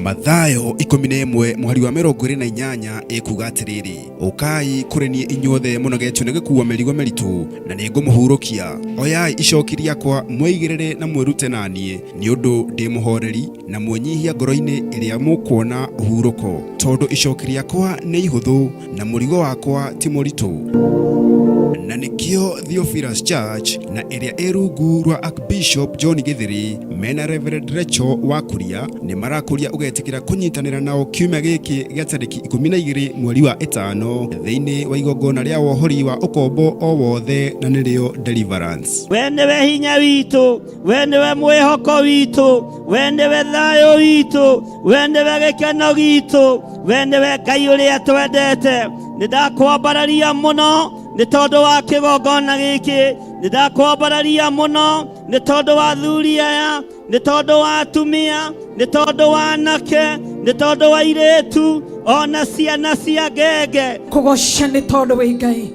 Mathayo 11 mũhari wa 28 ĩkuga atĩrĩrĩ, ũkai kũrĩ niĩ inyuothe mũnogetio nĩ gũkuua mĩrigo mĩritũ, na nĩ ngũmũhurũkia. Oyai icoki rĩakwa mwĩigĩrĩre na mwĩrute na niĩ, nĩ ũndũ ndĩ mũhoreri na mwĩnyihia ngoro-inĩ, ĩrĩa mũkuona ũhurũko, tondũ icoki rĩakwa nĩ ihũthũ na mũrigo wakwa ti mũritũ. Na nĩkĩo Theophilus Church na ĩrĩa ĩ rungu rwa Archbishop John Githiri mena Reverend Rachel wa Kuria nĩ marakũria ũgetĩkĩra kũnyitanĩra nao kiumia gĩkĩ gĩa tarĩki 12 mweri wa 5 thĩinĩ wa igongona rĩa wohori wa ũkombo o wothe, na nĩrĩo Deliverance. We nĩwe hinya witũ, we nĩwe mwĩhoko witũ, we nĩwe thayũ witũ, we nĩwe gĩkeno gitũ, we nĩwe Ngai ũrĩa twendete. Nĩ ndakwambararia mũno nĩ tondũ wa kĩgongona gĩkĩ, nĩ ndakwambararia mũno nĩ tondũ wa athuri aya, nĩ tondũ wa atumia, nĩ tondũ wa anake, nĩ tondũ wa airĩtu ona ciana cia ngenge. Kũgoca nĩ tondũ wĩ Ngai,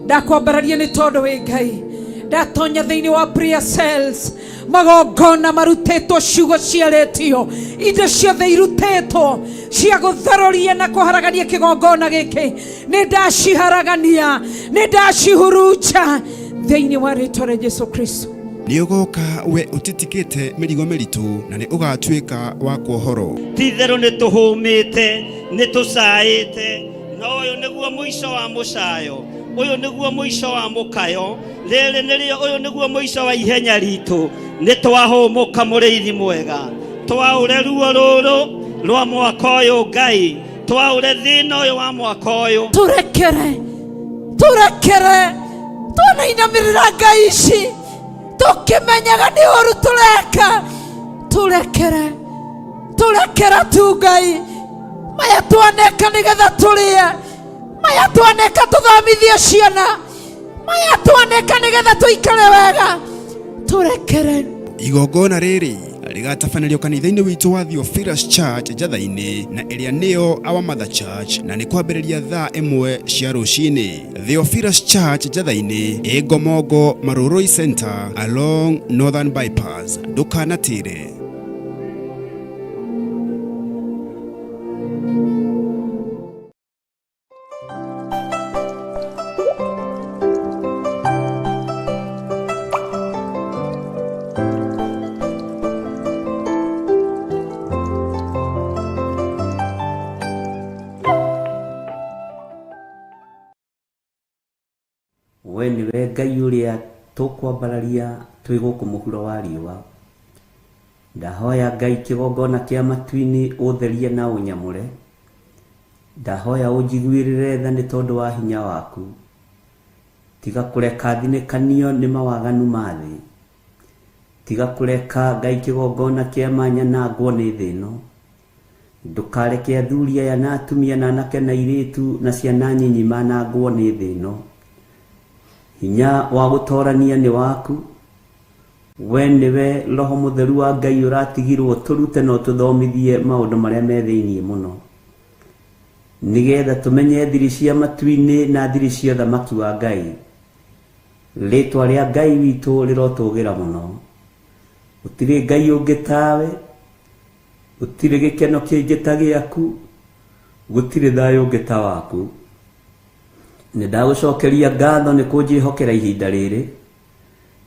ndakwambararia nĩ tondũ wĩ Ngai. Ndatonya thĩinĩ wa prayer cells, magongona marutĩtwo, ciugo ciarĩtio, indo ciothe irutĩtwo cia gũtharũria na kũharagania kĩgongona gĩkĩ, nĩ ndaciharagania, nĩ ndacihurunja thĩinĩ wa rĩtwa rĩa Jesu Kristo. Nĩ ũgoka we ũtitikĩte mĩrigo mĩritũ, na nĩ ũgatuĩka wa kuohorwo. Ti-itherũ nĩ tũhũmĩte, nĩ tũcaĩte, na ũyũ nĩguo mũico wa mũcayo, ũyũ nĩguo mũico wa mũkayo, rĩrĩ nĩrĩo, ũyũ nĩguo mũico wa ihenya ritũ. Nĩ twahũmũka mũrĩithi mwega, twaũre ruo rũrũ rwa mwaka ũyũ Ngai, twaũre thĩna ũyũ wa mwaka ũyũ. Tũrekere, tũrekere, twanainamĩrĩra Ngai ici tũkĩmenyaga nĩ ũru tũreka. Tũrekere, tũrekere tu Ngai, maya twaneka nĩgetha tũrĩe, maya twaneka tũthomithie ciana, maya twaneka nĩgetha tũikare wega. Tũrekere. Igongona rĩrĩ rĩgatabanĩrio kanitha-inĩ witũ wa Theophilus Church Njatha-inĩ, na ĩrĩa nĩyo Our Mother Church, na nĩ kwambĩrĩria thaa 1 cia rũcinĩ. Theophilus Church Njatha-inĩ ĩ Ngomongo Marurui Center along Northern Bypass. Ndũkanatĩre. We nĩwe Ngai ũrĩa tũkwambararia twĩ gũkũ mũhuro wa riũa. Ndahoya Ngai kĩgongona kĩa matu-inĩ ũtherie na ũnyamũre. Ndahoya ũnjiguĩrĩre tha nĩ tondũ wa hinya waku. Tiga kũreka thinĩkanio nĩ mawaganu ma thĩ. Tiga kũreka Ngai kĩgongona kĩa ma nyanangwo nĩ thĩ ĩno. Ndũkareke athuri aya na atumia na anake na airĩtu na ciana nyinyi manangwo nĩ thĩ ĩno. Hinya wa gũtorania nĩ waku. We nĩwe Roho Mũtheru wa Ngai ũratigirwo tũrute na ũtũthomithie maũndũ marĩa me thĩinĩ mũno, nĩgetha tũmenye thiri cia matu-inĩ na thiri cia ũthamaki wa Ngai. Rĩtwa rĩa Ngai witũ rĩrotũgĩra mũno. Gũtirĩ Ngai ũngĩ tawe, gũtirĩ gĩkeno kĩngĩ ta gĩaku, gũtirĩ thayũ ũngĩ ta waku. Nĩ ndagũcokeria ngatho nĩ kũnjĩhokera ihinda rĩrĩ.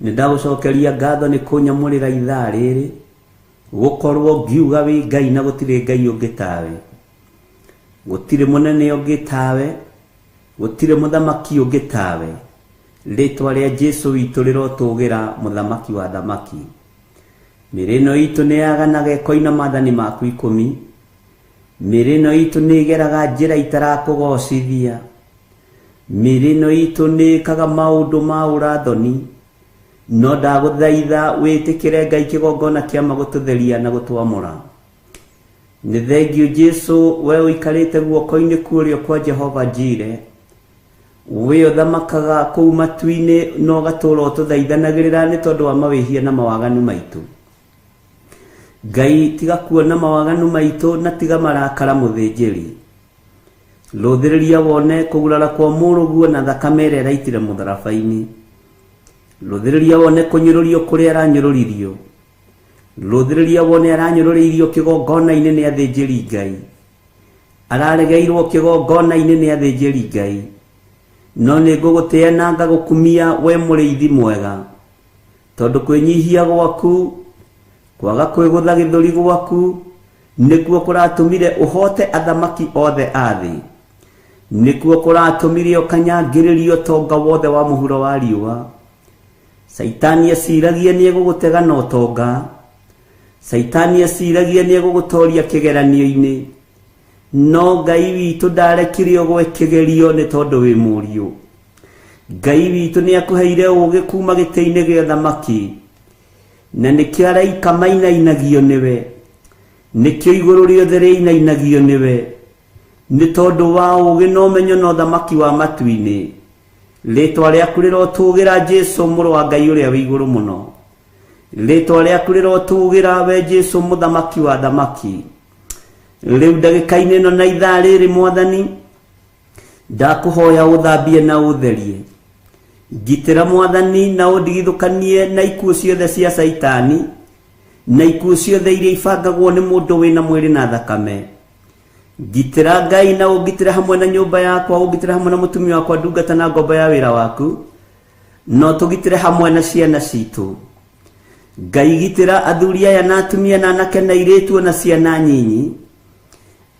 Nĩ ndagũcokeria ngatho nĩ kũnyamũrĩra ithaa rĩrĩ, gũkorwo ngiuga wĩ Ngai na gũtirĩ Ngai ũngĩ tawe. Gũtirĩ mũnene ũngĩ tawe, gũtirĩ mũthamaki ũngĩ tawe. Rĩtwa rĩa Jesu witũ rĩrotũgĩra, mũthamaki wa thamaki. Mĩĩrĩ ĩno itũ nĩ yaganaga ĩkoina maathani maku 10. Mĩĩrĩ ĩno itũ nĩ ĩgeraga njĩra itarakũgocithia. Mĩĩrĩ ĩno itũ nĩ ĩkaga maũndũ ma ũrathoni. No ndagũthaitha wĩtĩkĩre Ngai kĩgongona kĩa ma gũtũtheria na gũtwamũra. Nĩ thengiũ Jesu, we ũikarĩte guoko-inĩ kũrĩo kwa Jehova Jire. We ũthamakaga kũu matu-inĩ na ũgatũũra ũtũthaithanagĩrĩra nĩ tondũ wa mawĩhia na mawaganu maitũ. Ngai tiga kuona mawaganu maitũ na tiga marakara mũthĩnjĩri. Rũthĩrĩria wone kũgurara kwa mũrũguo na thakame ĩrĩa ĩraitire mũtharaba-inĩ. Rũthĩrĩria wone kũnyũrũrio kũrĩa aranyũrũririo. Rũthĩrĩria wone aranyũrũrĩirio kĩgongona-inĩ nĩ athĩnjĩri Ngai. Araregeirwo kĩgongona-inĩ nĩ athĩnjĩri Ngai. No nĩ ngũgũtĩĩa na ngagũkumia we mũrĩithi mwega, tondũ kwĩnyihia gwaku, kwaga kwĩgũtha gĩthũri gwaku, nĩkuo kũratũmire ũhote athamaki othe a thĩ. Nĩkuo kũratũmire ũkanyangĩrĩrio ũtonga wothe wa mũhuro wa riũa. Caitani aciragia nĩ egũgũtega na ũtonga. Caitani aciragia nĩ egũgũtoria kĩgeranio-inĩ. No Ngai witũ ndarekire ũgwe kĩgerio nĩ tondũ wĩ mũriũ. Ngai witũ nĩ akũheire ũũgĩ kuma gĩtĩ-inĩ gĩa ũthamaki, na nĩkĩo araika mainainagio nĩwe, nĩkĩo igũrũ rĩothe rĩinainagio nĩwe, nĩ tondũ wa ũũgĩ na ũmenyo na ũthamaki wa matu-inĩ. Rĩtwa rĩaku rĩrotũgĩra Jesu mũrũ wa Ngai ũrĩa wĩ igũrũ mũno. Rĩtwa rĩaku rĩrotũgĩra we Jesu mũthamaki wa thamaki. Rĩu ndagĩka-inĩ ĩno na ithaa rĩrĩ Mwathani, ndakũhoya ũthambie na ũtherie. Ngitĩra Mwathani na ũndigithũkanie na ikuũ ciothe cia Caitani, na ikuũ ciothe iria ibangagwo nĩ mũndũ wĩna mwĩrĩ na thakame. Ngitĩra Ngai na ũngitĩre hamwe na nyũmba yakwa, ũngitĩre hamwe na mũtumia wakwa, ndungata na ngombo ya wĩra waku, no tũgitĩre hamwe na ciana citũ. Ngai gitĩra athuri aya na atumia na anake na airĩtu na ciana nyinyi,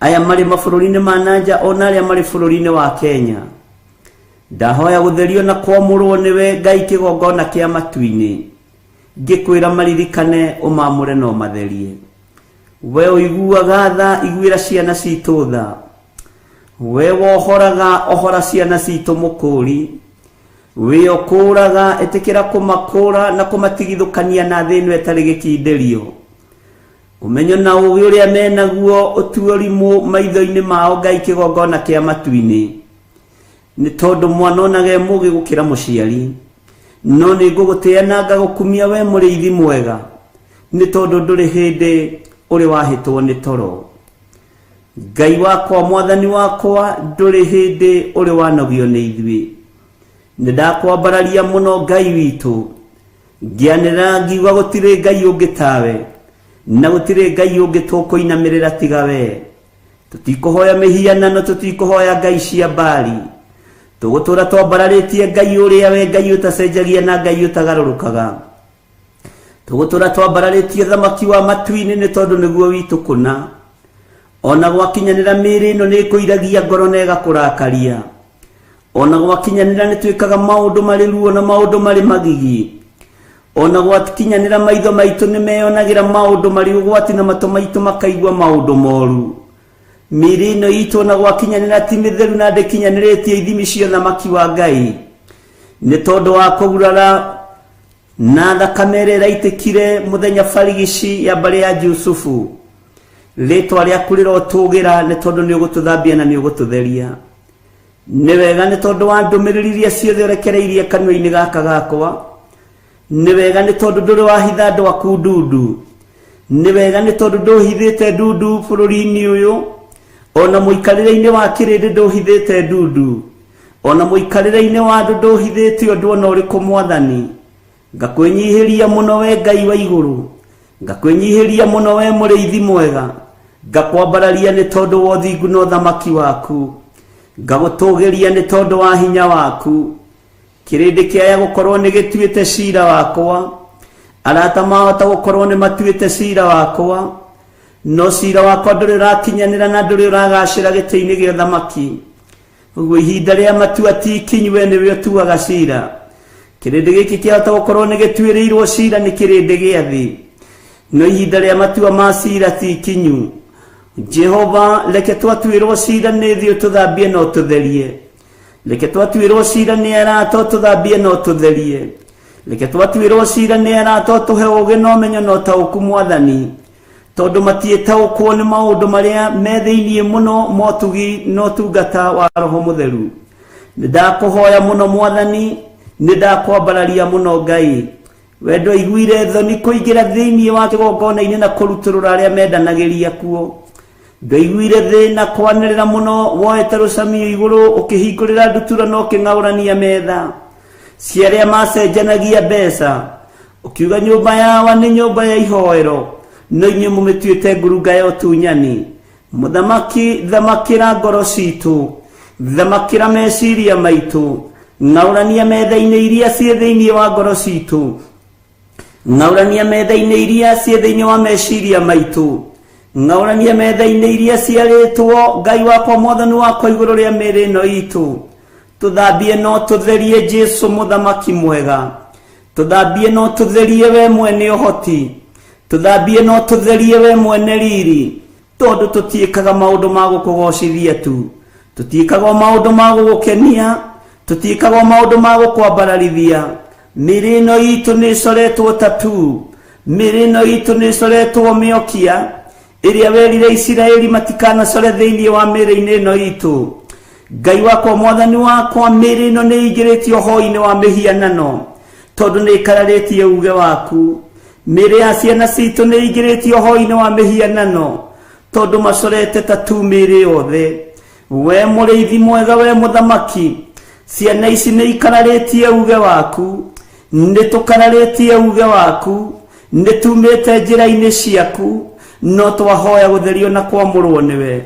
aya marĩ mabũrũri-inĩ ma nanja ona arĩa marĩ bũrũri-inĩ wa Kenya. Ndahoya gũtherio na kwamũrwo nĩwe Ngai kĩgongona kĩa matu-inĩ. Ngĩkwĩra maririkane ũmamũre na ũmatherie. We ũiguaga tha, iguĩra ciana citũ tha. We wohoraga, ohora ciana citũ mũkũri. We ũkũraga, ĩtĩkĩra kũmakũra na kũmatigithũkania na thĩ ĩno ĩtarĩ gĩkindĩrio. Ũmenyo na ũũgĩ ũrĩa menaguo ũtuorimũ maitho-inĩ mao Ngai kĩgongona kĩa matu-inĩ. Nĩ tondũ mwana onaga e mũũgĩ gũkĩra mũciari. No nĩ ngũgũtĩĩa na ngagũkumia we mũrĩithi mwega, nĩ tondũ ndũrĩ hĩndĩ ũrĩ wahĩtwo nĩ toro. Ngai wakwa, Mwathani wakwa, ndũrĩ hĩndĩ ũrĩ wanogio nĩ ithuĩ. Nĩ ndakwambararia mũno Ngai witũ, ngĩanĩrĩra ngiuga gũtirĩ Ngai ũngĩ tawe, na gũtirĩ Ngai ũngĩ tũkũinamĩrĩra tiga we. Tũtikũhoya mĩhianano, tũtikũhoya ngai cia Baali. Tũgũtũũra twambararĩtie Ngai ũrĩa we Ngai ũtacenjagia na Ngai ũtagarũrũkaga. Tũgũtũũra twambararĩtie thamaki wa matu-inĩ nĩ tondũ nĩguo witũ kũna. Ona gwakinyanĩra mĩĩrĩ ĩno nĩ ĩkũiragia ngoro na ĩgakũrakaria. Ona gwakinyanĩra nĩ twĩkaga maũndũ marĩ ruo na maũndũ marĩ magigi. Ona gwakinyanĩra maitho maitũ nĩ meyonagĩra maũndũ marĩ ũgwati na matũ maitũ makaigua maũndũ moru. Mĩĩrĩ ĩno itũ ona gwakinyanĩra ti mĩtheru na ndĩkinyanĩrĩtie ithimi cia ũthamaki wa Ngai, nĩ tondũ wa kũgurara na thakame ĩrĩa ĩraitĩkire mũthenya barigici ya mbarĩ ya Jusufu. Rĩtwa rĩaku rĩrotũgĩra nĩ tondũ nĩ ũgũtũthambia na nĩ ũgũtũtheria. Nĩ wega nĩ tondũ wa ndũmĩrĩri iria ciothe ũrekereirie kanua-inĩ gaka gakwa. Nĩ wega nĩ tondũ ndũrĩ wahitha andũ aku ndundu. Nĩ wega nĩ tondũ ndũhithĩte ndundu bũrũri-inĩ ũyũ, ona mũikarĩre-inĩ wa kĩrĩndĩ ndũhithĩte ndundu, ona mũikarĩre-inĩ wa andũ ndũhithĩte ũndũ ona ũrĩkũ. Mwathani, ngakwĩnyihĩria mũno we Ngai wa igũrũ, ngakwĩnyihĩria mũno we mũrĩithi mwega, ngakwambararia nĩ tondũ wa ũthingu na ũthamaki waku, ngagũtũgĩria nĩ tondũ wa hinya waku. Kĩrĩndĩ kĩaya gũkorwo nĩ gĩtuĩte cira wakwa, arata mahota gũkorwo nĩ matuĩte cira wakwa, no cira wakwa ndũrĩ ũrakinyanĩra na ndũrĩ ũragacĩra gĩtĩ-inĩ gĩa ũthamaki. Ũguo ihinda rĩa matua ti ikinyu, we nĩwe ũtuaga cira. Kĩrĩndĩ gĩkĩ kĩahota gũkorwo nĩ gĩtuĩrĩirwo cira nĩ kĩrĩndĩ gĩa thĩ, no ihinda rĩa matua ma cira ti ikinyu. Jehova, reke twatuĩrwo cira nĩ thĩ ũtũthambie na ũtũtherie. Reke twatuĩrwo cira nĩ arata ũtũthambie na ũtũtherie. Reke twatuĩrwo cira nĩ arata ũtũhe ũũgĩ na ũmenyo na ũtaũku. Mwathani, tondũ matiĩtaũkwo nĩ maũndũ marĩa me thĩinĩ mũno motugi na ũtungata wa Roho Mũtheru. Nĩ ndakũhoya mũno Mwathani, nĩ ndakwambararia mũno Ngai. We ndwaiguire thoni kũingĩra thĩinĩ wa kĩgongona-inĩ na kũrutũrũra arĩa mendanagĩria kuo. Ndwaiguire thĩna kwanĩrĩra mũno woete rũcamio igũrũ, ũkĩhingũrĩra ndutura na ũkĩng'aũrania metha cia arĩa macenjanagia mbeca, ũkiuga nyũmba yawa nĩ nyũmba ya ihoero, no inyuĩ mũmĩtuĩte ngurunga ya ũtunyani. Mũthamaki, thamakĩra ngoro citũ, thamakĩra meciria maitũ, ng'aũrania metha-inĩ iria ciĩ thĩinĩ wa ngoro citũ, ng'aũrania metha-inĩ iria ciĩ thĩinĩ wa meciria maitũ, ng'aũrania metha-inĩ iria ciarĩtwo Ngai wakwa Mwathani wakwa igũrũ rĩa mĩĩrĩ ĩno itũ. Tũthambie no tũtherie Jesu mũthamaki mwega, tũthambie no tũtherie we mwene ũhoti, tũthambie no tũtherie we mwene riri, tondũ tũtiĩkaga maũndũ ma gũkũgocithia tu, tũtiĩkaga o maũndũ ma gũgũkenia, tũtiĩkaga o maũndũ ma gũkwambararithia. Mĩĩrĩ ĩno itũ nĩ ĩcoretwo tatu, mĩĩrĩ ĩno itũ nĩ ĩcoretwo mĩokia ĩrĩa werire Isiraeli matikanacore thĩinĩ wa mĩĩrĩ-inĩ ĩno itũ. Ngai wakwa Mwathani wakwa, mĩĩrĩ ĩno nĩ ĩingĩrĩtio hoi-inĩ wa mĩhianano tondũ nĩ ĩkararĩtie uge waku. Mĩĩrĩ ya ciana citũ nĩ ĩingĩrĩtio hoi-inĩ wa mĩhianano tondũ macorete tatu mĩĩrĩ yothe. We mũrĩithi mwega, we mũthamaki, ciana ici nĩ ikararĩtie uge waku, nĩ tũkararĩtie uge waku, nĩ tumĩte njĩra-inĩ ciaku, no twahoya gũtherio na kwamũrwo nĩwe.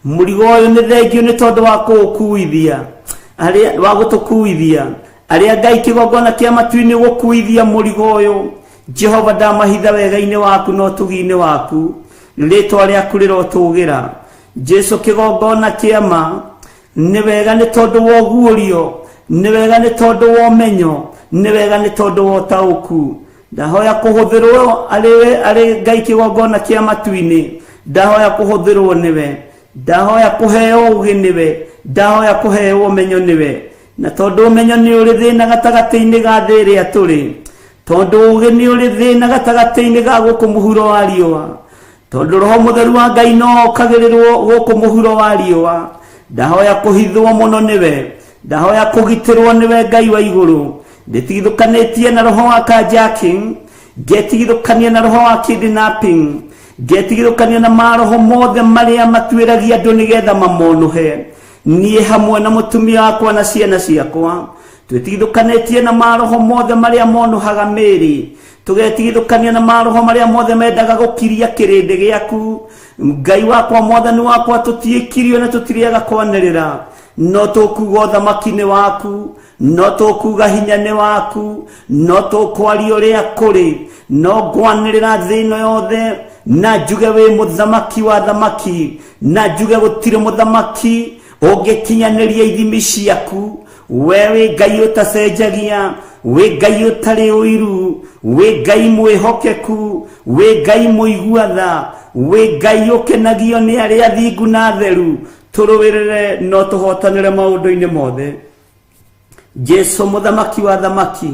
Mũrigo ũyũ nĩ thengio nĩ tondũ wa kũũkuithia, arĩa wa gũtũkuithia arĩa Ngai kĩgongona kĩa matu-inĩ gũkuithia mũrigo ũyũ. Jehova, ndamahitha wega-inĩ waku na ũtugi-inĩ waku, rĩtwa rĩaku rĩrotũgĩra. Jesu kĩgongona kĩa ma, nĩ wega nĩ tondũ wa ũguũrio, nĩ wega nĩ tondũ wa ũmenyo, nĩ wega nĩ tondũ wa ũtaũku. Ndahoya kũhũthĩrwo arĩ arĩ Ngai kĩgongona kĩa matu-inĩ, ndahoya kũhũthĩrwo nĩwe, ndahoya kũheo ũũgĩ nĩwe, ndahoya kũheo ũmenyo nĩwe. Na tondũ ũmenyo nĩ ũrĩ thĩna gatagatĩ-inĩ ga thĩ ĩrĩa tũrĩ, tondũ ũũgĩ nĩ ũrĩ thĩna gatagatĩ-inĩ ga gũkũ mũhuro wa riũa, tondũ Roho Mũtheru wa Ngai no okagĩrĩrwo gũkũ mũhuro wa riũa, ndahoya kũhithwo mũno nĩwe, ndahoya kũgitĩrwo nĩwe Ngai wa igũrũ. Ndĩtigithũkanĩtie na roho wa carjacking, ngetigithũkania na roho wa kidnapping, ngetigithũkania na maroho mothe marĩa matuĩragia andũ nĩgetha mamonũhe. Niĩ hamwe na mũtumia wakwa na ciana ciakwa twĩtigithũkanĩtie na maroho mothe marĩa monũhaga mĩĩrĩ, tũgetigithũkania na maroho marĩa mothe mendaga gũkiria kĩrĩndĩ gĩaku. Ngai wakwa Mwathani wakwa, tũtiĩkirio na tũtirĩaga kwanĩrĩra, no tũkuga ũthamaki nĩ waku, no tũkuga hinya nĩ waku, no tũkwaria ũrĩa kũrĩ, no ngwanĩrĩra thĩ ĩno yothe na njuge wĩ mũthamaki wa thamaki, na njuge gũtirĩ mũthamaki ũngĩkinyanĩria ithimi ciaku. We wĩ Ngai ũtacenjagia. Wĩ Ngai ũtarĩ ũiru, wĩ Ngai mwĩhokeku, wĩ Ngai mũigua tha, wĩ Ngai ũkenagio nĩ arĩa athingu na atheru. Tũrũĩrĩre no tũhotanĩre maũndũ-inĩ mothe. Jesu mũthamaki wa thamaki,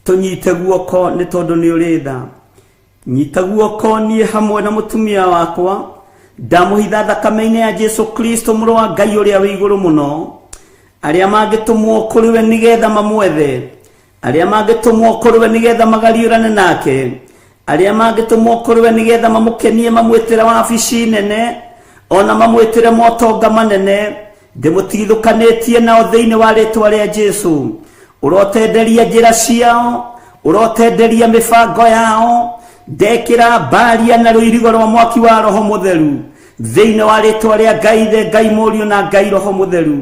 tũnyite guoko nĩ tondũ nĩ ũrĩ tha. Nyita guoko niĩ hamwe na mũtumia wakwa, ndamũhitha thakame-inĩ ya Jesu Kristo mũrũ wa Ngai ũrĩa wĩ igũrũ mũno. Arĩa mangĩtũmwo kũrĩ we nĩgetha mamwethe, arĩa mangĩtũmwo kũrĩ we nĩgetha magariũrane nake, arĩa mangĩtũmwo kũrĩ we nĩgetha mamũkenie mamwĩtĩre wabici nene, ona mamwĩtĩre motonga manene, ndĩmũtigithũkanĩtie nao thĩinĩ wa rĩtwa rĩa Jesu. Ũrotenderia njĩra ciao, ũrotenderia mĩbango yao, ndekĩra mbaria na rũirigo rwa mwaki wa Roho Mũtheru thĩinĩ wa rĩtwa rĩa Ngai Ithe, Ngai Mũriũ na Ngai Roho Mũtheru.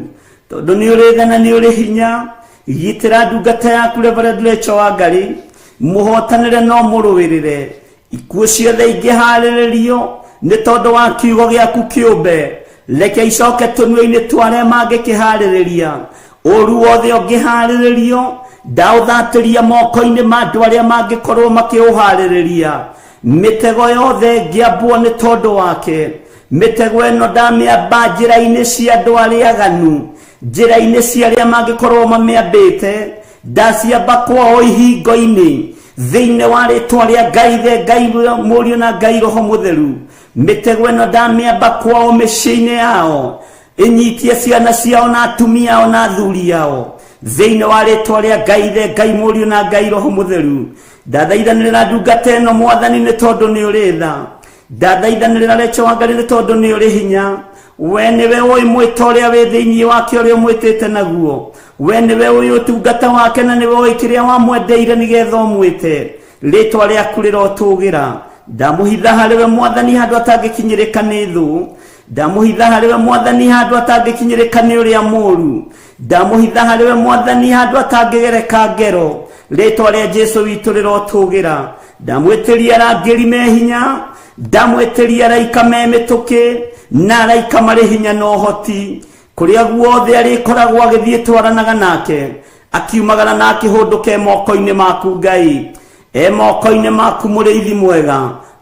Tondũ nĩ ũrĩ tha na nĩ ũrĩ hinya, gitĩra ndungata yaku Reverend Rachel Wangari, mũhotanĩre no mũrũĩrĩre. Ikuũ ciothe ingĩharĩrĩrio nĩ tondũ wa kiugo gĩaku kĩũmbe, reke icoke tũnua-inĩ twa arĩa mangĩkĩharĩrĩria. Ũũru wothe ũngĩharĩrĩrio, ndaũthatĩria moko-inĩ ma andũ arĩa mangĩkorwo makĩũharĩrĩria. Mĩtego yothe ĩngĩambwo nĩ tondũ wake, mĩtego ĩno ndamĩamba njĩra-inĩ cia andũ arĩa aganu, njĩra-inĩ cia arĩa mangĩkorwo mamĩambĩte, ndaciamba kwao ihingo-inĩ thĩinĩ wa rĩtwa rĩa Ngai Ithe, Ngai Mũriũ na Ngai Roho Mũtheru. Mĩtego ĩno ndamĩamba kwao mĩciĩ-inĩ yao, ĩnyitie ciana ciao na atumia ao na athuri ao thĩinĩ wa rĩtwa rĩa Ngai Ithe, Ngai Mũriũ na Ngai Roho Mũtheru. Ndathaithanĩrĩra ndungata ĩno Mwathani nĩ tondũ nĩ ũrĩ tha. Ndathaithanĩrĩra Rachel Wangari nĩ tondũ nĩ ũrĩ hinya. We nĩwe ũĩ mwĩto ũrĩa wĩ thĩinĩ wake ũrĩa ũmwĩtĩte naguo. We nĩwe ũĩ ũtungata wake na nĩwe ũĩ kĩrĩa wamwendeire nĩgetha ũmwĩte. Rĩtwa rĩaku rĩrotũgĩra. Ndamũhitha harĩ we Mwathani handũ atangĩkinyĩrĩka nĩ thũ. Ndamũhitha harĩ we Mwathani handũ atangĩkinyĩrĩka nĩ ũrĩa mũũru. Ndamũhitha harĩ we Mwathani handũ atangĩgereka ngero. Rĩtwa rĩa Jesu witũ rĩrotũgĩra. Ndamwĩtĩria arangĩri me hinya, ndamwĩtĩria araika me mĩtũkĩ, na araika marĩ hinya na ũhoti. Kũrĩa guothe arĩkoragwo agĩthiĩ twaranaga nake, akiumagara na akĩhũndũka e moko-inĩ maku Ngai. E moko-inĩ maku mũrĩithi mwega,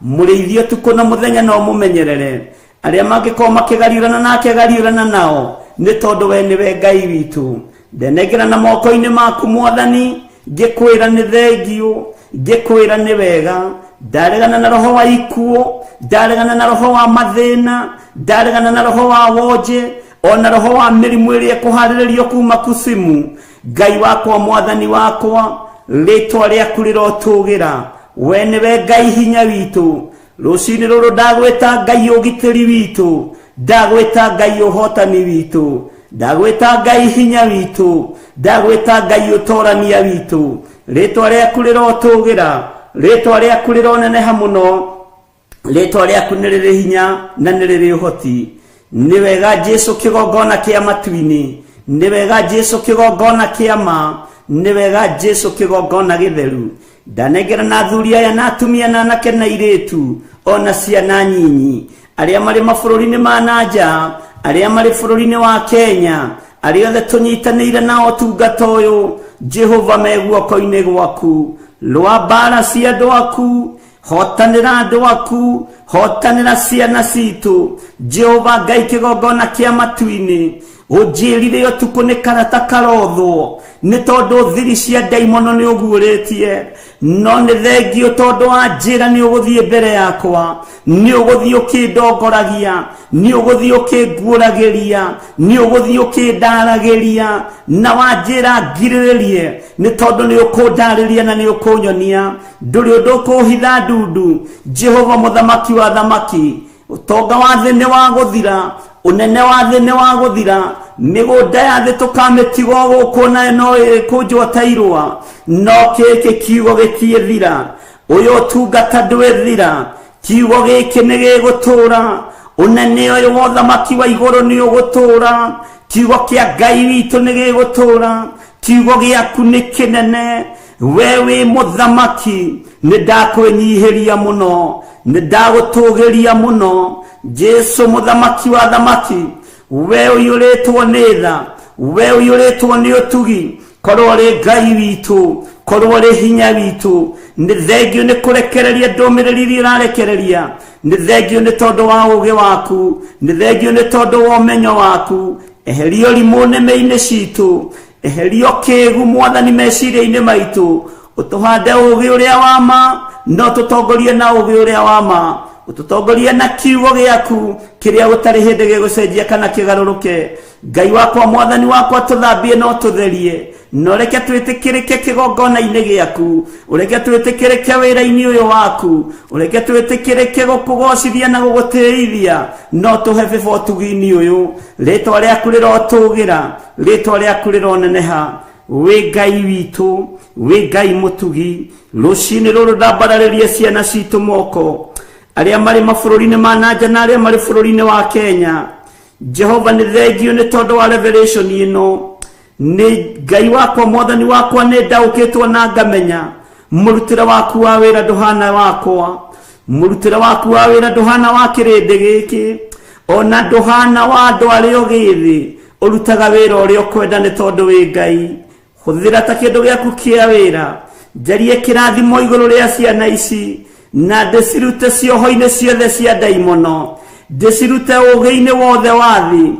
mũrĩithi ũtukũ na mũthenya na ũmũmenyerere. Arĩa mangĩkorwo makĩgariũrana nake gariũrana nao, nĩ tondũ we nĩwe Ngai witũ. Ndenengera na moko-inĩ maku Mwathani, ngĩkwĩra nĩ thengiũ, ngĩkwĩra nĩ wega. Ndaregana na roho wa ikuũ, ndaregana na roho wa mathĩna, ndaregana na roho wa wonje, ona roho wa mĩrimũ ĩrĩa ĩkũharĩrĩrio kuma kusimu. Ngai wakwa, Mwathani wakwa, rĩtwa rĩaku rĩrotũgĩra. We nĩwe Ngai hinya witũ. Rũcinĩ rũrũ ndagwĩta Ngai ũgitĩri witũ, ndagwĩta Ngai ũhotani witũ, ndagwĩta Ngai hinya witũ, ndagwĩta Ngai ũtorania witũ. Rĩtwa rĩaku rĩrotũgĩra, rĩtwa rĩaku rĩroneneha mũno, rĩtwa rĩaku nĩ rĩrĩ hinya na nĩ rĩrĩ ũhoti. Nĩ wega Jesu kĩgongona kĩa matu-inĩ, nĩ wega Jesu kĩgongona kĩa ma, nĩ wega Jesu kĩgongona gĩtheru. Ndanengera na athuri aya na atumia na anake na airĩtu ona ciana nyinyi, arĩa marĩ mabũrũri-inĩ ma na nja, arĩa marĩ bũrũri-inĩ wa Kenya, arĩa othe tũnyitanĩire nao ũtungata ũyũ, Jehova me guoko-inĩ gwaku. Rũa mbara cia andũ aku, hotanĩra andũ aku, hotanĩra ciana citũ. Jehova Ngai kĩgongona kĩa matu-inĩ, ũnjĩrire ũtukũ nĩ karata karothwo, nĩ tondũ thiri cia ndaimono nĩ ũguũrĩtie. No nĩ thengio tondũ wanjĩra nĩ ũgũthiĩ mbere yakwa, nĩ ũgũthiĩ ũkĩndongoragia, nĩ ũgũthiĩ ũkĩnguũragĩria, nĩ ũgũthiĩ ũkĩndaragĩria, na wanjĩra ngirĩrĩrie, nĩ tondũ nĩ ũkũndarĩria na nĩ ũkũnyonia. Ndũrĩ ũndũ ũkũhitha ndundu. Jehova mũthamaki wa thamaki, ũtonga wa thĩ nĩ wa gũthira, ũnene wa thĩ nĩ wa gũthira, mĩgũnda ya thĩ tũkamĩtiga gũkũ nayo no ĩkũnjwo ta irũa, no gĩkĩ kiugo gĩtiĩthira. Ũyũ ũtungata ndwĩthira, kiugo gĩkĩ nĩ gĩgũtũũra. Ũnene ũyũ wa ũthamaki wa igũrũ nĩ ũgũtũũra. Kiugo kĩa Ngai witũ nĩ gĩgũtũũra. Kiugo gĩaku nĩ kĩnene. We wĩ mũthamaki, nĩ ndakwĩnyihĩria mũno, nĩ ndagũtũgĩria mũno. Jesu mũthamaki wa thamaki, we ũiyũrĩtwo nĩ tha, we ũiyũrĩtwo nĩ ũtugi. Korwo ũrĩ Ngai witũ, korwo ũrĩ hinya witũ. Nĩ thengio nĩ kũrekereria ndũmĩrĩri iria ũrarekereria. Nĩ thengio nĩ tondũ wa ũũgĩ waku, nĩ thengio nĩ tondũ wa ũmenyo waku. Eheria ũrimũ nĩmĩ-inĩ citũ, eheria ũkĩgu Mwathani meciria-inĩ maitũ. Ũtũhande ũũgĩ ũrĩa wa ma, no tũtongorie na ũũgĩ ũrĩa wa ma. Ũtũtongorie na kiugo gĩaku kĩrĩa gũtarĩ hĩndĩ gĩgũcenjia kana kĩgarũrũke. Ngai wakwa, Mwathani wakwa, tũthambie na ũtũtherie, na ũreke twĩtĩkĩrĩke kĩgongona-inĩ gĩaku, ũreke twĩtĩkĩrĩke wĩra-inĩ ũyũ waku, ũreke twĩtĩkĩrĩke gũkũgocithia na gũgũtĩithia, no tũhe bĩba ũtugi-inĩ ũyũ. Rĩtwa rĩaku rĩrotũgĩra, rĩtwa rĩaku rĩroneneha. Wĩ Ngai witũ, wĩ Ngai mũtugi. Rũcinĩ rũrũ ndambararĩria ciana citũ moko, arĩa marĩ mabũrũri-inĩ ma na nja na arĩa marĩ bũrũri-inĩ wa Kenya. Jehova, nĩ thengio nĩ tondũ wa revelation ĩno. Nĩ Ngai wakwa, Mwathani wakwa, nĩ ndaũkĩtwo na ngamenya mũrutĩre waku wa wĩra ndũhana wakwa, mũrutĩre waku wa wĩra ndũhana wa kĩrĩndĩ gĩkĩ, ona ndũhana wa andũ arĩa ũgĩthĩ. Ũrutaga wĩra ũrĩa ũkwenda nĩ tondũ wĩ Ngai. Hũthĩra ta kĩndũ gĩaku kĩa wĩra. Njarie kĩrathimo igũrũ rĩa ciana ici, na ndĩcirute cioho-inĩ ciothe cia ndaimono, ndĩcirute ũũgĩ-inĩ wothe wa thĩ,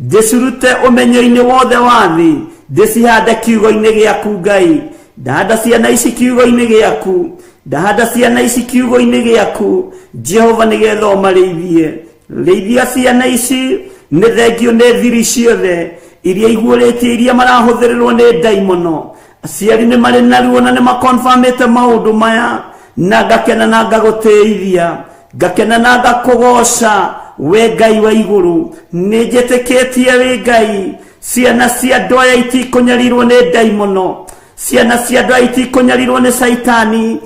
ndĩcirute ũmenyo-inĩ wothe wa thĩ, ndĩcihande kiugo-inĩ gĩaku Ngai. Ndahanda ciana ici kiugo-inĩ gĩaku, ndahanda ciana ici kiugo-inĩ gĩaku Jehova, nĩgetha ũmarĩithie. Rĩithia ciana ici. Nĩ thengio nĩ thiri ciothe iria iguũrĩtie, iria marahũthĩrĩrwo nĩ ndaimono. Aciari nĩ marĩ na ruo na nĩ makonfamĩte maũndũ maya, na ngakena na ngagũtĩithia, ngakena na ngakũgoca we Ngai wa igũrũ. Nĩ njĩtĩkĩtie wĩ Ngai. Ciana cia andũ aya itikũnyarirwo nĩ ndaimono, ciana cia andũ aya itikũnyarirwo nĩ Caitani,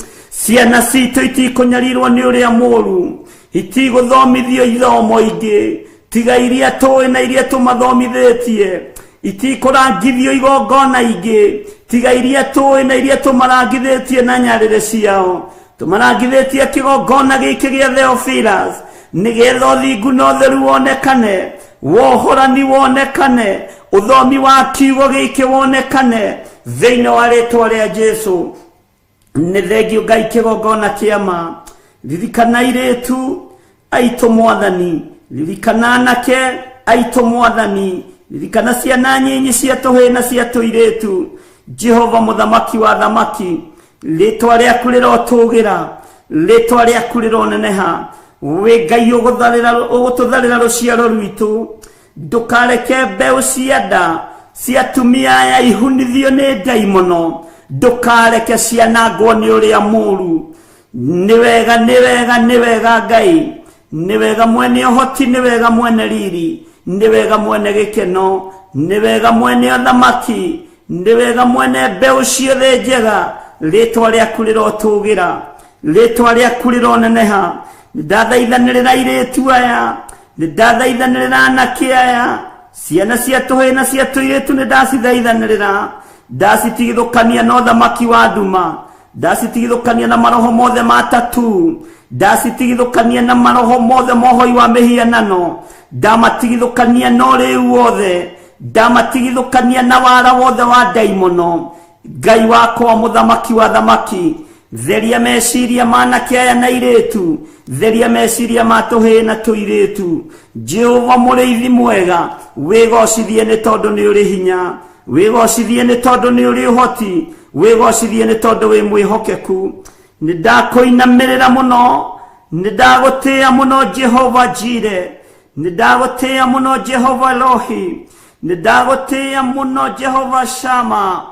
ciana citũ itikũnyarirwo nĩ ũrĩa mũũru, itigũthomithio ithomo ingĩ tiga iria tũĩ na iria tũmathomithĩtie, itikũrangithio igongona ingĩ tiga iria tũĩ na iria tũmarangithĩtie na nyarĩrĩ ciao. Tũmarangithĩtie kĩgongona gĩkĩ gĩa Theophilus nĩgetha ũthingu na ũtheru wonekane, wohorani wonekane, ũthomi wa kiugo gĩkĩ wonekane thĩinĩ wa rĩtwa rĩa Jesu. Nĩ thengio Ngai kĩgongona kĩa ma. Ririkana airĩtu aitũ Mwathani, ririkana anake aitũ Mwathani, ririkana ciana nyinyi cia tũhĩĩ na cia tũirĩtu. Jehova mũthamaki wa thamaki, rĩtwa rĩaku rĩrotũgĩra, rĩtwa rĩaku rĩroneneha. Wĩ Ngai ũgũtũtharĩra rũciaro rwitũ. Ndũkareke mbeũ cia nda cia atumia aya ihunithio nĩ ndaimono, ndũkareke cianangwo nĩ ũrĩa mũũru. Nĩ wega, nĩ wega, nĩ wega Ngai, nĩ wega mwene ũhoti, nĩ wega mwene riri, nĩ wega mwene gĩkeno, nĩ wega mwene ũthamaki, nĩ wega mwene mbeũ ciothe njega. Rĩtwa rĩaku rĩrotũgĩra, rĩtwa rĩaku rĩroneneha. Ndathaithanĩrĩra airĩtu aya, nĩ ndathaithanĩrĩra anake aya, ciana cia tũhĩĩ na cia tũirĩtu, nĩ ndacithaithanĩrĩra, ndacitigithũkania na ũthamaki wa nduma, ndacitigithũkania na maroho mothe ma tatu, ndacitigithũkania na maroho mothe mohoi wa mĩhianano, ndamatigithũkania na ũrĩu wothe, ndamatigithũkania na wara wothe wa ndaimono. Ngai wakwa, mũthamaki wa thamaki, theria meciria ma anake aya na airĩtu, theria meciria ma tũhĩĩ na tũirĩtu. Jehova mũrĩithi mwega, wĩgocithie nĩ tondũ nĩ ũrĩ hinya, wĩgocithie nĩ tondũ nĩ ũrĩ ũhoti, wĩgocithie nĩ tondũ wĩ mwĩhokeku. Nĩ ndakũinamĩrĩra mũno, nĩ ndagũtĩĩa mũno Jehova Jire, nĩ ndagũtĩĩa mũno Jehova Elohi, nĩ ndagũtĩĩa mũno Jehova Shama,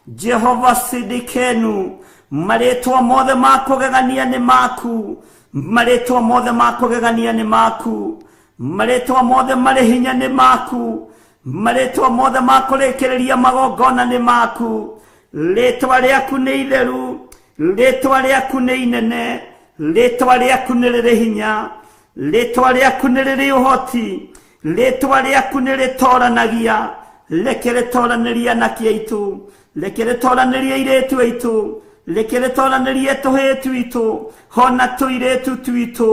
Jehova Sidikenu. Marĩtwa mothe ma kũgegania nĩ maku, marĩtwa mothe ma kũgegania nĩ maku, marĩtwa mothe marĩ hinya nĩ maku, marĩtwa mothe ma kũrĩkĩrĩria magongona nĩ maku. Rĩtwa rĩaku nĩ itheru, rĩtwa rĩaku nĩ inene, rĩtwa rĩaku nĩ rĩrĩ hinya, rĩtwa rĩaku nĩ rĩrĩ ũhoti, rĩtwa rĩaku nĩ rĩtoranagia. Reke rĩtoranĩrie anake aitũ, reke rĩtoranĩrie airĩtu aitũ, reke rĩtoranĩrie tũhĩĩ twitũ hona tũirĩtu twitũ.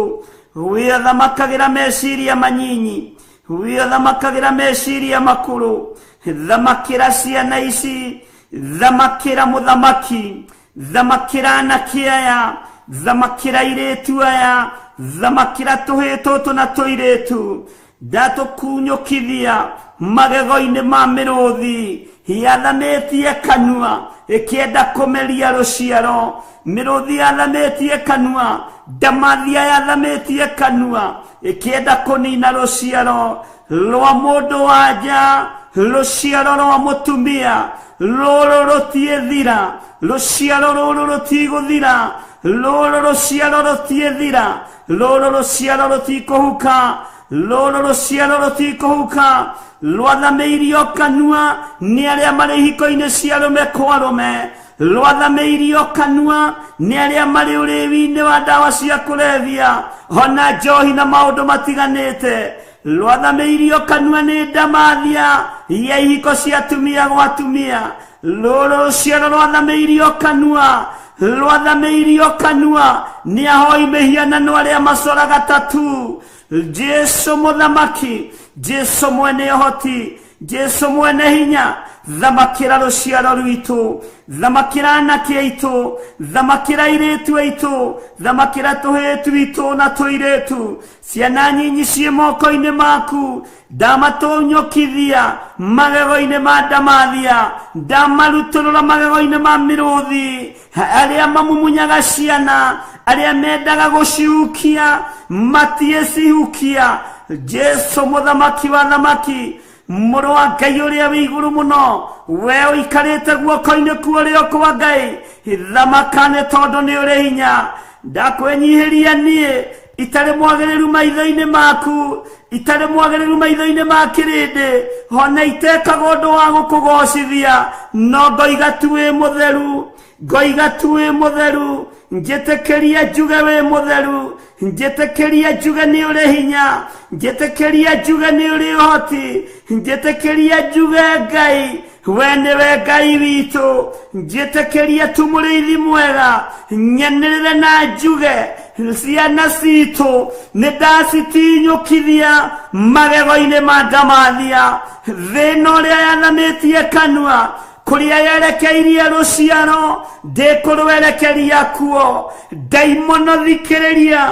Wĩathamakagĩra meciria manyinyi, wĩathamakagĩra meciria makũrũ. Thamakĩra ciana ici. Thamakĩra mũthamaki, thamakĩra anake aya, thamakĩra airĩtu aya, thamakĩra tũhĩĩ tũtũ na tũirĩtu. Ndatũkunyũkithia magego-inĩ ma mĩrũthi yathamĩtie kanua ĩkĩenda kũmeria rũciaro. Mĩrũthi yathamĩtie kanua, ndamathia yathamĩtie kanua ĩkĩenda kũnina rũciaro rwa mũndũ wa nja, rũciaro rwa mũtumia. Rũrũ rũtiĩthira, rũciaro rũrũ rũtigũthira, rũrũ rũciaro rũtiĩthira, rũrũ rũciaro rũtikũhuka, rũrũ rũciaro rũtikũhuka. Rwathamĩirio kanua nĩ arĩa marĩ ihiko-inĩ cia arũme kwa arũme, rwathamĩirio kanua nĩ arĩa marĩ ũrĩwi-inĩ wa ndawa cia kũrebia ona njohi na maũndũ matiganĩte. Rwathamĩirio kanua nĩ ndamathia ya ihiko cia atumia gwa atumia. Rũrũ rũciaro rwathamĩirio kanua, rwathamĩirio kanua nĩ ahoi mĩhianano arĩa macoraga tatu. Jesu mũthamaki, Jesu mwene ũhoti, Jesu mwene hinya, thamakĩra rũciaro rwitũ, thamakĩra anake aitũ, thamakĩra airĩtu aitũ, thamakĩra tũhĩĩ twitũ na tũirĩtu. Ciana nyinyi ciĩ moko-inĩ maku, ndamatũnyũkithia magego-inĩ ma ndamathia, ndamarutũrũra magego-inĩ ma mĩrũthi arĩa mamumunyaga ciana, arĩa mendaga gũcihukia matiĩcihukia. Jesu mũthamaki wa thamaki, mũrũ wa Ngai ũrĩa wĩ igũrũ mũno, we ũikarĩte guoko-inĩ kwa ũrĩo kwa Ngai, thamaka nĩ tondũ nĩ ũrĩ hinya. Ndakwĩnyihĩria niĩ itarĩ mwagĩrĩru maitho-inĩ maku, itarĩ mwagĩrĩru maitho-inĩ ma kĩrĩndĩ, ona itekaga ũndũ wa gũkũgocithia, no ngoiga tu wĩ mũtheru, ngoiga tu wĩ mũtheru. Njĩtĩkĩria njuge wĩ mũtheru, njĩtĩkĩria njuge nĩ ũrĩ hinya, njĩtĩkĩria njuge nĩ ũrĩ ũhoti, njĩtĩkĩria njuge Ngai we nĩwe Ngai witũ. Njĩtĩkĩria tu mũrĩithi mwega, nyanĩrĩre na njuge ciana citũ nĩ ndacitinyũkithia magego-inĩ ma ndamathia. Thĩna ũrĩa yathamĩtie kanua kũrĩa yerekeirie rũciaro ndĩkũrwerekeria kuo. Ndaimono thikĩrĩria,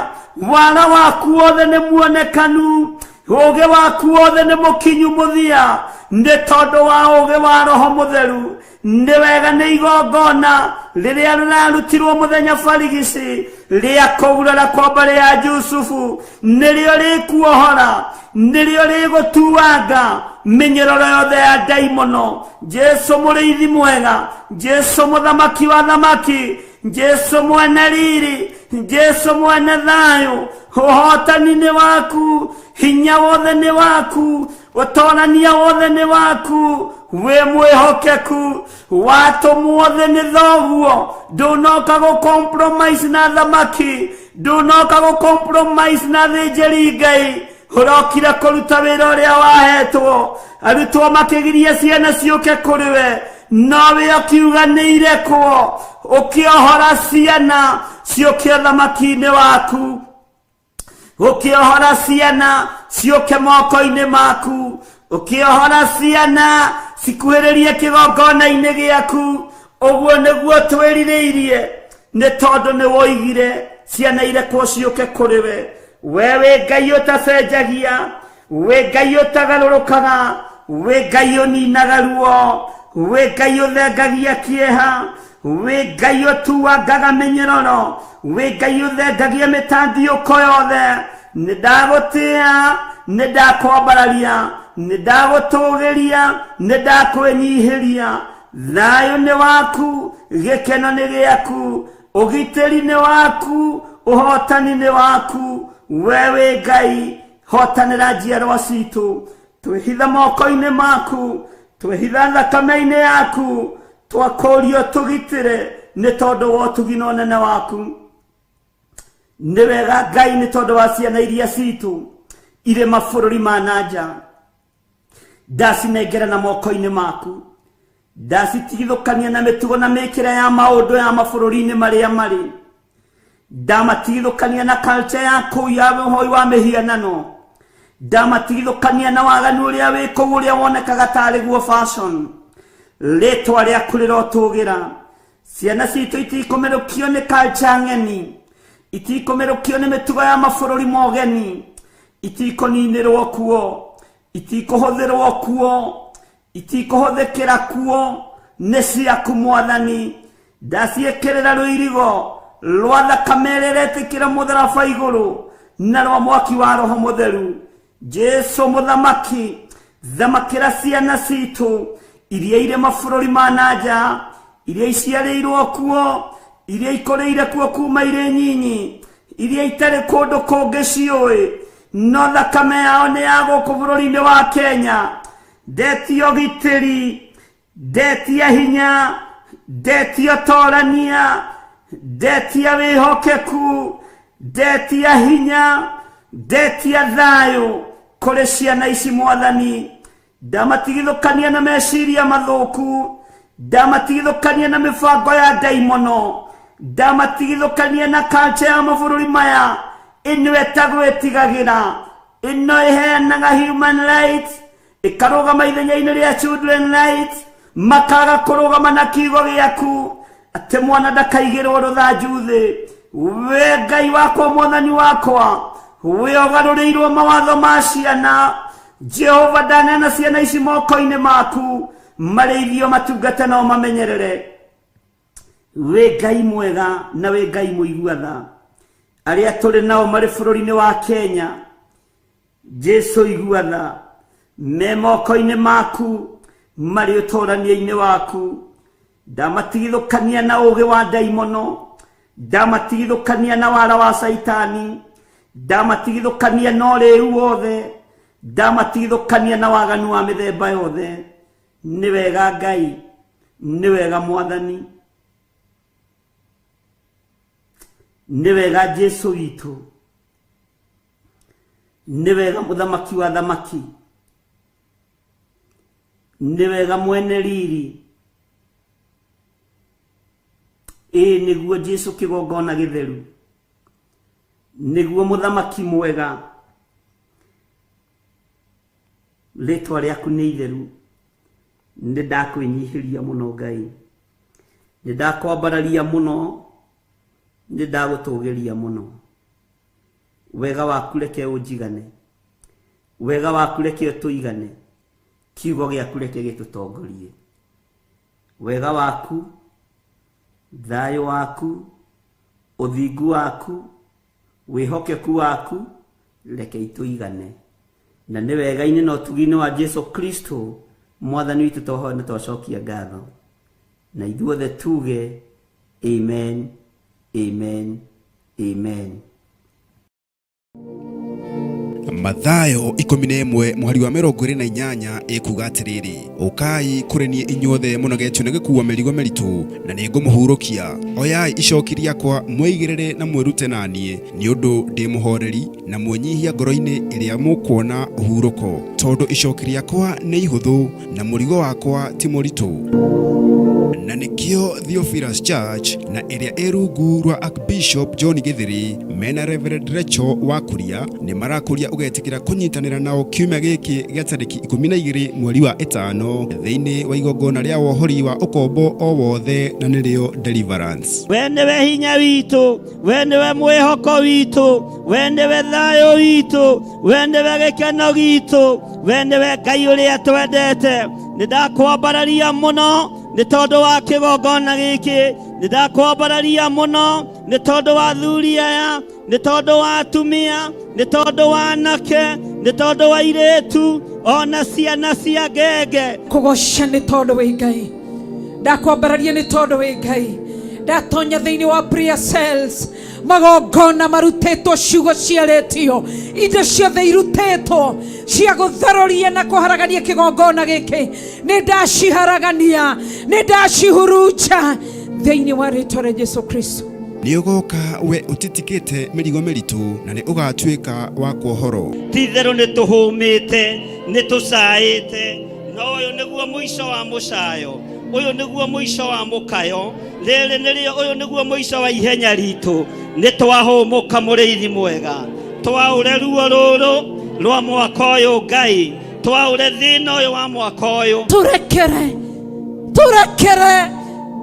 wara waku wothe nĩ muonekanu, ũũgĩ waku wothe nĩ mũkinyu mũthia, nĩ tondũ wa ũũgĩ wa Roho Mũtheru. Nĩ wega nĩ igongona rĩrĩa rĩrarutirwo mũthenya barigici rĩa kũgurara kwa mbarĩ ya Jusufu, nĩrĩo rĩkuohora, nĩrĩo rĩgũtuanga mĩnyororo yothe ya ndaimono. Jesu mũrĩithi mwega, Jesu mũthamaki wa thamaki, Jesu mwene riri, Jesu mwene thayũ, ũhotani nĩ waku, hinya wothe nĩ waku, ũtorania wothe nĩ waku, wĩ mwĩhokeku, watũmwo thĩ nĩ thoguo. Ndũnoka gũ compromise na thamaki, ndũnoka gũ compromise na thĩnjĩri Ngai, ũrokire kũruta wĩra ũrĩa wahetwo. Arutwo makĩgiria ciana ciũke kũrĩ we, nowe ũkiuga nĩ irekwo, ũkĩohora ciana ciũke ũthamaki-inĩ waku, ũkĩohora ciana ciũke moko-inĩ maku, ũkĩohora ciana cikuhĩrĩrie kĩgongona-inĩ gĩaku. Ũguo nĩguo twĩrirĩirie, nĩ tondũ nĩ woigire ciana irekwo ciũke kũrĩ we. We wĩ Ngai ũtacenjagia, wĩ Ngai ũtagarũrũkaga, wĩ Ngai ũninaga ruo, wĩ Ngai ũthengagia kĩeha, wĩ Ngai ũtuangaga mĩnyororo, wĩ Ngai ũthengagia mĩtandiũko yothe. Nĩ ndagũtĩĩa, nĩ ndakwambararia, nĩ ndagũtũgĩria, nĩ ndakwĩnyihĩria. Thayũ nĩ waku, gĩkeno nĩ gĩaku, ũgitĩri nĩ waku, ũhotani nĩ waku. We wĩ Ngai, hotanĩra njiarwa citũ, twĩhitha moko-inĩ maku, twĩhitha thakame-inĩ yaku, twakũrio tũgitĩre nĩ tondũ wa ũtugi na ũnene waku. Nĩ wega Ngai, nĩ tondũ wa ciana iria citũ irĩ mabũrũri ma na nja, ndacinengera na moko-inĩ maku, ndacitigithũkania na mĩtugo na mĩkĩre ya maũndũ ya mabũrũri-inĩ marĩa marĩ, ndamatigithũkania na culture ya kũu ya ũhoi wa mĩhianano, ndamatigithũkania na waganu ũrĩa wĩ kũu ũrĩa wonekaga tarĩ guo fashion. Rĩtwa rĩaku rĩrotũgĩra. Ciana citũ itikũmerũkio nĩ culture ng'eni, itikũmerũkio nĩ mĩtugo ya mabũrũri mogeni, itikũninĩrwo kuo, itikũhũthĩrwo kuo, itikũhũthĩkĩra kuo, nĩ ciaku Mwathani. Ndaciĩkĩrĩra rũirigo rwa thakame ĩrĩa ĩretĩkĩra mũtharaba igũrũ na rwa mwaki wa Roho Mũtheru. Jesu mũthamaki, thamakĩra ciana citũ iria irĩ mabũrũri ma na nja, iria iciarĩirwo kuo, iria ikũrĩire kuo kuma irĩ nyinyi, iria itarĩ kũndũ kũngĩ ciũĩ, no thakame yao nĩ ya gũkũ bũrũri-inĩ wa Kenya. Ndetia ũgitĩri, ndetia hinya, ndetia ũtorania, ndetia wĩhokeku, ndetia hinya, ndetia thayũ kũrĩ ciana ici Mwathani. Ndamatigithũkania na meciria mathũku, ndamatigithũkania na mĩbango ya ndaimono, ndamatigithũkania na culture ya mabũrũri maya ĩno ĩtagwĩtigagĩra, ĩno ĩheanaga human rights, ĩkarũgama ithenya-inĩ rĩa children rights, makaga kũrũgama na kiugo gĩaku atĩ mwana ndakaigĩrwo rũthanju thĩ. We Ngai wakwa, Mwathani wakwa, we ũgarũrĩirwo mawatho ma ciana. Jehova, ndaneana ciana ici moko-inĩ maku, marĩithio matungata nao mamenyerere. Wĩ Ngai mwega na wĩ Ngai mũigua tha. Arĩa tũrĩ nao marĩ bũrũri-inĩ wa Kenya, Jesu igua tha, me moko-inĩ maku, marĩ ũtũrania-inĩ waku. Ndamatigithũkania na ũũgĩ wa ndaimono, ndamatigithũkania na wara wa Caitani, ndamatigithũkania na ũrĩu wothe, ndamatigithũkania na waganu wa mĩthemba yothe. Nĩ wega Ngai, nĩ wega Mwathani, nĩ wega Jesu witũ, nĩ wega Mũthamaki wa thamaki, nĩ wega mwene riri. Ĩĩ nĩguo Jesu kĩgongona gĩtheru, nĩguo Mũthamaki mwega. Rĩtwa rĩaku nĩ itheru. Nĩ ndakwĩnyihĩria mũno Ngai, nĩ ndakwambararia mũno, nĩ ndagũtũgĩria mũno. Wega waku reke ũnjigane, wega waku reke ũtũigane, kiugo gĩaku reke gĩtũtongorie. Wega waku, thayũ waku, ũthingu waku, wĩhokeku waku reke itũigane. Na nĩ wega-inĩ na ũtugi-inĩ wa Jesu Kristo Mwathani witũ twahoya na twacokia ngatho, na ithuothe tuge amen, amen, amen. Mathayo 11 mũhari wa 28 ĩkuga atĩrĩrĩ, ũkai kũrĩ niĩ inyuothe mũnogetio nĩ gĩkuua mĩrigo mĩritũ, na nĩ ngũmũhurũkia. Oyai icoki rĩakwa mwĩigĩrĩre na mwĩrute na niĩ, nĩ ũndũ ndĩ mũhoreri na mwĩnyihia ngoro-inĩ, ĩrĩa mũkuona ũhurũko, tondũ icoki rĩakwa nĩ ihũthũ na mũrigo wakwa ti mũritũ. Na nĩkĩo Theophilus Church na ĩrĩa ĩ rungu rwa Archbishop John Gĩthĩrĩ mena Reverend Rachel wa Kuria nĩ marakũria ũgetĩkĩra kũnyitanĩra nao kiumia gĩkĩ gĩa tarĩki 12 mweri wa ĩtano thĩinĩ wa igongona rĩa wohori wa ũkombo o wothe, na nĩrĩo deliverance. We nĩwe hinya witũ, we nĩwe mwĩhoko witũ, we nĩwe thayũ witũ, we nĩwe gĩkeno gitũ, we nĩwe Ngai ũrĩa twendete. Nĩ ndakwambararia mũno nĩ tondũ wa kĩgongona gĩkĩ, nĩ ndakwambararia mũno nĩ tondũ wa athuri aya, nĩ tondũ wa atumia, nĩ tondũ wa anake, nĩ tondũ wa airĩtu, ona ciana cia ngenge. Kũgoca nĩ tondũ wĩ Ngai, ndakwambararia nĩ tondũ wĩ Ngai. Ndatonya thĩinĩ wa prayer cells, magongona marutĩtwo, ciugo ciarĩtio, indo ciothe irutĩtwo cia gũtharũria na kũharagania kĩgongona gĩkĩ, nĩ ndaciharagania, nĩ ndacihurunja thĩinĩ wa rĩtwa rĩa Jesu Kristo. Nĩ ũgoka we ũtitikĩte mĩrigo mĩritũ, na nĩ ũgatuĩka wa kuohorwo. Ti-itherũ nĩ tũhũmĩte, nĩ tũcaĩte, no ũyũ nĩguo mũico wa mũcayo, ũyũ nĩguo mũico wa mũkayo, rĩrĩ nĩrĩo, ũyũ nĩguo mũico wa ihenya ritũ. Nĩ twahũmũka mũrĩithi mwega, twaũre ruo rũrũ rwa mwaka ũyũ Ngai, twaũre thĩna ũyũ wa mwaka ũyũ. Tũrekere. Tũrekere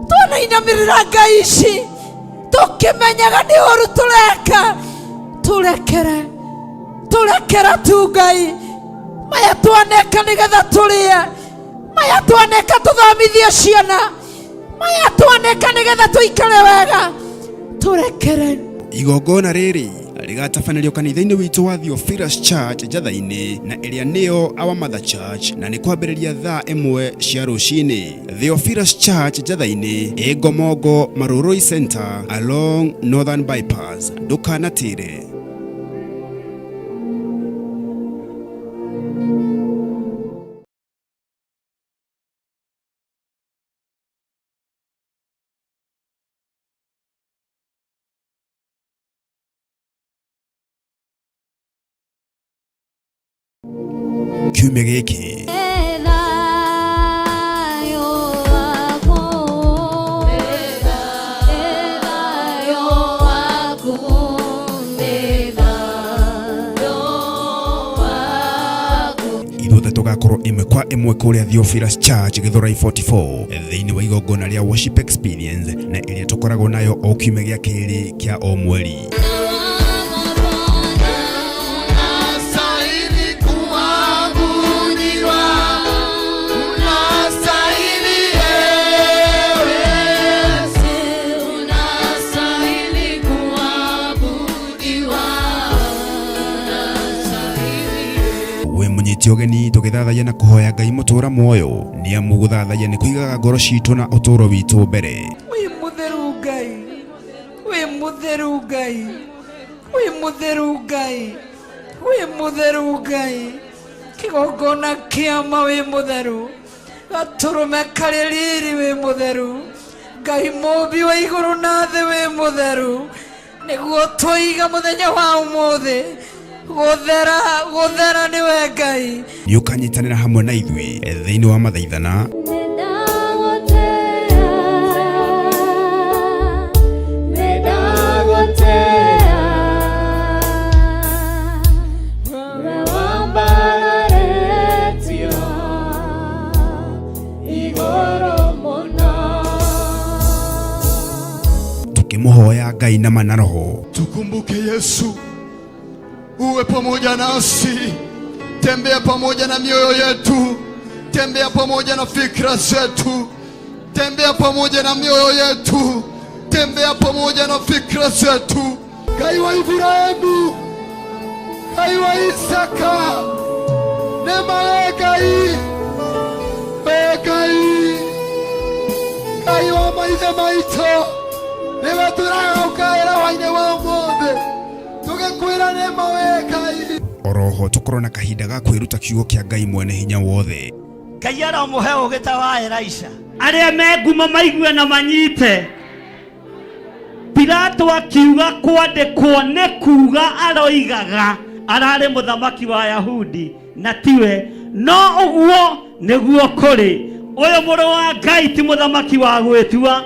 twanainamĩrĩra ngai ici tũkĩmenyaga nĩ ũru tũreka. Tũrekere, tũrekere tu Ngai. Maya twaneka nĩgetha tũrĩe, maya twaneka tũthomithie ciana, maya twaneka nĩgetha tũikare wega. Tũrekere. Igongona rĩrĩ rĩgatabanĩrio kanitha-inĩ witũ wa Theophilus Church Njatha-inĩ, na ĩrĩa nĩyo Our Mother Church, na nĩ kwambĩrĩria thaa 1 cia rũcinĩ. Theophilus Church Njatha-inĩ, ĩ Ngomongo Marurui Center along Northern Bypass. Ndũkanatĩre. Kiumia gĩkĩ ithuothe tũgakorwo ĩmwe kwa ĩmwe kũrĩa Theophilus Church Gĩthũrai 44 thĩinĩ wa igongona rĩa worship experience, na ĩrĩa tũkoragwo nayo o kiumia gĩa kerĩ kĩa o mweri. Wĩ mũnyiti ũgeni tũgĩthathaiya na kũhoya Ngai mũtũra muoyo, nĩ amu gũthathaiya nĩ kũigaga ngoro citũ na ũtũũro witũ mbere. Wĩ mũtheru Ngai, wĩ mũtheru Ngai, wĩ mũtheru Ngai, wĩ mũtheru Ngai. Kĩgongona kĩama wĩ mũtheru, gatũrũme karĩ riri wĩ mũtheru, Ngai mũmbi wa igũrũ na thĩ wĩ mũtheru. Nĩguo tũiga mũthenya wa ũmũthĩ gũthera, gũthera nĩwe Ngai. Nĩ ũkanyitanĩra hamwe na ithuĩ thĩinĩ wa mathaithana, tukĩmũhoya Ngai na mana roho. Tukumbuke Yesu, uwe pamoja nasi, tembea pamoja na mioyo yetu, tembea pamoja na fikra zetu, tembea pamoja na mioyo yetu, tembea pamoja na fikra zetu. Ngai wa Ibrahimu, Ngai wa Isaka, neema we Ngai, we Ngai, Ngai wa maithe maitũ, nĩwe tũragũkaĩra hwainĩ wa ũmũthĩ, tũgĩkwĩra neema we Ngai. Oroho tũkorwo na kahinda ga kwĩruta kiugo kĩa Ngai mwene hinya wothe. Ngai aromũhe ũũgĩ ta wa Elisha. Arĩa me ngumo maigue na manyite. Pilato akiuga kwandĩkwo nĩ kuga aroigaga ararĩ mũthamaki wa Yahudi na tiwe, no ũguo nĩguo kũrĩ. Ũyũ mũrũ wa Ngai ti mũthamaki wa gwĩtua,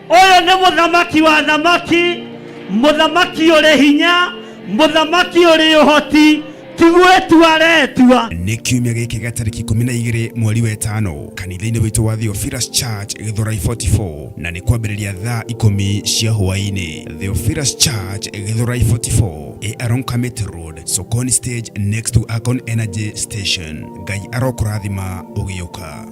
ũyũ nĩ mũthamaki wa thamaki, mũthamaki ũrĩ hinya, mũthamaki ũrĩ ũhoti, ti gwĩtua aretua. Nĩ kiumia gĩkĩ gĩa tarĩki 12 mweri wa 5 kanitha-inĩ witũ wa Theophilus Church Gĩthũrai 44, na nĩ kwambĩrĩria thaa 10 cia hwaĩ-inĩ. Theophilus Church Gĩthũrai 44 ĩ along Kamiti Road, Sokoni stage next to Akon Energy Station. Ngai arokũrathima ũgĩũka.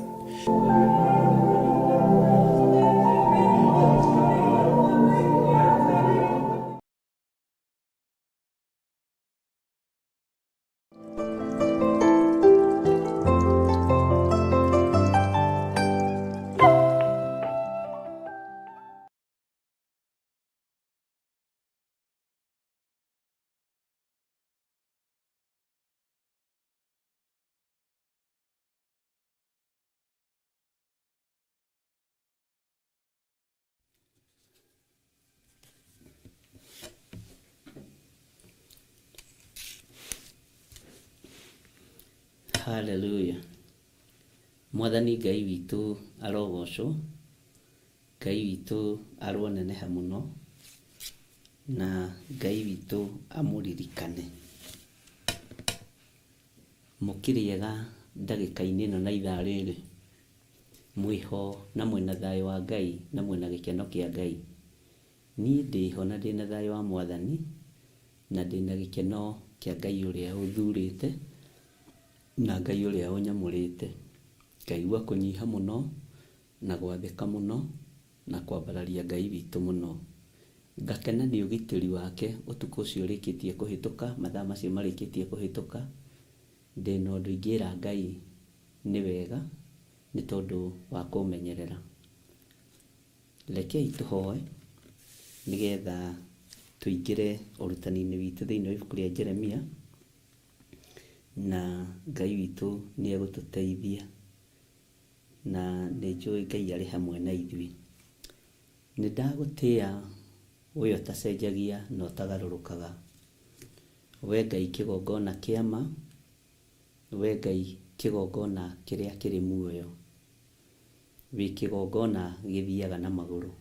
Hallelujah. Mwathani Ngai witũ arogocwo, Ngai witũ aroneneha mũno, na Ngai witũ amũririkane. Mũkĩrĩega ndagĩka-inĩ ĩno na ithaa rĩrĩ. Mwĩho na mwĩna thayũ wa Ngai na mwĩna gĩkeno kĩa Ngai. Niĩ ndĩho na ndĩna thayũ wa Mwathani na ndĩna gĩkeno kĩa Ngai ũrĩa ũthurĩte na Ngai ũrĩa ũnyamũrĩte. Ngaigua kũnyiha mũno na gwathĩka mũno na kwambararia Ngai witũ mũno. Ngakena nĩ ũgitĩri wake ũtukũ ũcio ũrĩkĩtie kũhĩtũka, mathaa macio marĩkĩtie kũhĩtũka. Ndĩna ũndũ ingĩra Ngai nĩ wega nĩ tondũ wa kũmenyerera. Rekei tũhoe nĩgetha tũingĩre ũrutani-inĩ witũ thĩinĩ wa ibuku rĩa Jeremia, na Ngai witũ nĩ egũtũteithia, na nĩ njũĩ Ngai arĩ hamwe na ithuĩ. Nĩ ndagũtĩa we ũtacenjagia na ũtagarũrũkaga. We Ngai kĩgongona kĩa ma, we Ngai kĩgongona kĩrĩa kĩrĩ muoyo. Wĩ kĩgongona gĩthiaga na magũrũ,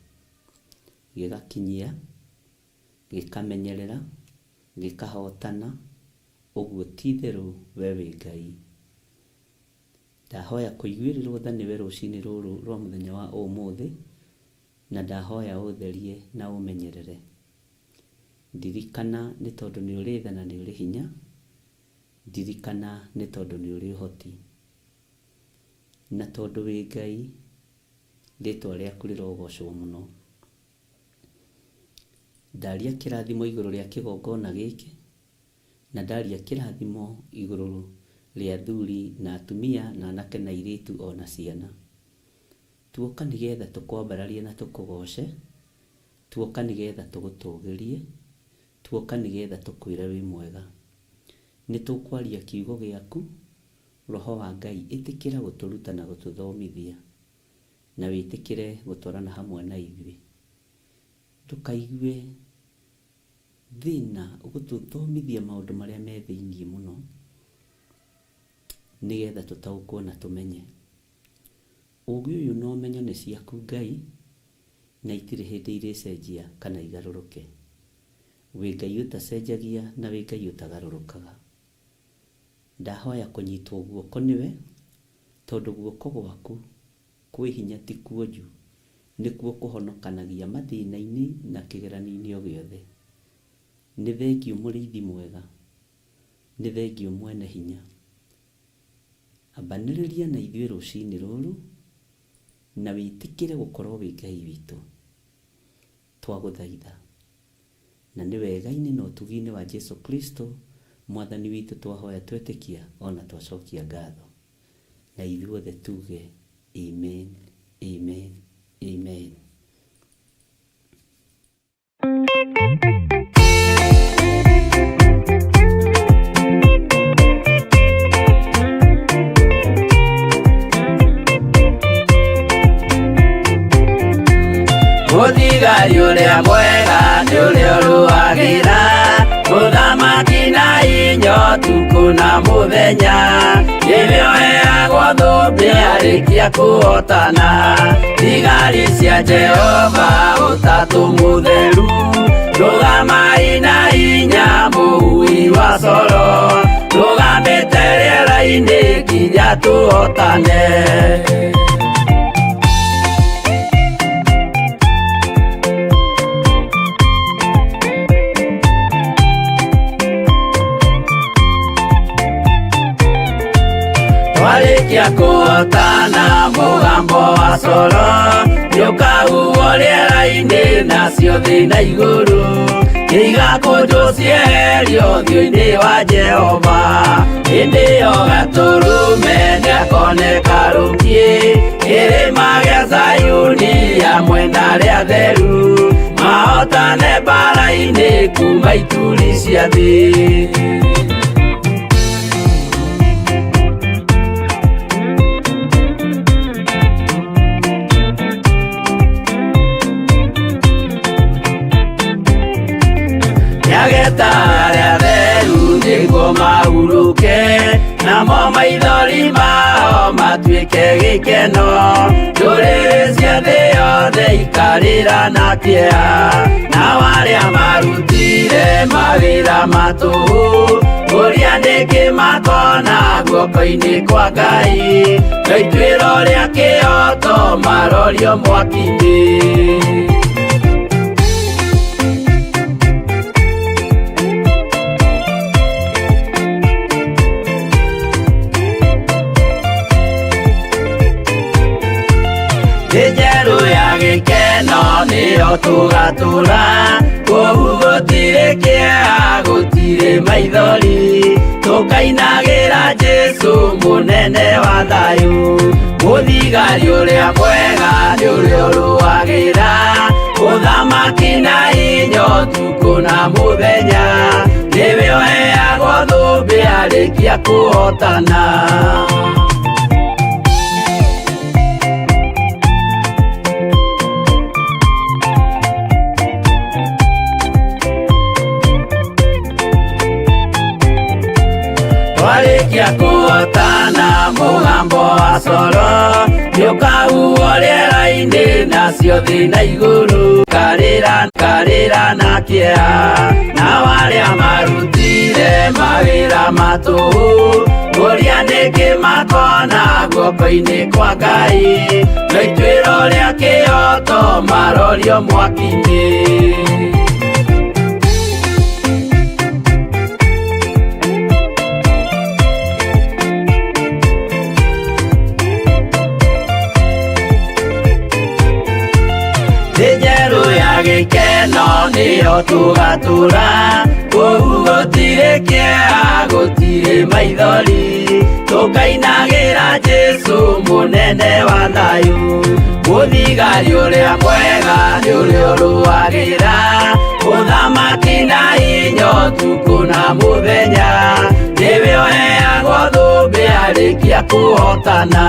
gĩgakinyia, gĩkamenyerera, gĩkahotana, ũguo ti-itherũ we wĩ Ngai. Ndahoya kũiguĩrĩrwo tha nĩwe rũcinĩ rũrũ rwa mũthenya wa ũmũthĩ, na ndahoya ũtherie na ũmenyerere. Ndirikana nĩ tondũ nĩ ũrĩ tha na nĩ ũrĩ hinya, ndirikana nĩ tondũ nĩ ũrĩ ũhoti. Na tondũ wĩ Ngai, rĩtwa rĩaku rĩrogocwo mũno. Ndaria kĩrathimo igũrũ rĩa kĩgongona gĩkĩ, na ndaria kĩrathimo igũrũ rĩa athuri na atumia na anake na airĩtu ona ciana. Tuoka nĩgetha tũkwambararie na tũkũgoce, tuoka nĩgetha tũgũtũgĩrie, tuoka nĩgetha tũkwĩre wĩ mwega. Nĩ tũkwaria kiugo gĩaku, Roho wa Ngai ĩtĩkĩra gũtũruta na gũtũthomithia, na wĩtĩkĩre gũtwarana hamwe na ithuĩ. Ndũkaigue thĩna gũtũthomithia maũndũ marĩa me thĩiniĩ mũno, nĩgetha tũtaũkwo na tũmenye. Ũgĩ ũyũ na ũmenyo nĩ ciaku Ngai, na itirĩ hĩndĩ irĩcenjia kana igarũrũke. Wĩ Ngai ũtacenjagia na wĩ Ngai ũtagarũrũkaga. Ndahoya kũnyitwo guoko nĩwe, tondũ guoko gwaku kwĩ hinya ti kuonju, nĩkuo kũhonokanagia mathĩna-inĩ na kĩgeranio-inĩ o gĩothe. Nĩ thengiũ mũrĩithi mwega, nĩ thengiũ mwene hinya. Ambanĩrĩria na ithuĩ rũcinĩ rũrũ, na wĩtĩkĩre gũkorwo wĩ Ngai witũ. Twagũthaitha. Na nĩ wega-inĩ na ũtugi-inĩ wa Jesu Kristo Mwathani witũ twahoya twetĩkia ona twacokia ngatho. Na ithuothe tuge amen, amen, amen. Mũthigari ũrĩa mwega nĩ ũrĩa ũrũagĩra mũthamaki na inyo tukũ na mũthenya, nĩwe ũheagwo thũmbĩ arĩkia kũhotana. Thigari cia Jehova ũtatũ mũtheru, rũgamai na hinya mũhui wa coro, rũgamĩte rĩera-inĩ nginya tũhotane. Twarĩkia kũhotana mũgambo wa coro nĩũkahuhwo rĩera-inĩ nacio thĩ na igũrũ igakũnjwo cieherio ũthiũ-inĩ wa Jehova. Hĩndĩ ĩyo gatũrũme nĩakoneka rũkiĩ kĩrĩma gĩa Zayuni hamwe na arĩa atheru mahotane mbara-inĩ kuma ituri cia thĩ. Nĩageta arĩa atheru nĩguo mahurũke, namo maithori mao matuĩke gĩkeno. Ndũrĩrĩ cia thĩ yothe ikarĩra na kĩeha, nao arĩa marutire mawĩra ma tũhũ Ũrĩa nĩkĩ makona guoko-inĩ kwa Ngai, na ituĩro rĩa kĩoto marorio mwaki-inĩ. Thĩ njerũ ya gĩkeno nĩyo tũgatũra, kũu gũtirĩ kĩeha, gũtirĩ maithori, tũkainagĩra Jesũ mũnene wa thayũ. Mũthigari ũrĩa mwega nĩ ũrĩa ũrũagĩra ũthamaki na hinya ũtukũ na mũthenya, nĩwe ũheagwo thũmbĩ arĩkia kũhotana. Twarĩkia kũhotana mũgambo wa coro nĩũkahuhwo rĩera-inĩ, nacio thĩ na igũrũ karĩra karĩra na kĩeha, nao arĩa marutire mawĩra ma tũhũ ũrĩa nĩkĩ makona guoko-inĩ kwa Ngai, na ituĩro rĩa kĩoto marorio mwaki-inĩ. Thĩ njerũ ya gĩkeno nĩyo tũgatũra, kũu gũtirĩ kĩeha, gũtirĩ maithori, tũkainagĩra Jesũ mũnene wa thayũ. Mũthigari ũrĩa mwega nĩ ũrĩa ũrũagĩra ũthamaki na hinya ũtukũ na mũthenya, nĩwe ũheagwo thũmbĩ arĩkia kũhotana.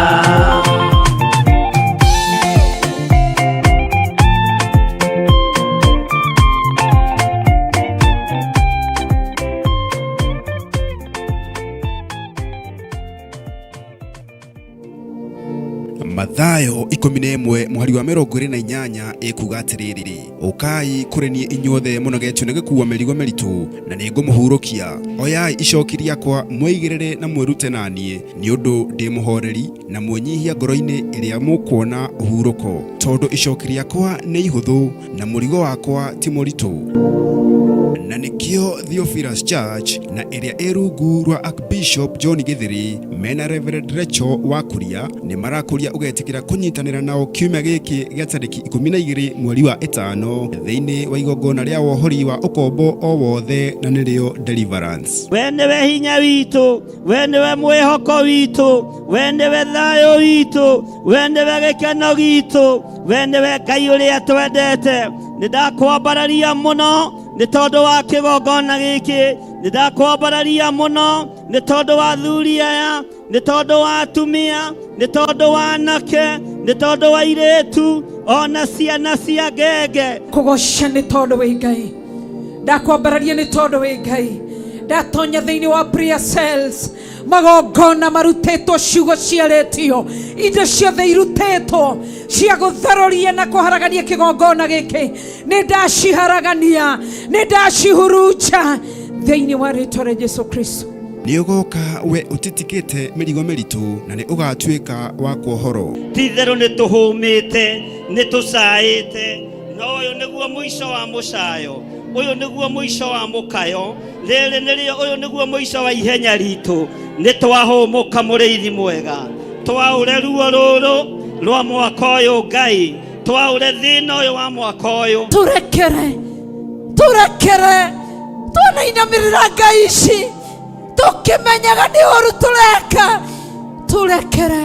Mathayo 11 mũhari wa 28 ĩkuga atĩrĩrĩ, ũkai kũrĩ niĩ inyuothe mũnogetio nĩ gĩkuua mĩrigo mĩritũ, na nĩ ngũmũhurũkia. Oyai icoki rĩakwa mwĩigĩrĩre na mwĩrute na niĩ, nĩ ũndũ ndĩ mũhoreri na mwĩnyihia ngoro-inĩ, ĩrĩa mũkuona ũhurũko, tondũ icoki rĩakwa nĩ ihũthũ na mũrigo wakwa ti mũritũ. Na nĩkĩo Theophilus Church na ĩrĩa ĩ rungu rwa Archbishop John Gĩthĩrĩ mena Reverend Rachel wa Kuria nĩ marakũria ũgetĩkĩra kũnyitanĩra nao kiumia gĩkĩ gĩa tarĩki 12 mweri wa ĩtano thĩinĩ wa igongona rĩa wohori wa ũkombo o wothe, na nĩrĩo Deliverance. We nĩwe hinya witũ, we nĩwe mwĩhoko witũ, we nĩwe thayũ witũ, we nĩwe gĩkeno gitũ, we nĩwe Ngai ũrĩa twendete. Nĩ ndakwambararia mũno nĩ tondũ wa kĩgongona gĩkĩ, nĩ ndakwambararia mũno nĩ tondũ wa athuri aya, nĩ tondũ wa atumia, nĩ tondũ wa anake, nĩ tondũ wa airĩtu, ona ciana cia ngenge. Kũgoca nĩ tondũ wĩ Ngai, ndakwambararia nĩ tondũ wĩ Ngai. Ndatonya thĩinĩ wa prayer cells, magongona marutĩtwo, ciugo ciarĩtio, indo ciothe irutĩtwo cia gũtharũria na kũharagania kĩgongona gĩkĩ, nĩ ndaciharagania, nĩ ndacihurunja thĩinĩ wa rĩtwa rĩa Jesu Kristo. Nĩ ũgoka we ũtitikĩte mĩrigo mĩritũ, na nĩ ũgatuĩka wa kuohorwo. Ti-itherũ nĩ tũhũmĩte, nĩ tũcaĩte, no ũyũ nĩguo mũico wa mũcayo, ũyũ nĩguo mũico wa mũkayo, rĩrĩ nĩrĩo, ũyũ nĩguo mũico wa ihenya ritũ. Nĩ twahũmũka mũrĩithi mwega, twaũre ruo rũrũ rwa mwaka ũyũ Ngai, twaũre thĩna ũyũ wa mwaka ũyũ. Tũrekere, tũrekere, twanainamĩrĩra Ngai ici tũkĩmenyaga nĩ ũru tũreka. Tũrekere,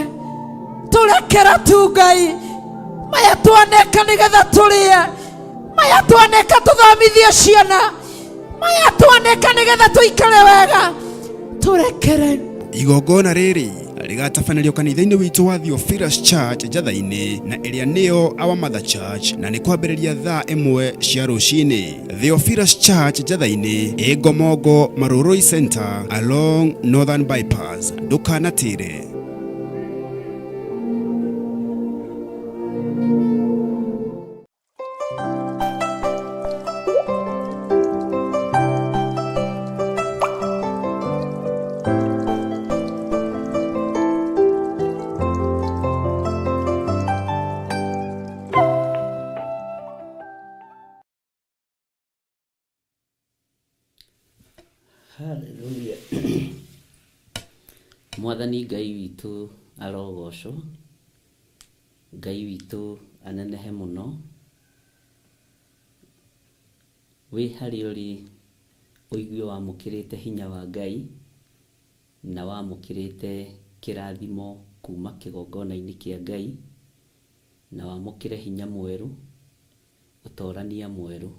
tũrekere tu Ngai, maya twaneka nĩgetha tũrĩe, maya twaneka tũthomithie ciana, maya twaneka nĩgetha tũikare wega. Tũrekere. Igongona rĩrĩ rĩgatabanĩrio kanitha-inĩ witũ wa Theophilus Church Njatha-inĩ, na ĩrĩa nĩyo Our Mother Church, na nĩ kwambĩrĩria thaa 1 cia rũcinĩ. Theophilus Church Njatha-inĩ ĩ Ngomongo Marurui Center along Northern Bypass. Ndũkanatĩre. Hallelujah. Mwathani Ngai witũ arogocwo, Ngai witũ anenehe mũno. Wĩ harĩa ũrĩ ũigue wamũkĩrĩte hinya wa Ngai na wamũkĩrĩte kĩrathimo kuma kĩgongona-inĩ kĩa Ngai na wamũkĩre hinya mwerũ, ũtorania mwerũ.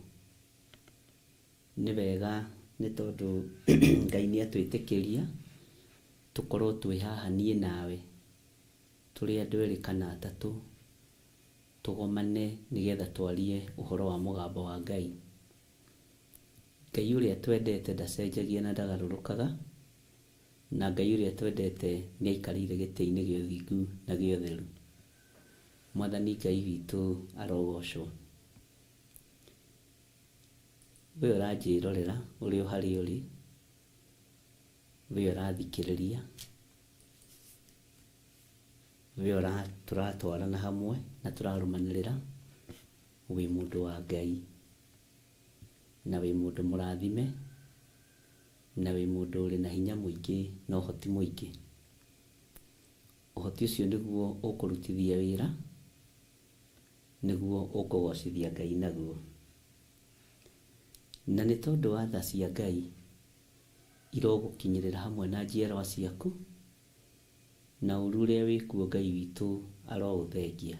Nĩ wega nĩ tondũ Ngai nĩ atwĩtĩkĩria tũkorwo twĩ haha niĩ nawe, tũrĩ andũ erĩ kana atatũ, tũgomane nĩgetha twarie ũhoro wa mũgambo wa Ngai. Ngai ũrĩa twendete ndacenjagia na ndagarũrũkaga, na Ngai ũrĩa twendete nĩ aikarĩire gĩtĩ-inĩ gĩa ũthingu na gĩa ũtheru. Mwathani Ngai witũ arogocwo. We ũranjĩrorera ũrĩ o harĩa ũrĩ, we ũrathikĩrĩria, we tũratwarana hamwe na tũrarũmanĩrĩra, wĩ mũndũ wa Ngai na wĩ mũndũ mũrathime na wĩ mũndũ ũrĩ na hinya mũingĩ na ũhoti mũingĩ. Ũhoti ũcio nĩguo ũkũrutithia wĩra, nĩguo ũkũgocithia Ngai naguo. Na nĩ tondũ wa tha cia Ngai irogũkinyĩrĩra hamwe na njiarwa ciaku, na ũru ũrĩa wĩkuo Ngai witũ aroũthengia.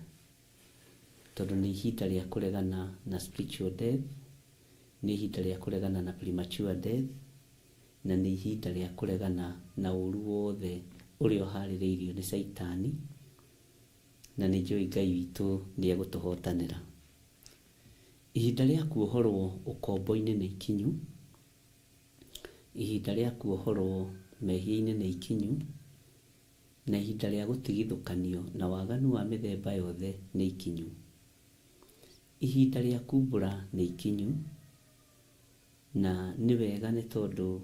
Tondũ nĩ ihinda rĩa kũregana na spiritual death, nĩ ihinda rĩa kũregana na premature death, na nĩ ihinda rĩa kũregana na ũru wothe ũrĩa ũharĩrĩirio nĩ Caitani, na nĩ njũĩ Ngai witũ nĩ egũtũhotanĩra. Ihinda rĩa kuohorwo ũkombo-inĩ nĩ ikinyu, ihinda rĩa kuohorwo mehia-inĩ nĩ ikinyu, na ihinda rĩa gũtigithũkanio na waganu wa mĩthemba yothe nĩ ikinyu. Ihinda rĩa kumbũra nĩ ikinyu, na nĩ wega nĩ tondũ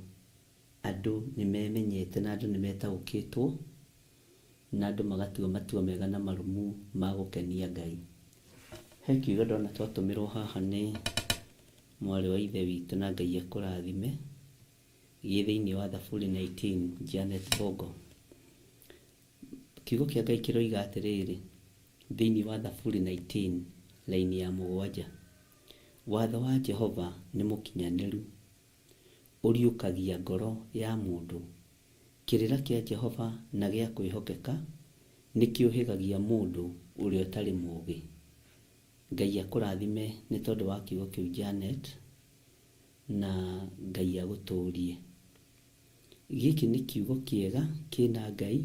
andũ nĩ memenyete na andũ nĩ metaũkĩtwo, na andũ magatua matua mega na marũmu ma gũkenia Ngai. He kiugo ndona twatũmĩrwo haha nĩ mwarĩ wa ithe witũ na Ngai akũrathime, gĩ thĩinĩ wa Thaburi 19, Janet Bongo. Kiugo kĩa Ngai kĩroiga atĩrĩrĩ, thĩinĩ wa Thaburi 19 raini ya mũgwanja, watho wa Jehova nĩ mũkinyanĩru, ũriũkagia ngoro ya mũndũ. Kĩrĩra kĩa Jehova na gĩa kwĩhokeka nĩkĩũhĩgagia mũndũ ũrĩa ũtarĩ mũũgĩ. Ngai akũrathime nĩ tondũ wa kiugo kĩu Janet, na Ngai agũtũrie. Gĩkĩ nĩ kiugo kĩega kĩna Ngai,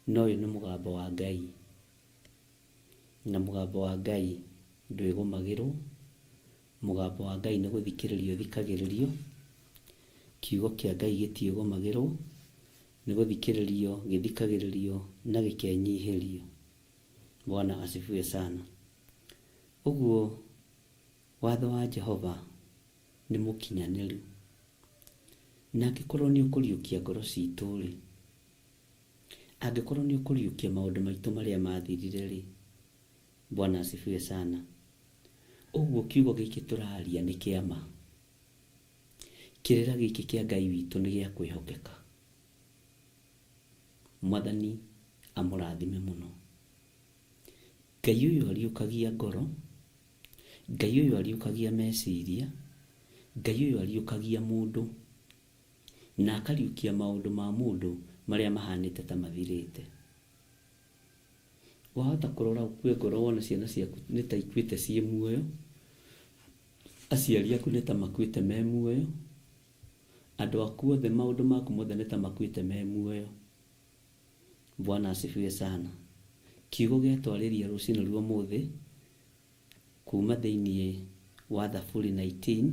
na ũyũ nĩ mũgambo wa Ngai. Na mũgambo wa Ngai ndwĩgũmagĩrwo, mũgambo wa Ngai nĩ gũthikĩrĩrio ũthikagĩrĩrio. Kiugo kĩa Ngai gĩtiĩgũmagĩrwo, nĩ gũthikĩrĩrio gĩthikagĩrĩrio na gĩkenyihĩrio. Bwana asifiwe sana. Ũguo watho wa Jehova nĩ mũkinyanĩru. Na angĩkorwo nĩ ũkũriũkia ngoro citũ rĩ, angĩkorwo nĩ ũkũriũkia maũndũ maitũ marĩa mathirire rĩ, Bwana asifiwe sana. Ũguo kiugo gĩkĩ tũraria nĩ kĩa ma. Kĩrĩra gĩkĩ kĩa Ngai witũ nĩ gĩa kwĩhokeka. Mwathani amũrathime mũno. Ngai ũyũ ariũkagia ngoro, Ngai ũyũ ariũkagia meciria, Ngai ũyũ ariũkagia mũndũ, na akariũkia maũndũ ma mũndũ marĩa mahanĩte ta mathirĩte. Wahota kũrora ũkue ngoro wone ciana ciaku nĩ ta ikuĩte ciĩ muoyo, aciari aku nĩ ta makuĩte me muoyo, andũ aku othe maũndũ maku mothe nĩ ta makuĩte me muoyo. Bwana asifiwe sana. Kiugo gĩatwarĩria rũcinĩ rwa ũmũthĩ kuma thĩinĩ wa Thaburi 19,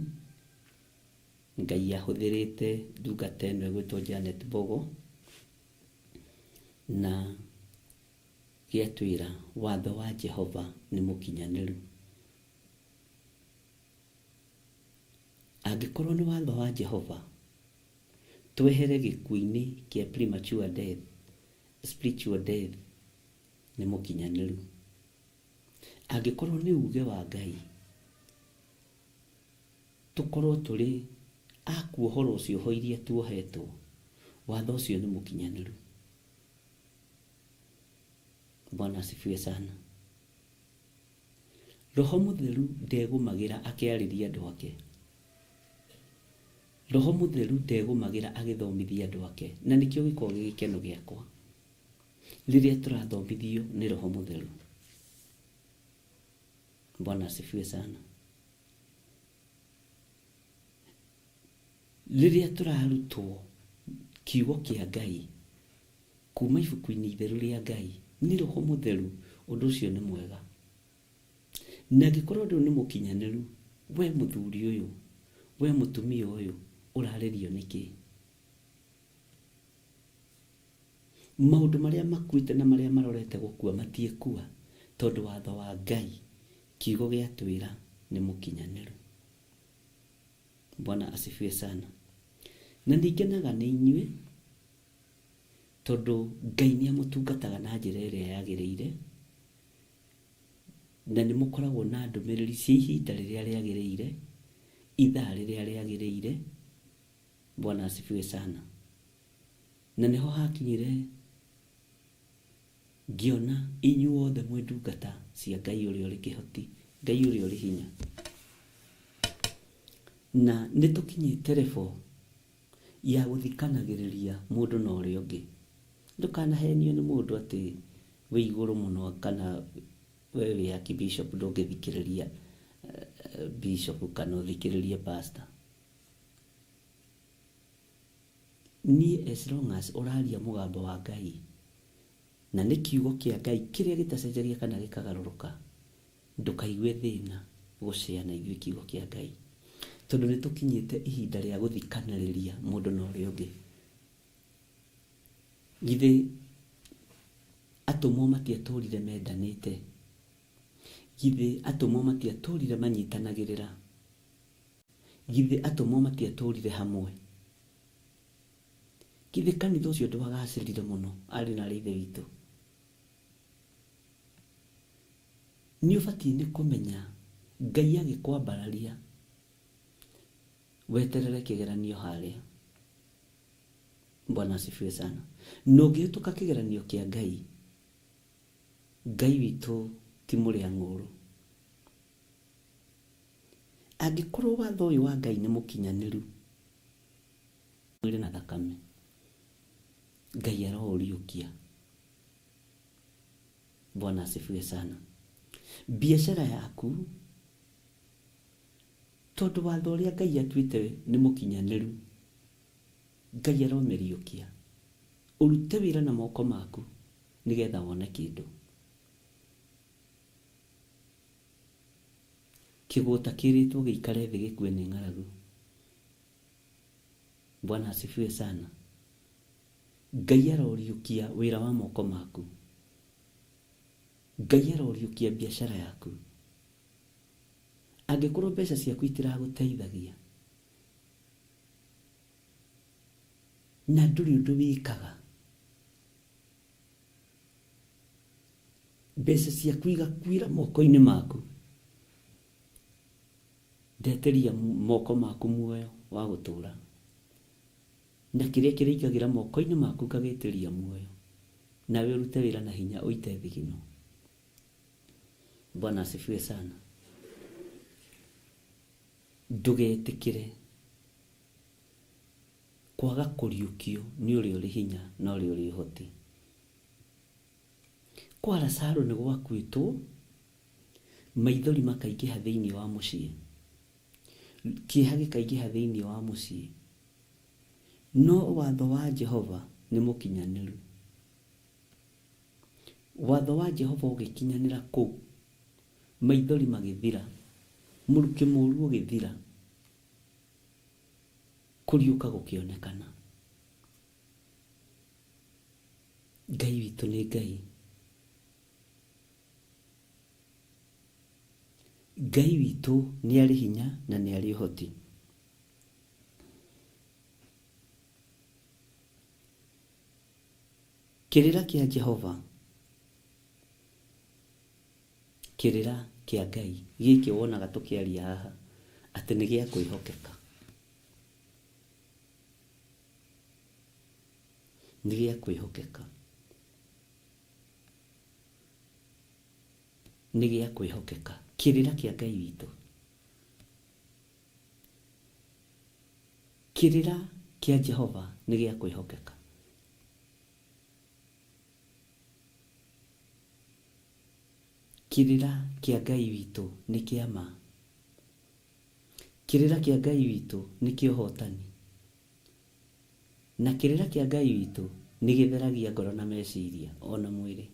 Ngai ahũthĩrĩte ndungata ĩno ĩgwĩtwo Janet Mbogo, na gĩatwĩra watho wa Jehova nĩ mũkinyanĩru. Angĩkorwo nĩ watho wa Jehova, Twehere gĩkuũ-inĩ kĩa premature death, spiritual death nĩ mũkinyanĩru. Angĩkorwo nĩ uge wa Ngai, tũkorwo tũrĩ a kuohorwo cioho iria tuohetwo, watho ũcio nĩ mũkinyanĩru. Bwana asifiwe sana. Roho Mũtheru ndegũmagĩra akĩarĩria andũ ake. Roho Mũtheru ndegũmagĩra agĩthomithia andũ ake, na nĩkĩo gĩkoragwo gĩ gĩkeno gĩakwa rĩrĩa tũrathomithio nĩ Roho Mũtheru. Bwana asifiwe sana. Rĩrĩa tũrarutwo kiugo kĩa Ngai kuma ibuku-inĩ itheru rĩa Ngai nĩ Roho Mũtheru, ũndũ ũcio nĩ mwega. Na angĩkorwo ũndũ ũyũ nĩ mũkinyanĩru, we mũthuri ũyũ, we mũtumia ũyũ, ũrarĩrio nĩkĩ? Maũndũ marĩa makuĩte na marĩa marorete gũkua matiĩkua, tondũ watho wa Ngai, kiugo gĩatwĩra, nĩ mũkinyanĩru. Bwana asifiwe sana. Na nĩ ngenaga nĩ inyuĩ, tondũ Ngai nĩ amũtungataga na njĩra ĩrĩa yagĩrĩire, na nĩ mũkoragwo na ndũmĩrĩri cia ihinda rĩrĩa rĩagĩrĩire, ithaa rĩrĩa rĩagĩrĩire. Bwana asifiwe sana. Na nĩho hakinyire ngĩona inyuothe mwĩ ndungata cia Ngai ũrĩa ũrĩ kĩhoti, Ngai ũrĩa ũrĩ hinya. Na nĩ tũkinyĩte level ya gũthikanagĩrĩria mũndũ na ũrĩa ũngĩ. Ndũkanahenio nĩ mũndũ atĩ wĩ igũrũ mũno kana we wĩ archbishop ndũngĩthikĩrĩria bishop kana ũthikĩrĩrie pastor. Niĩ as long as ũraria mũgambo wa Ngai na nĩ kiugo kĩa Ngai kĩrĩa gĩtacenjagia kana gĩkagarũrũka, ndũkaigue thĩna gũcea na ithuĩ kiugo kĩa Ngai. Tondũ nĩ tũkinyĩte ihinda rĩa gũthikanĩrĩria mũndũ na ũrĩa ũngĩ. Githĩ atũmwo matiatũrire mendanĩte? Githĩ atũmwo matiatũrire manyitanagĩrĩra? Githĩ atũmwo matiatũrire hamwe? Githĩ kanitha ũcio ndwagacĩrire mũno arĩ na arĩ ithe witũ? Nĩ ũbatiĩ nĩ kũmenya Ngai agĩkwambararia weterere kĩgeranio harĩa. Bwana asifiwe sana. Na ũngĩhĩtũka kĩgeranio kĩa Ngai, Ngai witũ ti mũrĩa ng'ũrũ. Angĩkorwo watho ũyũ wa Ngai nĩ mũkinyanĩru, mwĩrĩ na thakame, Ngai aroũriũkia. Bwana asifiwe sana. Biashara yaku, tondũ watho ũrĩa Ngai atuĩte nĩ mũkinyanĩru, Ngai aromĩriũkia. Ũrute wĩra na moko maku nĩgetha wone kĩndũ. Kĩgũta kĩrĩtwo gĩikare thĩ gĩkue nĩ ng'aragu. Bwana asifiwe sana. Ngai aroriũkia wĩra wa moko maku. Ngai aroriũkia biashara yaku. Angĩkorwo mbeca ciaku itiragũteithagia na ndũrĩ ũndũ wĩkaga, mbeca ciaku igakuĩra moko-inĩ maku, ndeteria moko maku muoyo wa gũtũra, na kĩrĩa kĩrĩingagĩra moko-inĩ maku ngagĩtĩria muoyo, nawe ũrute wĩra na hinya ũite thigino. Bwana asifiwe sana. Ndũgetĩkĩre kwaga kũriũkio nĩ ũrĩa ũrĩ hinya na ũrĩa ũrĩ ũhoti. Kwa Lazaro nĩ gwakuĩtwo, maithori makaingĩha thĩinĩ wa mũciĩ, kĩeha gĩkaingĩha thĩinĩ wa mũciĩ, no watho wa Jehova nĩ mũkinyanĩru. Watho wa Jehova ũgĩkinyanĩra kũu, maithori magĩthira, mũrukĩ mũru ũgĩthira, kũriũka gũkĩonekana. Ngai witũ nĩ Ngai. Ngai witũ nĩ arĩ hinya na nĩ arĩ ũhoti. Kĩrĩra kĩa Jehova, kĩrĩra kĩa Ngai gĩkĩ wonaga tũkĩaria haha atĩ nĩ gĩa kwĩhokeka. Nĩ gĩa kwĩhokeka. Nĩ gĩa kwĩhokeka. Kĩrĩra kĩa Ngai witũ. Kĩrĩra kĩa Jehova nĩ gĩa kwĩhokeka. Kĩrĩra kĩa Ngai witũ nĩ kĩa ma. Kĩrĩra kĩa Ngai witũ nĩ kĩa ũhotani. Na kĩrĩra kĩa Ngai witũ nĩ gĩtheragia ngoro na meciria o na mwĩrĩ,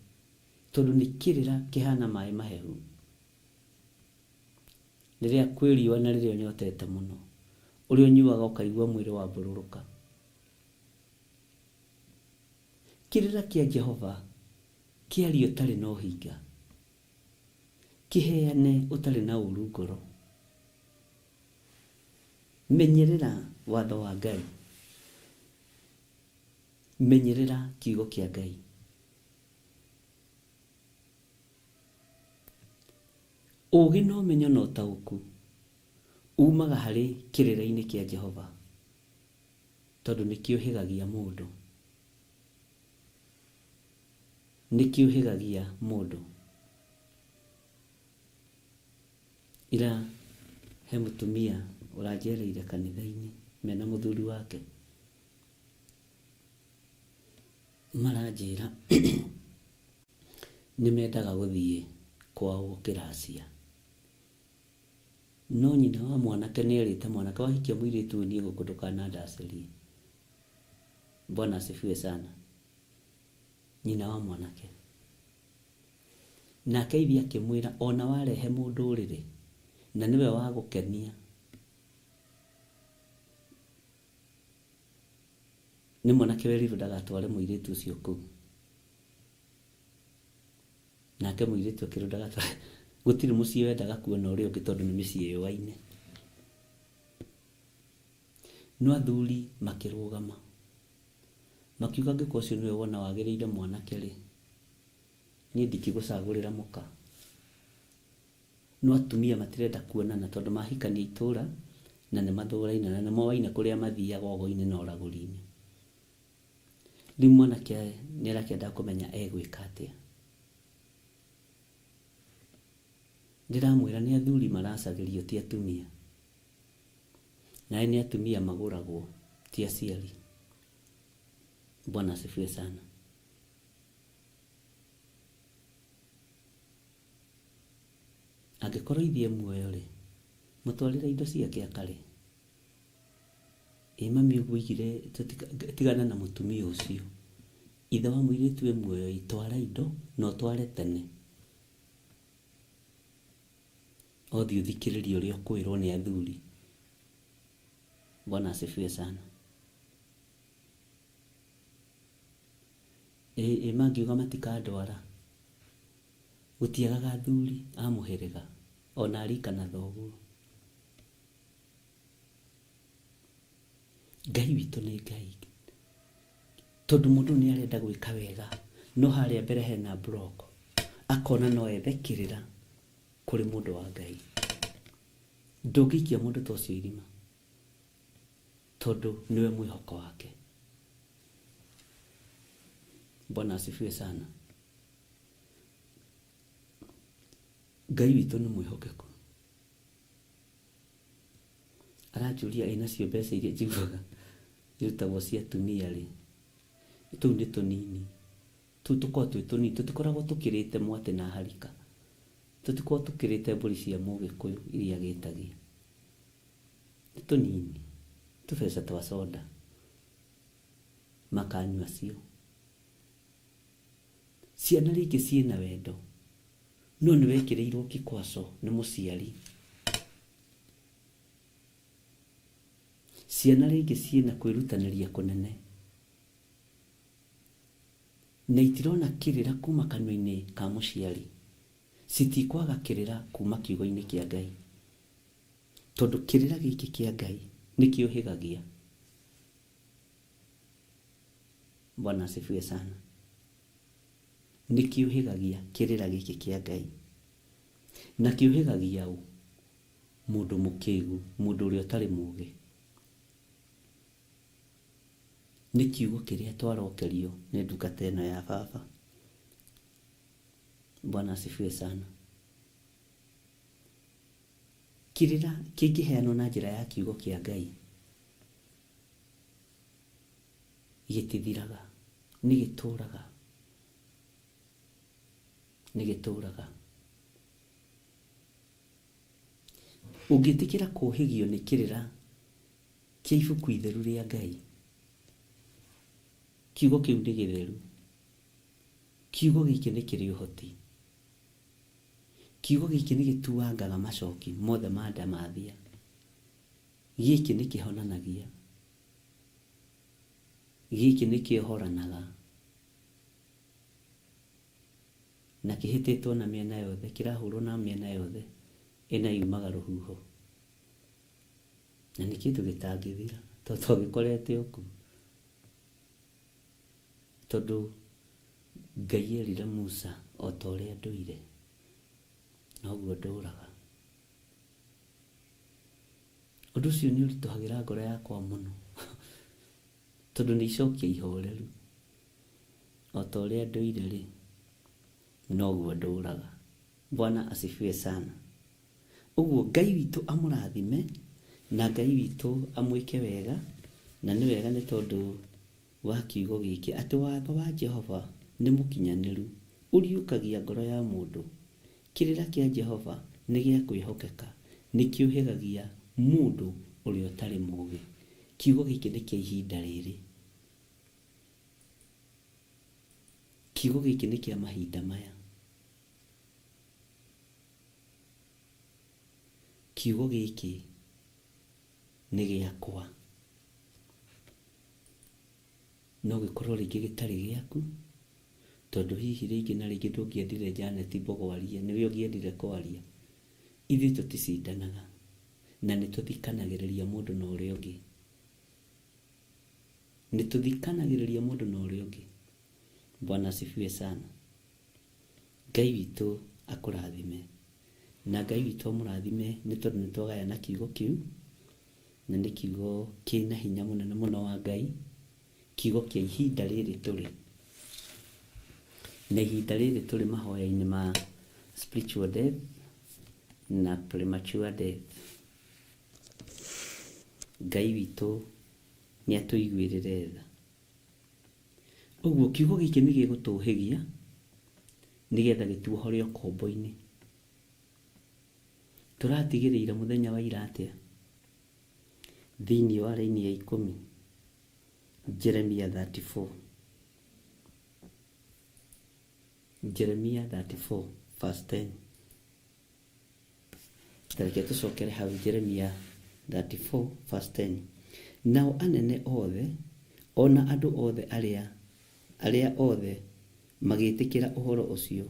tondũ nĩ kĩrĩra kĩhana maĩ mahehu. Rĩrĩa kwĩ riũa na rĩrĩa ũnyotete mũno, ũrĩa ũnyuaga ũkaigua mwĩrĩ wambũrũrũka. Kĩrĩra kĩa Jehova kĩarie ũtarĩ na ũhinga, kĩheane ũtarĩ na ũũru ngoro. Menyerera watho wa Ngai, menyerera kiugo kĩa Ngai. Ũũgĩ na ũmenyo na ũtaũku umaga harĩ kĩrĩra-inĩ kĩa Jehova, tondũ nĩ kĩũhĩgagia mũndũ. Nĩ kĩũhĩgagia mũndũ. Ira he mũtumia ũranjereire kanitha-inĩ mena mũthuri wake, maranjĩra nĩ mendaga gũthiĩ kwao kĩracia. No nyina wa mwanake nĩ erĩte mwanake wahikia mũirĩtu ũyũ niĩ gũkũ ndũkanandacĩrie. Bwana asifiwe sana. Nyina wa mwanake. Nake ithe akĩmwĩra ona warehe mũndũ ũrĩrĩ na nĩwe wa gũkenia nĩ mwanake werirwo ndagatware mũirĩtu ũcio kũu. Nake mũirĩtu akĩrwo ndagatware gũtirĩ mũciĩ wendaga kuona ũrĩa ũngĩ tondũ nĩ mĩciĩ yũaine. No athuri makĩrũgama makiuga angĩkorwo ũcio nĩwe wona wagĩrĩire mwanake-rĩ, niĩ ndingĩgũcagũrĩra mũka. No atumia matirenda kuonana tondũ mahikania itũra na nĩ mathũraine na nĩ moaine kũrĩa mathiaga ũgo-inĩ na ũragũri-inĩ. Rĩu mwanake nĩ arakĩenda kũmenya egwĩka atĩa. Ndĩramwĩra nĩ athuri maracagĩrio ti atumia. Nae nĩ atumia magũragwo ti aciari. Bwana asifiwe sana. Angĩkorwo ithiĩ muoyo-rĩ, mũtwarĩre indo ciake akarĩ. Ĩ mami ũguo oigire tigana na mũtumia ũcio. Ithe wa mũirĩtu e muoyo ĩ twara indo na ũtware tene. Ũthiĩ ũthikĩrĩrie ũrĩa ũkwĩrwo nĩ athuri. Bwana asifiwe sana. Ĩ ĩ mangiuga matikandwara. Gũtiagaga athuri a mũhĩrĩga ona a rika na thoguo. Ngai witũ nĩ Ngai. Tondũ mũndũ nĩ arenda gwĩka wega no harĩa mbere hena block akona no ethe kĩrĩra kũrĩ mũndũ wa Ngai. Ndũngĩikia mũndũ ta ũcio irima tondũ nĩwe mwĩhoko wake. Bwana asifiwe sana. Ngai witũ nĩ mwĩhokeku. Aranjũria ĩ nacio mbeca iria njiguaga irutagwo cia atumia rĩ, tũu nĩ tũnini. Tũu tũkoragwo twĩ tũnini, tũtikoragwo tũkĩrĩte mwatĩ na harika. Tũtikoragwo tũkĩrĩte mbũri cia mũgĩkũyũ iria agĩtagia. Nĩ tũnini, tũbeca twa soda makanyua cio. Ciana rĩngĩ ciĩna wendo, no nĩ wekĩrĩirwo kikwaco nĩ mũciari. Ciana rĩngĩ ciĩna kwĩrutanĩria kũnene, na itirona kĩrĩra kuma kanua-inĩ ka mũciari. Citikwaga kĩrĩra kuma kiugo-inĩ kĩa Ngai, tondũ kĩrĩra gĩkĩ kĩa Ngai nĩ kĩũhĩgagia. Bwana asifiwe sana. Nĩ kĩũhĩgagia kĩrĩra gĩkĩ kĩa Ngai. Na kĩũhĩgagia ũ? Mũndũ mũkĩgu, mũndũ ũrĩa ũtarĩ mũgĩ. Nĩ kiugo kĩrĩa twarokerio nĩ ndungata ĩno ya baba. Bwana asifiwe sana. Kĩrĩra kĩngĩheanwo na njĩra ya kiugo kĩa Ngai gĩtithiraga, nĩ gĩtũraga, nĩ gĩtũraga. Ũngĩtĩkĩra kũhĩgio nĩ kĩrĩra kĩa ibuku itheru rĩa Ngai, kiugo kĩu nĩ gĩtheru, kiugo gĩkĩ nĩ kĩrĩ ũhoti, kiugo gĩkĩ nĩ gĩtuangaga macoki mothe ma ndamathia, gĩkĩ nĩ kĩhonanagia, gĩkĩ nĩ kĩohoranaga, na kĩhĩtĩtwo na mĩena yothe, kĩrahũrwo na mĩena yothe, ĩna yumaga rũhuho. Na nĩ kĩndũ gĩtangĩthira, tondũ twagĩkorete o kũu. Tondũ Ngai erire Musa o ta ũrĩa ndũire, noguo ndũraga. Ũndũ ũcio nĩ ũritũhagĩra ngoro yakwa mũno, tondũ nĩ icokia ihoreru. O ta ũrĩa ndũire-rĩ, noguo ndũraga. Bwana asifiwe sana. Ũguo Ngai witũ amũrathime, na Ngai witũ amwĩke wega, na nĩ wega nĩ tondũ wa kiugo gĩkĩ, atĩ watho wa Jehova nĩ mũkinyanĩru, ũriũkagia ngoro ya mũndũ. Kĩrĩra kĩa Jehova nĩ gĩa kwĩhokeka, nĩ kĩũhĩgagia mũndũ ũrĩa ũtarĩ mũũgĩ. Kiugo gĩkĩ nĩ kĩa ihinda rĩrĩ. Kiugo gĩkĩ nĩ kĩa mahinda maya. Kiugo gĩkĩ nĩ gĩakwa. No gĩkorwo rĩngĩ gĩtarĩ gĩaku, tondũ hihi rĩngĩ na rĩngĩ ndũngĩendire Janet Mbogo arie, nĩwe ũngĩendire kwaria. Ithuĩ tũticindanaga, na nĩ tũthikanagĩrĩria mũndũ na ũrĩa ũngĩ. Nĩ tũthikanagĩrĩria mũndũ na ũrĩa ũngĩ. Bwana asifiwe sana. Ngai witũ akũrathime. Na Ngai witũ amũrathime nĩ tondũ nĩ twagayana kiugo kĩu, na nĩ kiugo kĩna hinya mũnene mũno wa Ngai, kiugo kĩa ihinda rĩrĩ tũrĩ. Na ihinda rĩrĩ tũrĩ mahoya-inĩ ma spiritual death na premature death. Ngai witũ nĩ atũiguĩrĩre tha. Ũguo kiugo gĩkĩ nĩ gĩgũtũhĩgia nĩgetha gĩtuohore ũkombo-inĩ. Tũratigĩrĩire mũthenya wa ira atĩa? Thĩinĩ wa raini ya ikũmi, Jeremia 34. Jeremia 34 verse 10. Ta reke tũcokere hau Jeremia 34 verse 10. Nao anene othe, o na andũ othe arĩa arĩa othe magĩtĩkĩra ũhoro ũcio,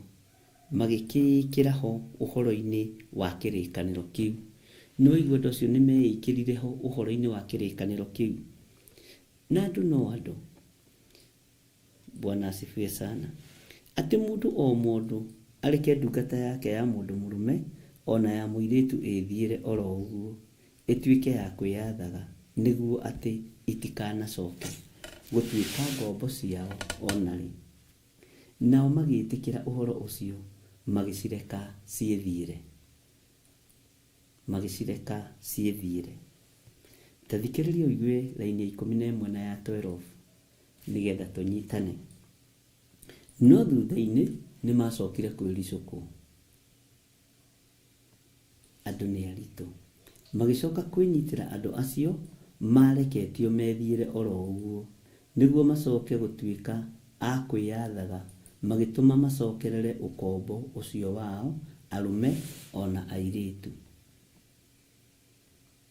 magĩkĩĩkĩra ho ũhoro-inĩ wa kĩrĩkanĩro kĩu. Nĩ waigua andũ acio nĩ meĩkĩrire ho ũhoro-inĩ wa kĩrĩkanĩro kĩu. Na andũ no andũ. Bwana asifiwe sana. Atĩ mũndũ o mũndũ areke ndungata yake ya mũndũ mũrũme o na ya mũirĩtu ĩthiĩre oro ũguo, ĩtuĩke ya kwĩyathaga, nĩguo atĩ itikanacoke gũtuĩka ngombo ciao o na rĩ. Nao magĩĩtĩkĩra ũhoro ũcio, magĩcireka ciĩthiĩre. Magĩcireka ciĩthiĩre. Ta thikĩrĩria ũigue raini ya ikũmi na ĩmwe na ya 12 nĩgetha tũnyitane. No thutha-inĩ nĩ macokire kwĩricũkwo. Andũ nĩ aritũ. Magĩcoka kwĩnyitĩra andũ acio mareketio methiĩre oro ũguo, nĩguo macoke gũtuĩka a kwĩyathaga, magĩtũma macokerere ũkombo ũcio wao, arũme o na airĩtu.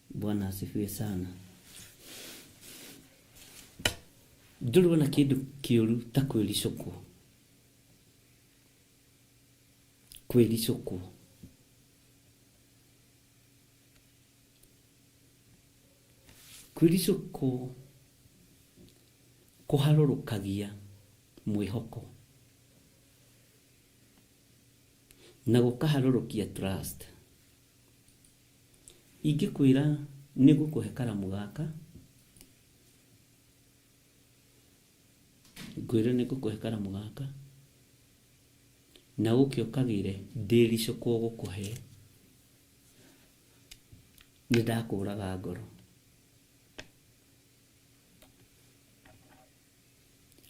Bwana asifiwe sana. Ndũrĩ wona kĩndũ kĩũru ta kwĩricũkwo. Kwĩricũkwo. Kwĩricũkwo kũharũrũkagia mwĩhoko. Na gũkaharũrũkia trust. Ingĩkwĩra nĩ ngũkũhe karamu gaka, ngwĩre nĩ ngũkũhe karamu gaka, na ũke ũkagĩre ndĩricũkwo gũkũhe, nĩ ndakũraga ngoro.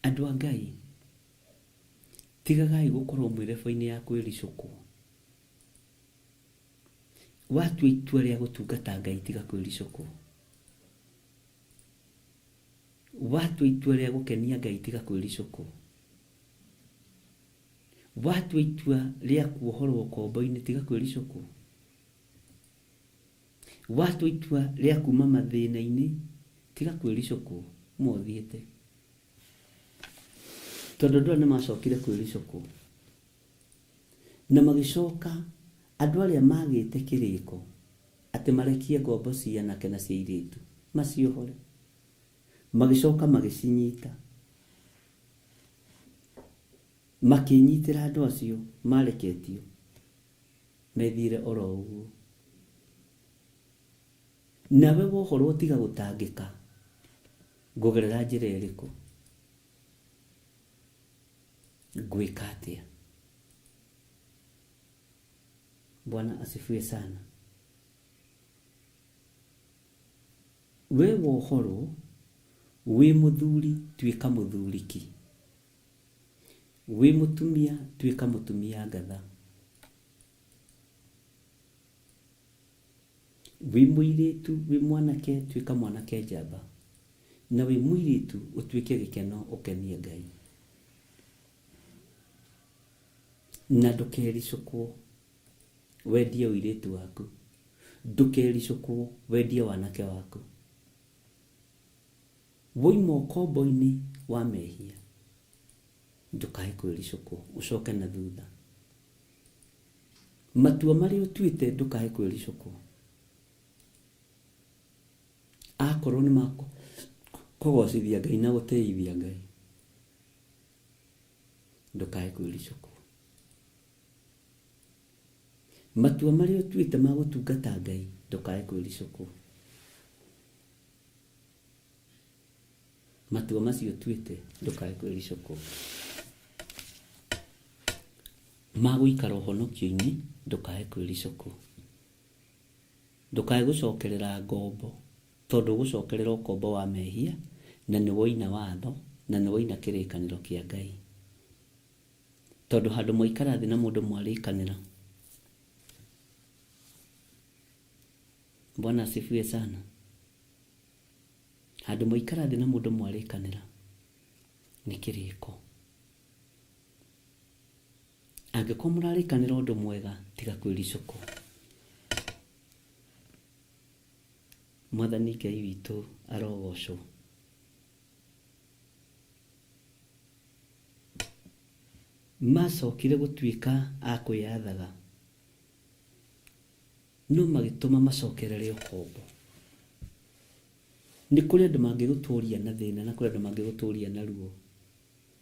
Andũ a Ngai, tigagai gũkorwo mwĩ level-inĩ ya kwĩricũkwo. Watua itua rĩa gũtungata Ngai tiga kwĩricũkwo. Watua itua rĩa gũkenia Ngai tiga kwĩricũkwo. Watua itua rĩa kuohorwo ũkombo-inĩ tiga kwĩricũkwo. Watua itua rĩa kuma mathĩna-inĩ tiga kwĩricũkwo uma ũthiĩte. Tondũ andũ aya nĩ macokire kwĩricũkwo. Na magĩcoka andũ arĩa magĩte kĩrĩko atĩ marekie ngombo cia anake na cia airĩtu maciohore. Magĩcoka magĩcinyita. Makĩnyitĩra andũ acio mareketio methiĩre oro ũguo. Nawe wohorwo tiga gũtangĩka, ngũgerera njĩra ĩrĩkũ? Ngwĩka atĩa? Bwana asifiwe sana. We wohorwo wĩ mũthuri tuĩka mũthuri ki. Wĩ mũtumia tuĩka mũtumia ngatha. Wĩ mũirĩtu wĩ mwanake tuĩka mwanake njamba. Na wĩ mũirĩtu ũtuĩke gĩkeno ũkenie Ngai. Na ndũkericũkwo wendie ũirĩtu waku. Ndũkericũkwo wendie wanake waku. Woima ũkombo-inĩ wa mehia, ndũkae kwĩricũkwo ũcoke na thutha. Matua marĩa ũtuĩte ndũkae kwĩricũkwo. Akorwo nĩ ma kũgocithia Ngai na gũtĩithia Ngai, ndũkae kwĩricũkwo. Matua marĩa ũtuĩte ma gũtungata Ngai, ndũkae kwĩricũkwo. Matua macio ũtuĩte, ndũkae kwĩricũkwo. Ma gũikara ũhonokio-inĩ, ndũkae kwĩricũkwo. Ndũkae gũcokerera ngombo, tondũ ũgũcokerera ũkombo wa mehia, na nĩ woina watho, na nĩ woina kĩrĩkanĩro kĩa Ngai. Tondũ handũ mwaikara thĩ na mũndũ mwarĩkanĩra. Bwana asifiwe sana. Handũ mwaikara thĩ na mũndũ mwarĩkanĩra, nĩ kĩrĩko. Angĩkorwo mũrarĩkanĩra ũndũ mwega, tiga kwĩricũkwo. Mwathani Ngai witũ arogocwo. Macokire gũtuĩka a kwĩyathaga, no magĩtũma macokerere ũkombo. Nĩ kũrĩ andũ mangĩgũtũria na thĩna na kũrĩ andũ mangĩgũtũria na ruo,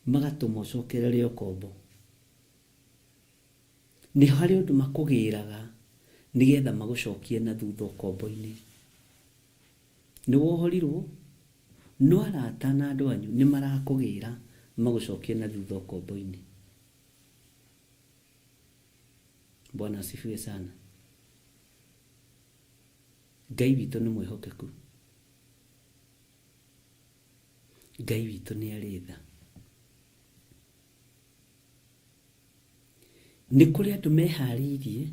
magatũma ũcokerere ũkombo. Nĩ harĩ ũndũ makũgĩraga nĩgetha magũcokie na thutha ũkombo-inĩ. Nĩ wohorirwo, no arata na andũ anyu nĩ marakũgĩra magũcokie na thutha ũkombo-inĩ. Bwana asifiwe sana. Ngai witũ nĩ mwĩhokeku. Ngai witũ nĩ arĩ tha. Nĩ kũrĩ andũ meharĩirie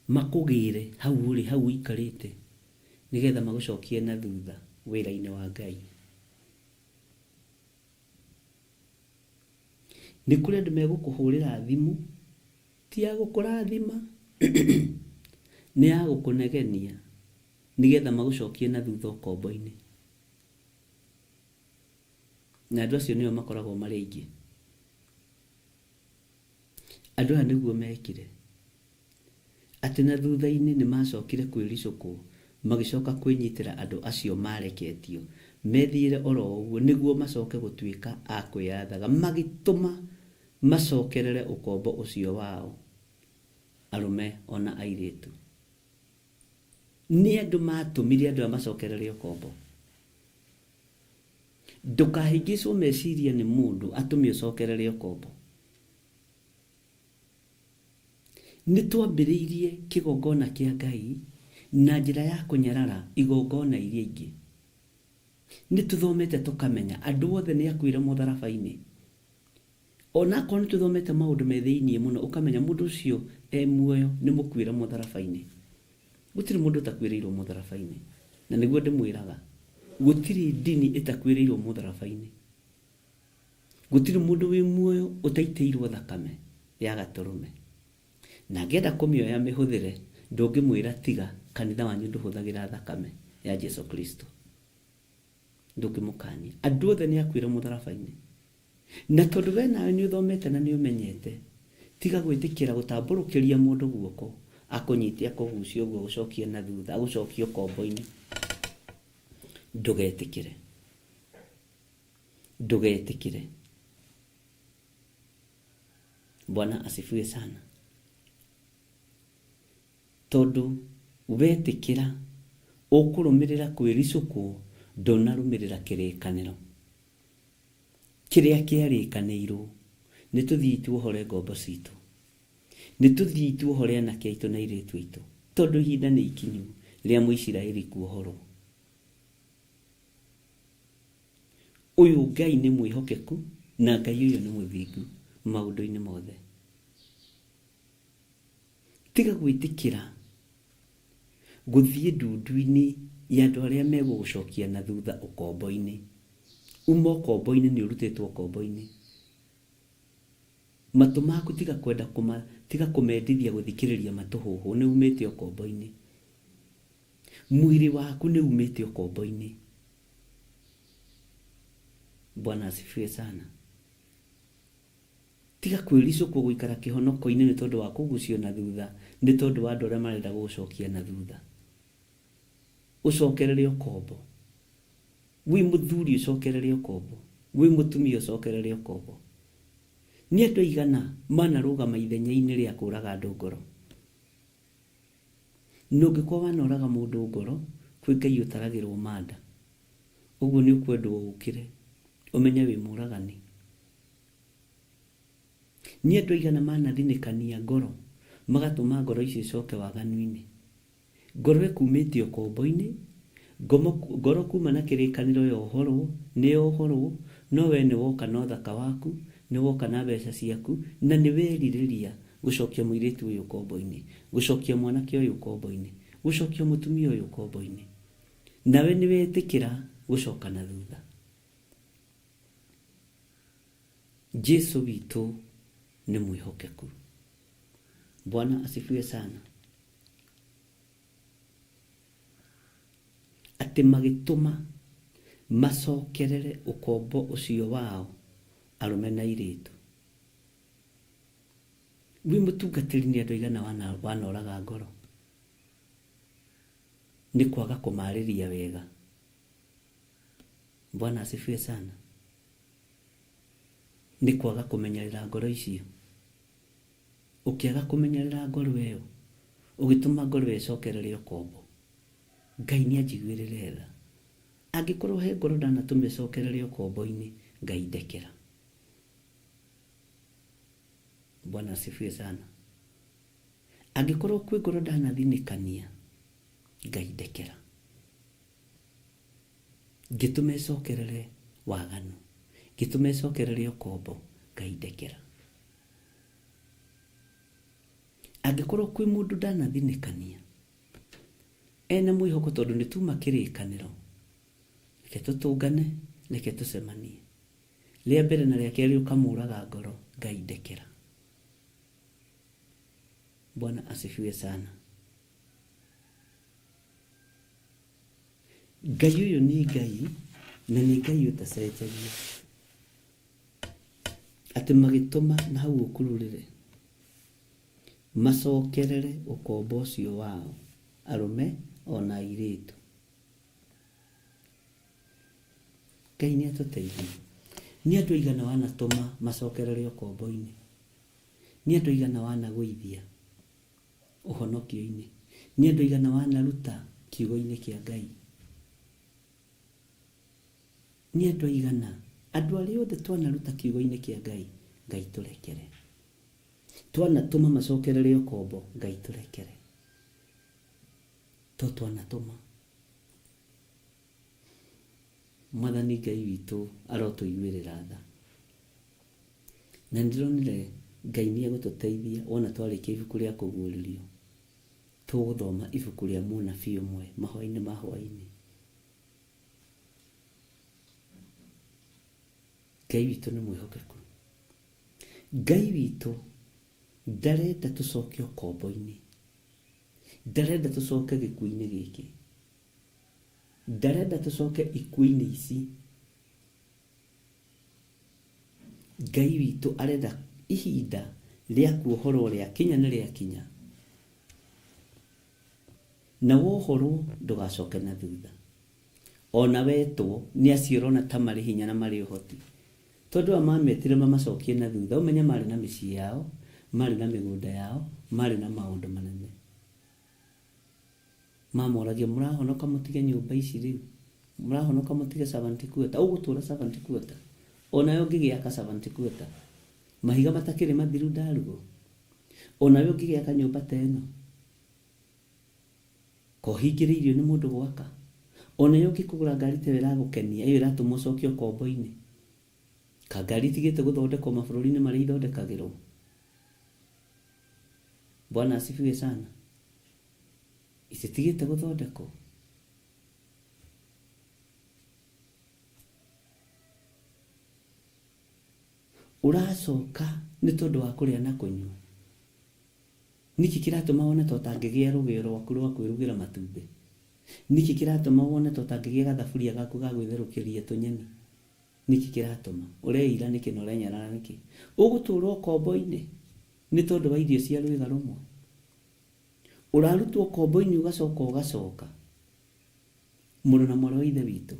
makũgĩre hau ũrĩ, hau ũikarĩte, nĩgetha magũcokie na thutha wĩra-inĩ wa Ngai. Nĩ kũrĩ andũ megũkũhũrĩra thimũ, ti ya gũkũrathima, nĩ ya gũkũnegenia, nĩgetha magũcokie na thutha ũkombo-inĩ. Na andũ acio nĩo makoragwo marĩ aingĩ. Andũ aya nĩguo mekire. Atĩ na thutha-inĩ nĩ macokire kwĩricũkwo, magĩcoka kwĩnyitĩra andũ acio mareketio methiĩre oro ũguo nĩguo macoke gũtuĩka a kwĩyathaga, magĩtũma Macokerere ũkombo ũcio wao, arũme ona airĩtu. Nĩ andũ matũmire andũ aya macokerere ũkombo. Ndũkahĩngĩcwo meciria nĩ mũndũ atũme ũcokerere ũkombo. Nĩ twambĩrĩirie kĩgongona kĩa Ngai na njĩra ya kũnyarara igongona iria ingĩ. Nĩ tũthomete tũkamenya andũ othe nĩ akuire mũtharaba-inĩ. Ona akorwo nĩ tũthomete maũndũ me thĩiniĩ mũno, ũkamenya mũndũ ũcio e muoyo nĩ mũkuĩre mũtharaba-inĩ. Gũtirĩ mũndũ ũtakuĩrĩirwo mũtharaba-inĩ. Na nĩguo ndĩmwĩraga, gũtirĩ ndini ĩtakuĩrĩirwo mũtharaba-inĩ. Gũtirĩ mũndũ wĩ muoyo ũtaitĩirwo thakame ya gatũrũme. Na angĩenda kũmĩoya amĩhũthĩre, ndũngĩmwĩra tiga kanitha wanyu ndũhũthagĩra thakame ya Jesu Kristo. Ndũngĩmũkania. Andũ othe nĩ akuĩre mũtharaba-inĩ. Na tondũ we nawe nĩ ũthomete na nĩ ũmenyete, tiga gwĩtĩkĩra gũtambũrũkĩria mũndũ guoko, akũnyite akũgucie ũguo agũcokie na thutha, agũcokie ũkombo-inĩ. Ndũgetĩkĩre. Ndũgetĩkĩre. Bwana asifiwe sana. Tondũ wetĩkĩra ũkũrũmĩrĩra kwĩricũkwo, ndũnarũmĩrĩra kĩrĩkanĩro kĩrĩa kĩarĩkanĩirwo. Nĩ tũthiĩ tuohore ngombo citũ, nĩ tũthiĩ tuohore anake aitũ na airĩtu aitũ, tondũ ihinda nĩ ikinyu rĩa Mũisiraeli kuohorwo. Ũyũ Ngai nĩ mwĩhokeku na Ngai ũyũ nĩ mũthingu maũndũ-inĩ mothe. Tiga gwĩtĩkĩra gũthiĩ ndundu-inĩ ya andũ arĩa megũgũcokia na thutha ũkombo-inĩ. Uma ũkombo-inĩ, nĩ ũrutĩtwo ũkombo-inĩ. Matũ maku tiga kwenda kũma, tiga kũmendithia gũthikĩrĩria matũhũhũ, nĩ umĩte ũkombo-inĩ. Mwĩrĩ waku nĩ umĩte ũkombo-inĩ. Bwana asifiwe sana. Tiga kwĩricũkwo gũikara kĩhonoko-inĩ nĩ tondũ wa kũgucio na thutha, nĩ tondũ wa andũ arĩa marenda gũgũcokia na thutha. Ũcokerere ũkombo. Wĩ mũthuri ũcokerere ũkombo, wĩ mũtumia ũcokerere ũkombo. Nĩ andũ aigana manarũgama ithenya-inĩ rĩa kũraga andũ ngoro? Na ũngĩkorwo wanoraga mũndũ ngoro, kwĩ Ngai ũtaragĩrwo manda. Ũguo nĩ ũkwendwo ũkĩre, ũmenye wĩ mũragani. Nĩ andũ aigana manathinĩkania ngoro, magatũma ngoro icio icoke waganu-inĩ. Ngoro ĩkumĩte ũkombo-inĩ, ngoro kuma na kĩrĩkanĩro yohorwo, nĩ yohorwo, no we nĩ woka na ũthaka waku, nĩ woka na mbeca ciaku, na nĩ werirĩria gũcokia mũirĩtu ũyũ ũkombo-inĩ, gũcokia mwanake ũyũ ũkombo-inĩ, gũcokia mũtumia ũyũ ũkombo-inĩ. Nawe nĩ wetĩkĩra gũcoka na thutha. Jesu witũ nĩ mwĩhokeku. Bwana asifiwe sana. Atĩ magĩtũma macokerere ũkombo ũcio wao, arũme na airĩtu. Wĩ mũtungatĩri nĩ andũ aigana wanoraga ngoro nĩ kwaga kũmarĩria wega. Bwana asifiwe sana. Nĩ kwaga kũmenyerera ngoro icio. Ũkĩaga kũmenyerera ngoro ĩyo, ũgĩtũma ngoro ĩyo ĩcokerere ũkombo. Ngai nĩ anjiguĩrĩre tha. Angĩkorwo he ngoro ndanatũma ĩcokerere ũkombo-inĩ, Ngai ndekera. Bwana asifiwe sana. Angĩkorwo kwĩ ngoro ndanathinĩkania, Ngai ndekera. Ngĩtũma ĩcokerere waganu, ngĩtũma ĩcokerere ũkombo, Ngai ndekera. Angĩkorwo kwĩ mũndũ ndanathinĩkania, ena mwĩhoko tondũ nĩ tuma kĩrĩkanĩro, reke tũtũngane, reke tũcemanie. Rĩa mbere na rĩa kerĩ ũkamũraga ngoro, Ngai ndekera. Bwana asifiwe sana. Ngai ũyũ nĩ Ngai na nĩ Ngai ũtacenjagia. Atĩ magĩtũma na hau ũkururĩre macokerere ũkombo ũcio wao, arũme ona airĩtu. Ngai nĩ atũteithie. Nĩ andũ aigana wanatũma macokerere ũkombo-inĩ? Nĩ andũ aigana wanagũithia ũhonokio-inĩ? Nĩ andũ aigana wanaruta kiugo-inĩ kĩa Ngai? Nĩ andũ aigana, andũ arĩa othe twanaruta kiugo-inĩ kĩa Ngai, Ngai tũrekere. Twanatũma macokerere ũkombo, Ngai tũrekere. To twanatũma. Mwathani Ngai witũ arotũiguĩrĩra tha. Na nĩndĩronire Ngai nĩ egũtũteithia wona twarĩkia ibuku rĩa kũguũrĩrio, tũgũthoma ibuku rĩa mũnabii ũmwe mahoya-inĩ ma hwaĩ-inĩ. Ngai witũ nĩ mwĩhokeku. Ngai witũ ndarenda tũcoke ũkombo-inĩ, ndarenda tũcoke gĩkuũ-inĩ gĩkĩ, ndarenda tũcoke ikuũ-inĩ ici. Ngai witũ arenda ihinda rĩa kuohorwo rĩakinya nĩ rĩakinya, na wohorwo ndũgacoke na thutha. Ona wetwo nĩ acio ũrona ta marĩ hinya na marĩ ũhoti, tondũ aya mametire mamacokie na thutha, ũmenye marĩ na mĩciĩ yao, marĩ na mĩgũnda yao, marĩ na maũndũ manene. Mamoragia mũrahonoka mũtige nyũmba ici rĩu, mũrahonoka mũtige servant quarter, ũgũtũra servant quarter, onawe ũngĩgĩaka servant quarter, mahiga matakĩrĩ mathiru ndaruo, onawe ũngĩgĩaka nyũmba ta ĩno, ko hingĩrĩirio nĩ mũndũ gwaka, onawe ũngĩkũgũra ngari ta ĩyo ĩragũkenia, ĩyo ĩratũma ũcoke ũkombo-inĩ, ka ngari itigĩte gũthondekwo mabũrũri-inĩ marĩa ithondekagĩrwo. Bwana asifiwe sana. Ititigĩte gũthondekwo. Ũracoka nĩ tondũ wa kũrĩa na kũnyua. Nĩkĩ kĩratũma wone ta ũtangĩgĩa rũgĩo rwaku rwa kwĩrugĩra matumbĩ? Nĩkĩ kĩratũma wone ta ũtangĩgĩa gathaburia gaku ga gwĩtherũkĩria tũnyeni? Nĩkĩ kĩratũma? Ũreira nĩkĩ na ũrenyarara nĩkĩ? Ũgũtũra ũkombo-inĩ nĩ tondũ wa irio cia rwĩga rũmwe? Ũrarutwo ũkombo-inĩ ũgacoka ũgacoka, mũrũ na mwarĩ wa Ithe witũ,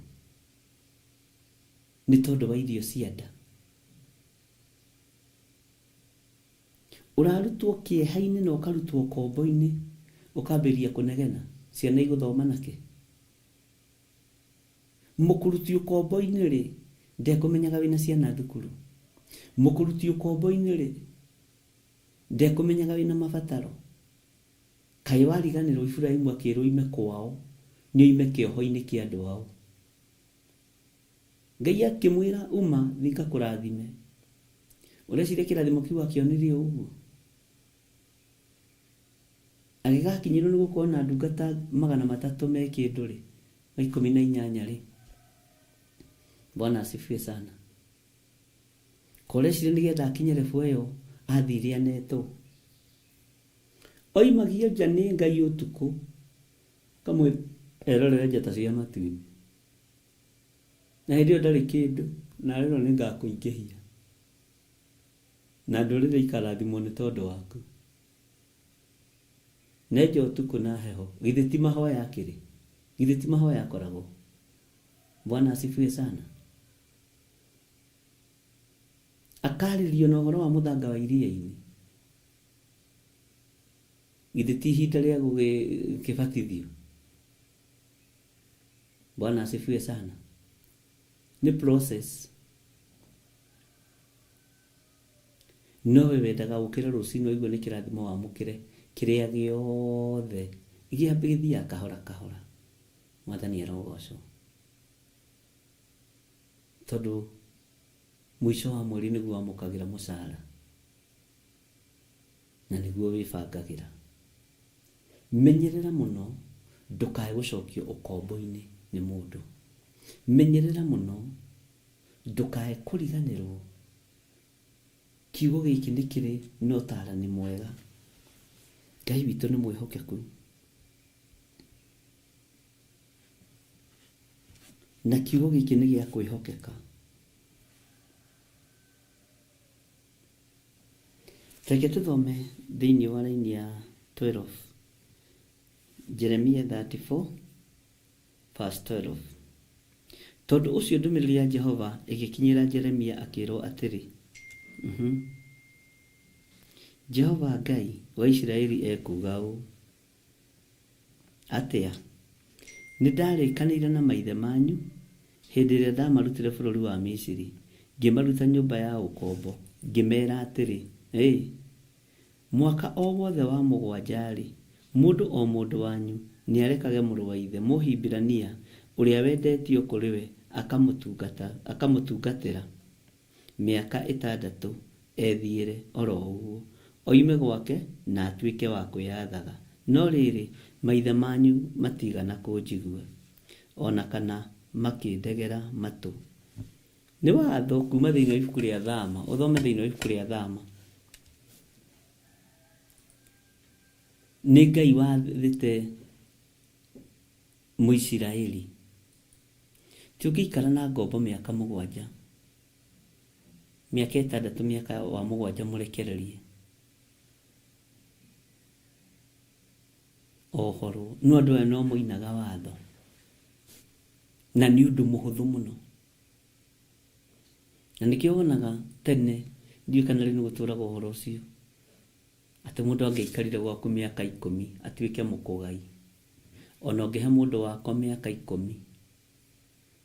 nĩ tondũ wa irio cia nda? Ũrarutwo kĩeha-inĩ na ũkarutwo ũkombo-inĩ, ũkambĩrĩria kũnegena, ciana igũthoma nakĩ? Mũkũruti ũkombo-inĩ rĩ, ndekũmenyaga wĩna ciana thukuru? Mũkũruti ũkombo-inĩ rĩ, ndekũmenyaga wĩna mabataro? Kaĩ wariganĩrwo Iburahimu akĩrwo oime kwao, nĩ oime kĩoho-inĩ kĩa andũ ao? Ngai akĩmwĩra uma thiĩ ngakũrathime. Ũreciria kĩrathimo kĩu akĩonire o ũguo? Agĩgakinyĩrwo nĩ gũkorwo na ndungata 300 me kĩndũ rĩ, ma 18 rĩ. Bwana asifiwe sana. Koreciria nĩgetha akinye level ĩyo athire anetwo. Oimagio nja nĩ Ngai ũtukũ akamwĩra erorere njata cia matu-inĩ. Na hĩndĩ ĩyo ndarĩ kĩndũ na arerwo nĩ ngakũingĩhia. Na ndũrĩrĩ ikarathimwo nĩ tondũ waku. Nenja ũtukũ na heho. Githĩ ti mahoya akĩrĩ? Githĩ ti mahoya akoragwo? Bwana asifiwe sana. Akarĩrio na ũhoro wa mũthanga wa iria-inĩ. Githĩ ti ihinda rĩa gũgĩbatithio? Bwana asifiwe sana. Nĩ process. Nowe wendaga ũkĩre rũcinĩ ũigue nĩ kĩrathimo wamũkĩre kĩrĩa gĩothe gĩambe gĩthiaga kahora kahora. Mwathani arogocwo. Tondũ mũico wa mweri nĩguo wamũkagĩra mũcara na nĩguo wĩbangagĩra. Menyerera mũno ndũkae gũcokio ũkombo-inĩ nĩ mũndũ. Menyerera mũno ndũkae kũriganĩrwo kiugo gĩkĩ nĩ kĩrĩ na ũtarani mwega. Ngai witũ nĩ mwĩhokeku. Na kiugo gĩkĩ nĩ gĩa kwĩhokeka. Reke tũthome thĩinĩ wa raini ya 12. Jeremia 34 verse 12. Tondũ ũcio ndũmĩrĩri ya Jehova ĩgĩkinyĩra Jeremia akĩĩrwo atĩrĩ, Jehova Ngai wa Isiraeli ekuuga ũũ, Atĩa? Nĩndarĩkanĩire na maithe manyu hĩndĩ ĩrĩa ndamarutire bũrũri wa Misiri, ngĩmaruta nyũmba ya ũkombo, ngĩmeera atĩrĩ, Mwaka o wothe wa mũgwanja-rĩ, mũndũ o mũndũ wanyu nĩarekage mũrũ wa ithe Mũhibirania ũrĩa wendetio kũrĩ we akamũtungatĩra mĩaka ĩtandatũ ethiĩre o ro ũguo, oime gwake na atuĩke wa kwĩyathaga. No rĩrĩ, maithe manyu matiigana kũnjigua, o na kana makĩndegera matũ. Nĩ watho kuma thĩinĩ wa ibuku rĩa Thama, ũthome thĩinĩ wa ibuku rĩa Thama. Nĩ Ngai wathĩte Mũisiraeli, ti ũngĩikara na ngombo mĩaka mũgwanja, mĩaka ĩtandatũ, mĩaka wa mũgwanja mũrekererie ohorwo. No andũ aya no moinaga watho, na nĩ ũndũ mũhũthũ mũno. Na nĩkĩo wonaga tene, ndiũĩ kana rĩu nĩ gũtũraga ũhoro ũcio, atĩ mũndũ angĩaikarire gwaku mĩaka ikũmi atuĩke mũkũgai. Ona ũngĩhe mũndũ wakwa mĩaka ikũmi,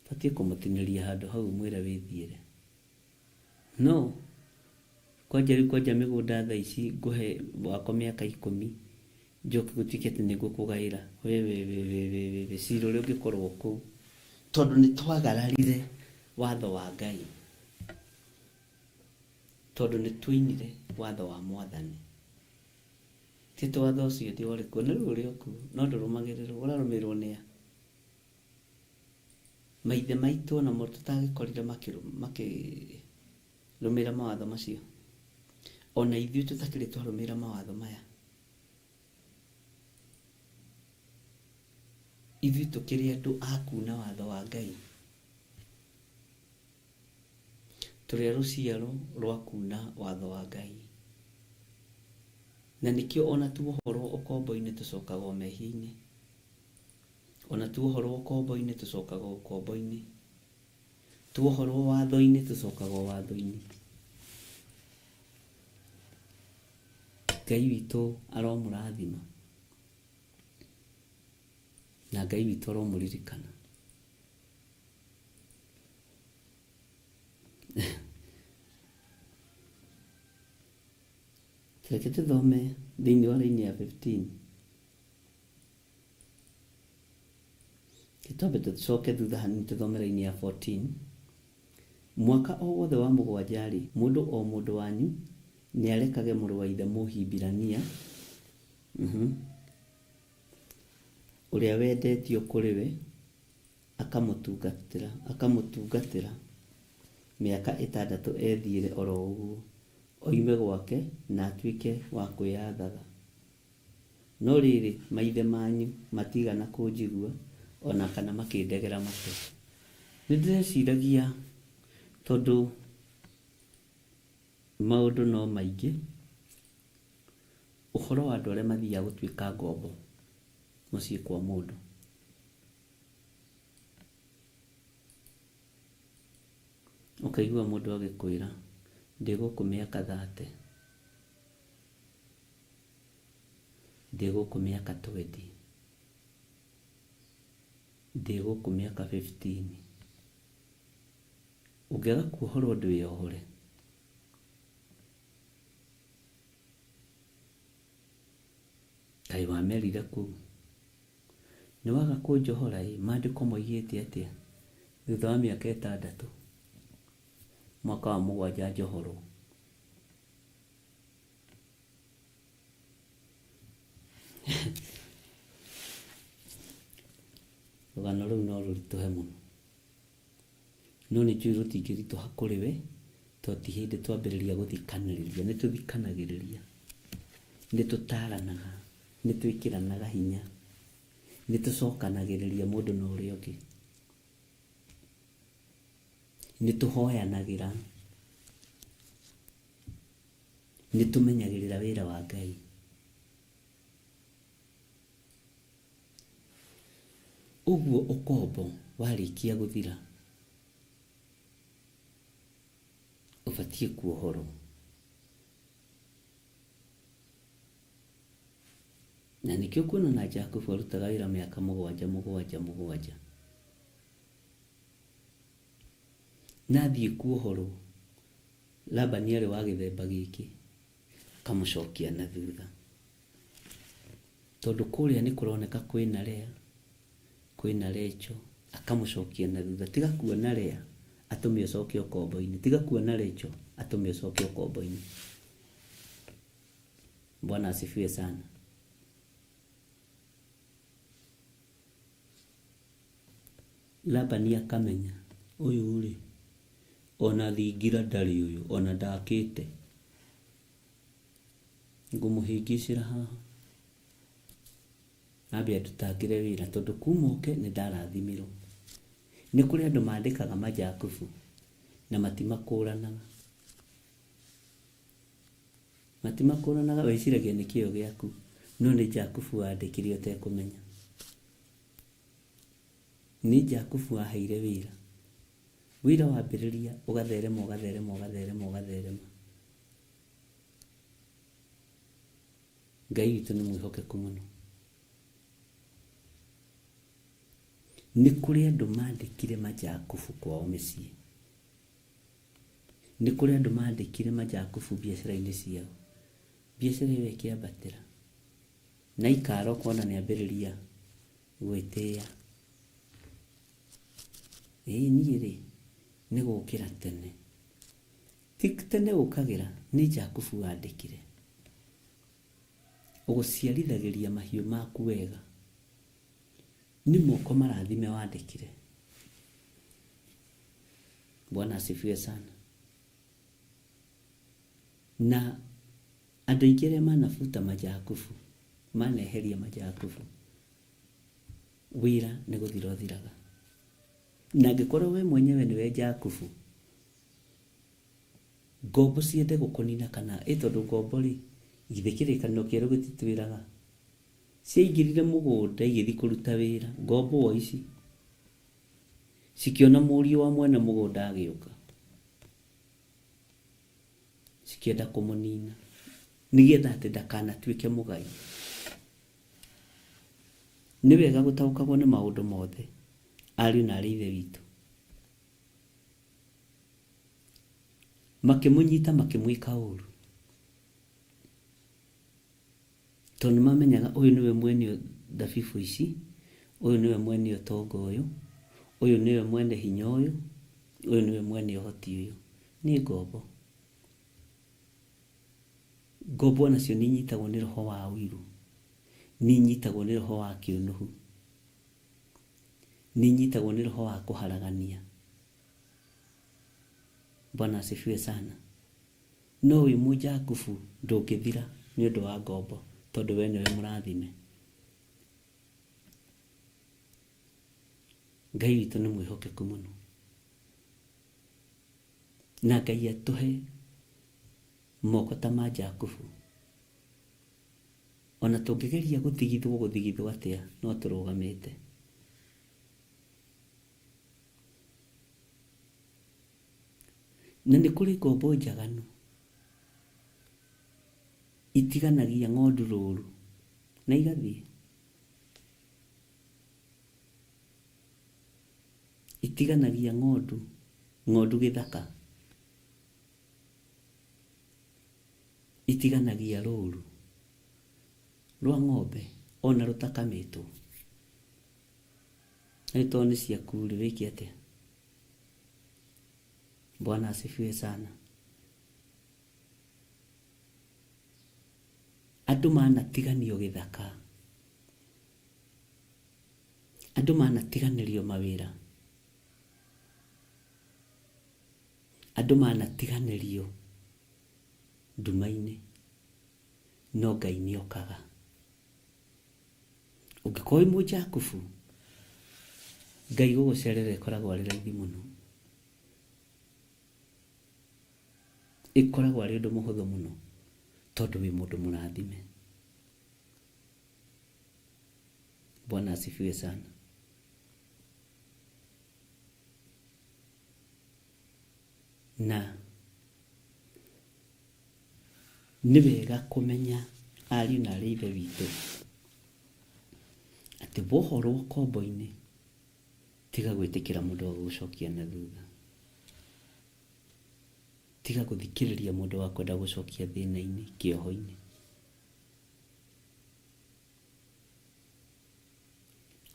batiĩ kũmũtinĩria handũ hau ũmwĩre wĩthiĩre. No kwanja rĩu kwanja mĩgũnda thaa ici ngũhe wakwa mĩaka ikũmi, njoke gũtuĩke atĩ nĩ ngũkũgaĩra, we we we we we we we cira ũrĩa ũngĩkorwo kũu. Tondũ nĩ twagararire watho wa Ngai. Tondũ nĩ twoinire watho wa Mwathani. Ti atĩ watho ũcio ti warĩ kuo, na rĩu ũrĩ o kuo, no ndũrũmagĩrĩrwo. Ũrarũmĩrĩrwo nĩ a? Maithe maitũ o namo tũtagĩkorire makĩrũmĩrĩra mawatho macio? O na ithuĩ tũtakĩrĩ twarũmĩrĩra mawatho maya? Ithuĩ tũkĩrĩ andũ a kuuna watho wa Ngai? Tũrĩ a rũciaro rwa kuuna watho wa Ngai. Na nĩkĩo o na tuohorwo ũkombo-inĩ tũcokaga o mehia-inĩ. O na tuohorwo ũkombo-inĩ tũcokaga o ũkombo-inĩ. Tuohorwo watho-inĩ tũcokaga o watho-inĩ. Ngai witũ aromũrathima. Na Ngai witũ aromũririkana. Reke tũthome thĩinĩ wa raini ya 15. Twambe tũcoke thutha hanini tũthome raini ya 14. Mwaka o wothe wa mũgwanja-rĩ, mũndũ o mũndũ wanyu nĩarekage mũrũ wa ithe Mũhibirania, ũrĩa wendetio kũrĩ we, akamũtungatĩra, akamũtungatĩra mĩaka ĩtandatũ ethiĩre o ro ũguo, oime gwake na atuĩke wa kwĩyathaga. No rĩrĩ, maithe manyu matiigana kũnjigua, o na kana makĩndegera matũ. Nĩndĩreciragia tondũ maũndũ no maingĩ, ũhoro wa andũ arĩa mathiaga gũtuĩka ngombo mũciĩ kwa mũndũ. Ũkaigua mũndũ agĩkwĩra ndĩ gũkũ mĩaka thate, ndĩ gũkũ mĩaka twenty, ndĩ gũkũ mĩaka fifteen. Ũngĩaga kuohorwo ndwĩyohore. Kaĩ wamerire kũu? Nĩ waga kũnjohora ĩ, maandĩko moigĩte atĩa? Thutha wa mĩaka ĩtandatũ, mwaka wa mũgwanja njohorwo. Rũgano rũu no rũritũhe mũno. No nĩ njũĩ rũtingĩritũha kũrĩ we, tondũ ti hĩndĩ twambĩrĩria gũthikanĩrĩria. Nĩ tũthikanagĩrĩria, nĩ tũtaranaga, nĩ twĩkĩranaga hinya, nĩ tũcokanagĩrĩria mũndũ na ũrĩa ũngĩ, nĩ tũhoyanagĩra, nĩ tũmenyagĩrĩra wĩra wa Ngai. Ũguo ũkombo warĩkia gũthira, Ũbatiĩ kuohorwo. Na nĩkĩo kuona na Jakubu arutaga wĩra mĩaka mũgwanja mũgwanja mũgwanja. Na athiĩ kuohorwo, Labani arĩ wa gĩthemba gĩkĩ, akamũcokia na thutha. Tondũ kũrĩa nĩ kũroneka kwĩna Lea, kwĩna Rachel, akamũcokia na thutha. Tiga kuona Lea, atũme ũcoke ũkombo-inĩ. Tiga kuona Rachel, atũme ũcoke ũkombo-inĩ. Bwana asifiwe sana. Labani akamenya ũyũ rĩ, ona thingira ndarĩ ũyũ, ona ndakĩte. Ngũmũhĩngĩcĩra haha. Ambe andutangĩre wĩra tondũ kuma oke nĩ ndarathimirwo. Nĩ kũrĩ andũ mandĩkaga majakubu na matimakũranaga. Matimakũranaga wĩciragia nĩ kĩo gĩaku, no nĩ Jakubu wandĩkire ũtekũmenya. Nĩ Jakubu waheire wĩra. Wĩra wambĩrĩria ũgatherema ũgatherema ũgatherema ũgatherema. Ngai witũ nĩ mwĩhokeku mũno. Nĩ kũrĩ andũ mandĩkire majakubu kwao mĩciĩ. Nĩ kũrĩ andũ mandĩkire majakubu biacara-inĩ ciao. Biacara ĩyo ĩkĩambatĩra. Na ikara ũkona nĩ ambĩrĩria gwĩtĩĩa. Ĩĩ niĩ rĩ, nĩ gũkĩra tene. Ti tene ũkagĩra, nĩ Jakubu wandĩkire. Ũgũciarithagĩria mahiũ maku wega. Nĩ moko marathime wandĩkire. Bwana asifiwe sana. Na andũ aingĩ arĩa manabuta majakubu, maneheria majakubu, wĩra nĩ gũthira ũthiraga. Na angĩkorwo we mwenyewe nĩwe Jakubu, ngombo ciende gũkũnina kana ĩ tondũ ngombo rĩ, githĩ kĩrĩkanĩro kĩerũ gĩtitwĩraga? Ciaingĩrire mũgũnda igĩthiĩ kũruta wĩra, ngombo o ici cikĩona mũriũ wa mwene mũgũnda agĩũka, cikĩenda kũmũnina nĩgetha atĩ ndakanatuĩke mũgai. Nĩ wega gũtaũkagwo nĩ maũndũ mothe, ariũ na arĩ ithe witũ. Makĩmũnyita makĩmwĩka ũru, tondũ nĩ mamenyaga ũyũ nĩwe mwene thabibũ ici, ũyũ nĩwe mwene ũtonga ũyũ, ũyũ nĩwe mwene hinya ũyũ, ũyũ nĩwe mwene ũhoti ũyũ. Nĩ ngombo. Ngombo nacio nĩ inyitagwo nĩ roho wa ũiru, nĩ inyitagwo nĩ roho wa kĩũnũhu, nĩ inyitagwo nĩ roho wa kũharagania. Bwana asifiwe sana. No wĩ mũjakubu ndũngĩthira nĩ ũndũ wa ngombo tondũ we nĩwe mũrathime. Ngai witũ nĩ mwĩhokeku mũno. Na Ngai atũhe moko ta ma Jakubu. Ona tũngĩgeria gũthigithwo gũthigithwo atĩa no tũrũgamĩte. Na nĩ kũrĩ ngombo njaganu itiganagia ng'ondu rũru na igathiĩ. Itiganagia ng'ondu, ng'ondu gĩthaka. Itiganagia rũru rwa ng'ombe ona rũtakamĩtwo. Nĩ tondũ nĩ ciaku rĩ, wĩke atĩa? Bwana asifiwe sana. Andũ manatiganio gĩthaka, andũ manatiganĩrio mawĩra, andũ manatiganĩrio nduma-inĩ, no Ngai nĩ okaga. Ũngĩkorwo wĩ mũjakubu, Ngai gũgũcerera ĩkoragwo arĩ raithi mũno. Ĩkoragwo arĩ ũndũ mũhũthũ mũno tondũ wĩ mũndũ mũrathime. Bwana asifiwe sana. Na Nĩ wega kũmenya ariũ na aarĩ a Ithe witũ atĩ wohorwo ũkombo-inĩ, tiga gwĩtĩkĩra mũndũ wa gũgũcokia na thutha. Tiga gũthikĩrĩria mũndũ wa kwenda gũcokia thĩna-inĩ, kĩoho-inĩ.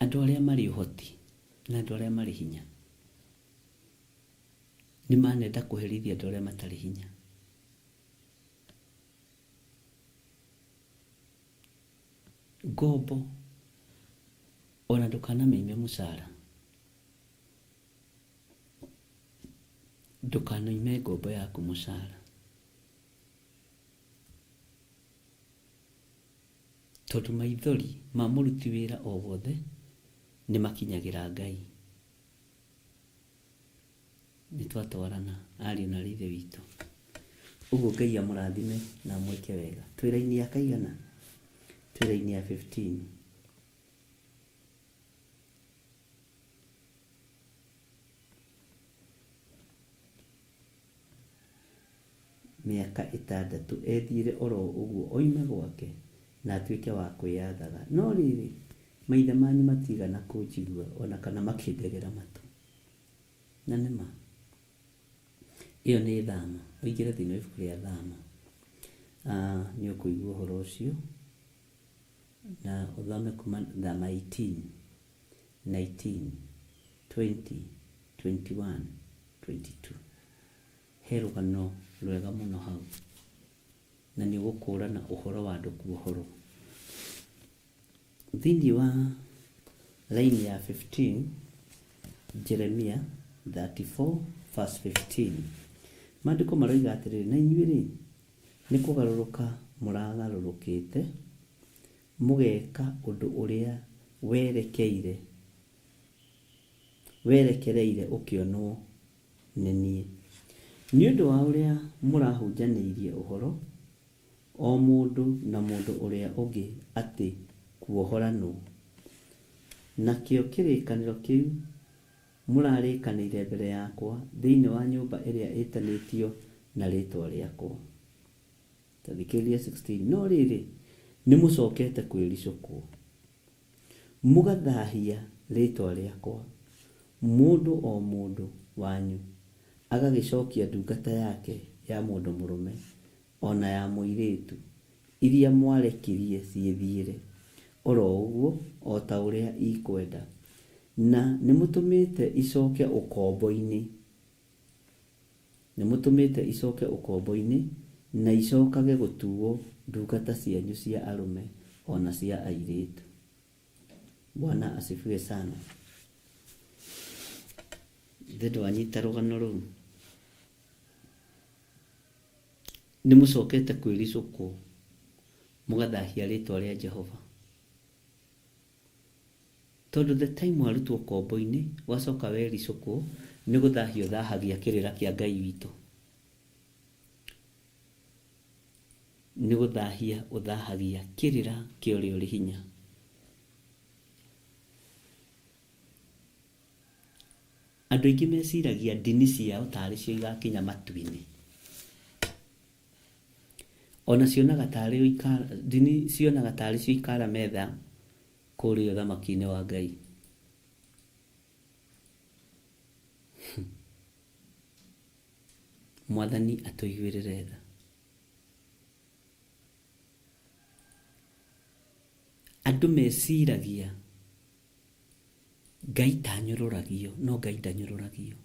Andũ arĩa marĩ ũhoti na andũ arĩa marĩ hinya nĩ manenda kũherithia andũ arĩa matarĩ hinya. Ngombo ona ndũkanamĩime mũcara, ndũkanaime ngombo yaku mũcara. Tondũ maithori ma mũruti wĩra o wothe nĩ makinyagĩra Ngai. Nĩ twatwarana ariũ na aarĩ a Ithe witũ. Ũguo Ngai amũrathime na amwĩke wega. Twĩ raini ya kaigana? Twĩ raini ya 15. Mĩaka ĩtandatũ ethiĩre o ro ũguo oime gwake, na atuĩke wa kwĩathaga. No rĩrĩ, maithe manyu matiigana kũnjigua, o na kana makĩndegera matũ. Na nĩ ma. Ĩyo nĩ Thama. Ũingĩre thĩinĩ wa ibuku rĩa Thama, nĩ ũkũigua ũhoro ũcio, na ũthome kuma Thama 18, 19, 20, 21, 22. He rũgano rwega mũno hau, na nĩ ũgũkũrana ũhoro wa andũ kuohorwo. Thĩinĩ wa line ya 15, Jeremia 34 verse 15, maandĩko maroiga atĩrĩrĩ, na inyuĩ-rĩ, nĩ kũgarũrũka mũragarũrũkĩte, mũgeka ũndũ ũrĩa werekeire werekereire ũkĩonwo nĩ niĩ. Nĩ ũndũ wa ũrĩa mũrahunjanĩirie ũhoro, o mũndũ na mũndũ ũrĩa ũngĩ atĩ kuohoranwo. Nakĩo kĩrĩkanĩro kĩu mũrarĩkanĩire mbere yakwa thĩinĩ wa nyũmba ĩrĩa ĩĩtanĩtio na rĩĩtwa rĩakwa. Ta thikĩrĩria 16. No rĩrĩ, nĩmũcokete kwĩricũkwo, mũgathahia rĩĩtwa rĩakwa, mũndũ o mũndũ wanyu agagĩcokia ndungata yake ya mũndũ mũrũme o na ya mũirĩtu, iria mwarekirie ciĩthiĩre o ro ũguo o ta ũrĩa ikwenda, na nĩmũtũmĩte icoke ũkombo-inĩ, nĩmũtũmĩte icoke ũkombo-inĩ, na icokage gũtuwo ndungata cianyu cia arũme o na cia airĩtu. Bwana asifiwe sana. Ithe ndwanyita rũgano rũu? Nĩ mũcokete kwĩricũkwo mũgathahia rĩtwa rĩa Jehova. Tondũ the time warutwo ũkombo-inĩ wacoka wericũkwo nĩ gũthahia ũthahagia kĩrĩra kĩa Ngai witũ. Nĩ gũthahia ũthahagia kĩrĩra kĩa ũrĩa ũrĩ hinya. Andũ aingĩ meciragia ndini ciao tarĩ cio igakinya matu-inĩ. Ona cionaga tarĩ ndini cionaga tarĩ cio ikara metha kũrĩa ũthamaki-inĩ wa Ngai. Mwathani atũiguĩrĩre tha. Andũ meciragia Ngai tanyũrũragio, no Ngai ndanyũrũragio.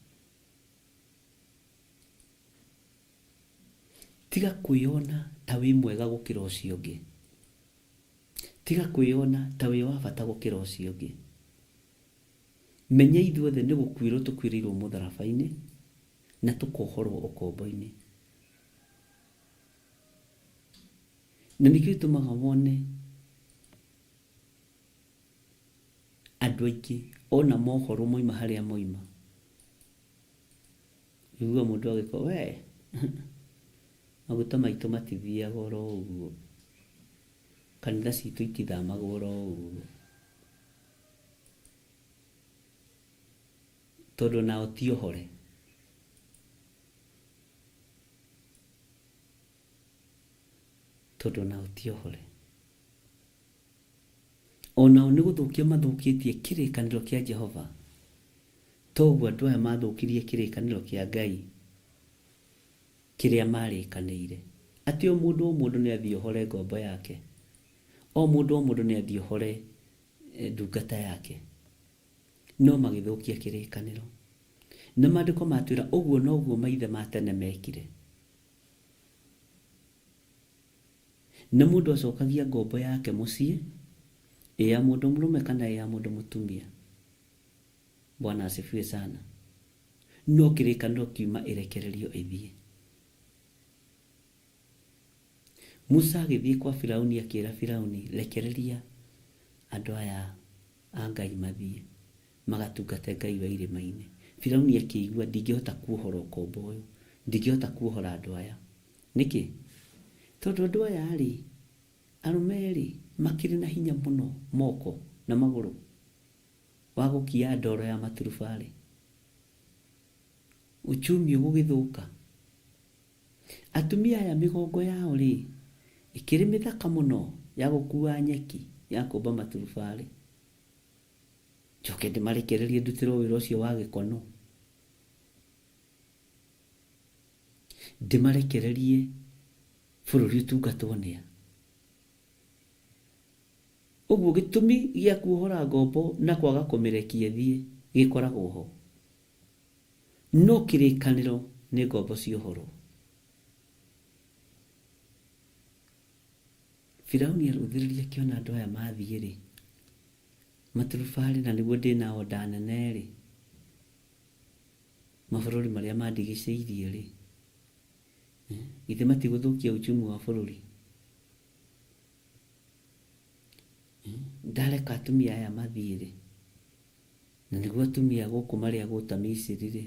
Tiga kwĩyona ta wĩ mwega gũkĩra ũcio ũngĩ. Tiga kwĩyona ta wĩ wa bata gũkĩra ũcio ũngĩ. Menya ithuothe nĩ gũkuĩrwo tũkuĩrĩirwo mũtharaba-inĩ na tũkohorwo ũkombo-inĩ. Na nĩkĩo gĩtũmaga wone andũ aingĩ ona mohorwo moima harĩa moima, ũiguaga mũndũ agĩkwo we maguta maitũ matithiaga oro ũguo, kanitha citũ itithamagwo oro ũguo, tondũ nao ti ohore. Tondũ onao ti ohore. Onao nĩ gũthũkia mathũkĩtie kĩrĩkanĩro kĩa Jehova. Toguo andũ aya mathũkirie kĩrĩkanĩro kĩa Ngai kĩrĩa marĩkanĩire. Atĩ o mũndũ o mũndũ nĩ athiĩ ohore ngombo yake. O mũndũ o mũndũ nĩ athiĩ ohore ndungata yake. No magĩthũkia kĩrĩkanĩro. Na maandĩko matwĩra ũguo noguo maithe ma tene mekire. Na mũndũ acokagia ngombo yake mũciĩ, ĩ ya mũndũ mũrũme kana ĩ ya mũndũ mũtumia. Bwana asifiwe sana. No kĩrĩkanĩro kiuma ĩrekererio ĩthiĩ. Musa agĩthiĩ kwa Firauni akĩra Firauni, rekereria andũ aya a Ngai mathiĩ magatungate Ngai wa irĩma-inĩ. Firauni akĩigua ndingĩhota kuohora ũkombo ũyũ, ndingĩhota kuohora andũ aya. Nĩkĩ? Tondũ andũ aya rĩ, arũme rĩ, makĩrĩ na hinya mũno moko na magũrũ wa gũkia ndoro ya maturubarĩ. Uchumi ũgũgĩthũka. Atumia aya mĩgongo yao rĩ, ĩkĩrĩ mĩthaka mũno ya gũkua nyeki ya kũmba maturubarĩ. Njoke ndĩmarekererie ndutĩrwo wĩra ũcio wa gĩkono. Ndĩmarekererie bũrũri ũtungatwo nĩa. Ũguo gĩtũmi gĩa kuohora ngombo na kwaga kũmĩrekia ĩthiĩ gĩkoragwo ho. No kĩrĩkanĩro nĩ ngombo ciohorwo. Firauni arũthĩrĩria akĩona andũ aya mathiĩ-rĩ, maturubarĩ na nĩguo ndĩna order nene-rĩ, mabũrũri marĩa mandigicĩirie-rĩ, githĩ matigũthũkia uchumi wa bũrũri? Ndareka atumia aya mathiĩ-rĩ, na nĩguo atumia gũkũ marĩ agũta Misiri-rĩ,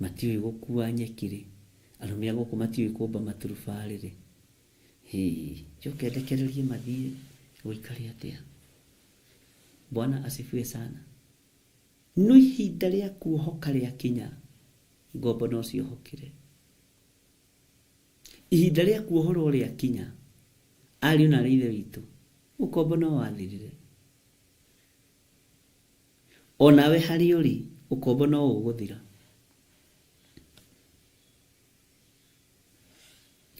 matiũĩ gũkua nyeki-rĩ, arũme a gũkũ matiũĩ kũmba maturubarĩ-rĩ, hĩ, njoke ndekererie mathiĩ gũikare atĩa? Bwana asifiwe sana. No ihinda rĩa kuohoka rĩakinya, ngombo no ciohokire. Ihinda rĩa kuohorwo rĩakinya, ariũ na aarĩ a Ithe witũ, ũkombo no wathirire. O nawe harĩa ũrĩ, ũkombo no ũgũthira.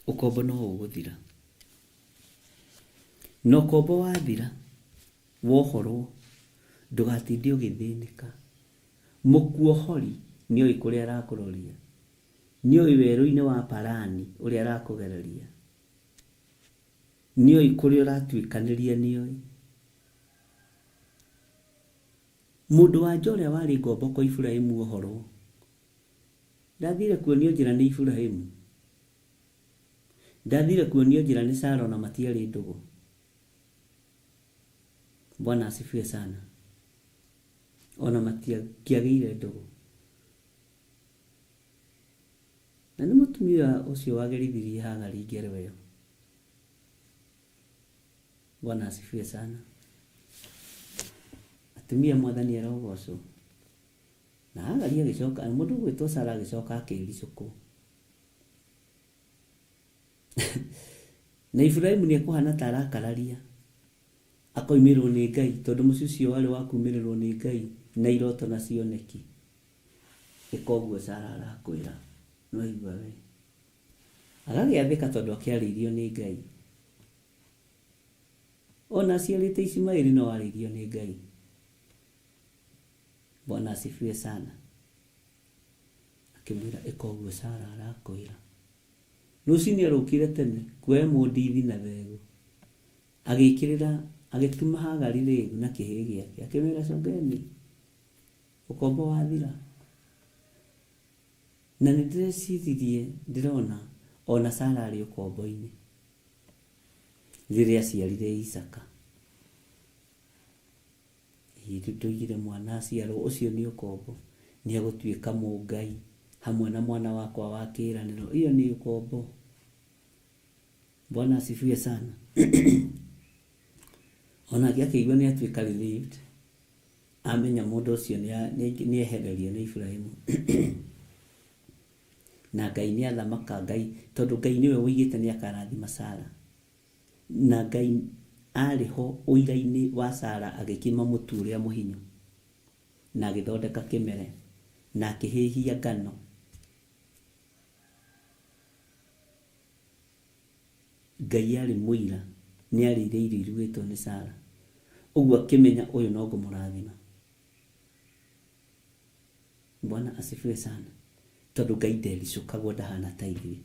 Ũkombo no ũgũthira. Na ũkombo wathira, wohorwo, ndũgatinde ũgĩthĩnĩka. Mũkuohori nĩoĩ kũrĩa arakũroria. Nĩoĩ werũ-inĩ wa Parani ũrĩa arakũgereria. Nĩoĩ kũrĩa ũratuĩkanĩria nĩoĩ. Mũndũ wa nja ũrĩa warĩ ngombo kwa Iburahimu ohorwo, ndathire kuonio njĩra nĩ Iburahimu. Ndathire kuonio njĩra nĩ Sara ona matiarĩ ndũgũ. Bwana asifiwe sana. Ona matiangĩagĩire ndũgũ. Na nĩ mũtumia ũcio wagerithirie Hagari ngero ĩyo. Bwana asifiwe sana. Atumia mwathani arogocwo. Na Hagari agĩcoka, mũndũ ũgwĩtwo Sara agĩcoka akĩricũkwo. Na Iburahimu nĩ ekũhana ta arakararia akoimĩrĩrwo nĩ Ngai tondũ mũciĩ ũcio warĩ wa kumĩrĩrwo nĩ Ngai na iroto na cioneki. Ĩka ũguo Sara arakwĩra. Nĩwaigua we. Agagĩathĩka tondũ akĩarĩirio nĩ Ngai. Ona aciarĩte Ishumaeli no arĩirio nĩ Ngai. Bwana asifiwe sana. Akĩmwĩra ĩka ũguo Sara arakwĩra. Rũcinĩ arũkire tene kuoya mũndithi na thegũ. Agĩkĩrĩra, agĩtuma Hagari rĩgu na kĩhĩĩ gĩake. Akĩmwĩra congeni, ũkombo wathira. Na nĩ ndĩreciririe ndĩrona ona Sara arĩ ũkombo-inĩ rĩrĩa aciarire Isaka. Ĩĩ rĩu ndoigire mwana aciarwo ũcio nĩ ũkombo, nĩ egũtuĩka mũngai hamwe na mwana wakwa wa kĩĩranĩro. Ĩyo nĩ ũkombo. Bwana asifiwe sana. Onake akĩigua nĩ atuĩka relieved, amenya mũndũ ũcio nĩ ehererio nĩ Iburahimu. Na Ngai nĩ athamaka, Ngai, tondũ Ngai nĩwe woigĩte nĩ akarathima Sara. Na Ngai arĩ ho ũira-inĩ wa Sara agĩkima mũtu ũrĩa mũhinyu, na agĩthondeka kĩmere, na akĩhĩhia ngano. Ngai arĩ mũira, nĩ arĩire irio irugĩtwo nĩ Sara. Ũguo akĩmenya ũyũ no ngũmũrathima. Bwana asifiwe sana. Tondũ Ngai ndericũkagwo ndahana ta ithuĩ.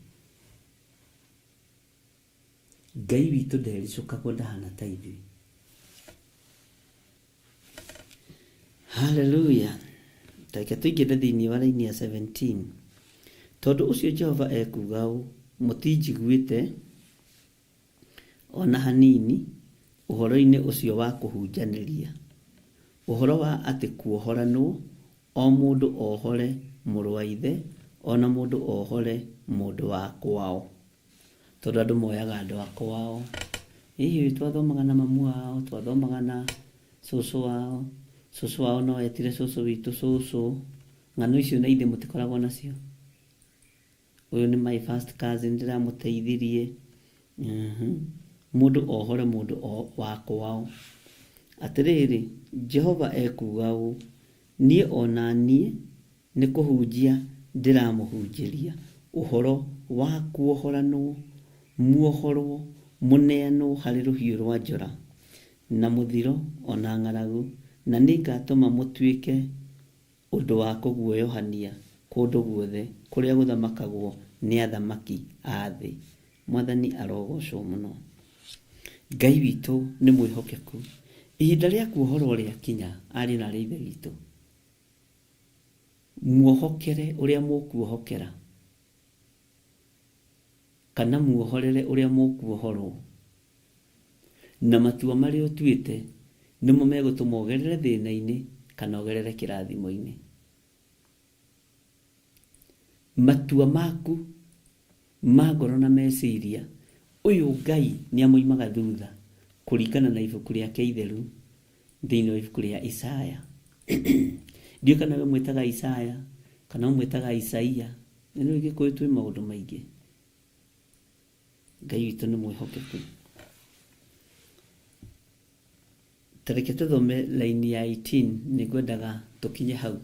Ngai witũ ndericũkagwo ndahana ta ithuĩ. Haleluya. Reke tũingĩre thĩinĩ wa raini ya 17. Tondũ ũcio Jehova ekuuga ũũ, mũtinjiguĩte o na hanini ũhoro-inĩ ũcio wa kũhunjanĩria, ũhoro wa atĩ kuohoranwo, o mũndũ ohore mũrũ wa ithe, o na mũndũ ohore mũndũ wa kwao. Tondũ andũ moyaga andũ a kwao. Ĩĩ twathomaga na mamu wao, twathomaga na cũcũ wao, cũcũ wao no etire cũcũ witũ cũcũ. Ng'ano icio na ithe mũtikoragwo nacio. Ũyũ nĩ my first cousin ndĩramũteithirie. Mũndũ ohore mũndũ wa kwao. Atĩrĩrĩ, Jehova ekuuga ũũ, niĩ o na niĩ nĩ kũhunjia ndĩramũhunjĩria ũhoro wa kuohoranwo, muohorwo, mũneanwo harĩ rũhiũ rwa njora, na mũthiro, o na ng'aragu, na nĩngatũma mũtuĩke ũndũ wa kũguoyohania kũndũ guothe kũrĩa gũthamakagwo nĩ athamaki a thĩ. Mwathani arogocwo mũno. Ngai witũ nĩ mwĩhokeku. Ihinda rĩa kuohorwo rĩakinya, ariũ na aarĩ a Ithe witũ, muohokere ũrĩa mũkuohokera, kana muohorere ũrĩa mũkuohorwo, na matua marĩa ũtuĩte nĩmo megũtũma ũgerere thĩna-inĩ kana ũgerere kĩrathimo-inĩ. Matua maku ma ngoro na meciria, ũyũ Ngai nĩ amoimaga thutha kũringana na ibuku rĩake itheru thĩinĩ wa ibuku rĩa Isaya. Ndiũĩ kana we mwĩtaga Isaya kana ũmwĩtaga Isaia. Nĩ nĩũĩ Gĩkũyũ twĩ maũndũ maingĩ. Ngai witũ nĩ mwĩhokeku. Ta reke tũthome laini ya 18, nĩ ngwendaga tũkinye hau.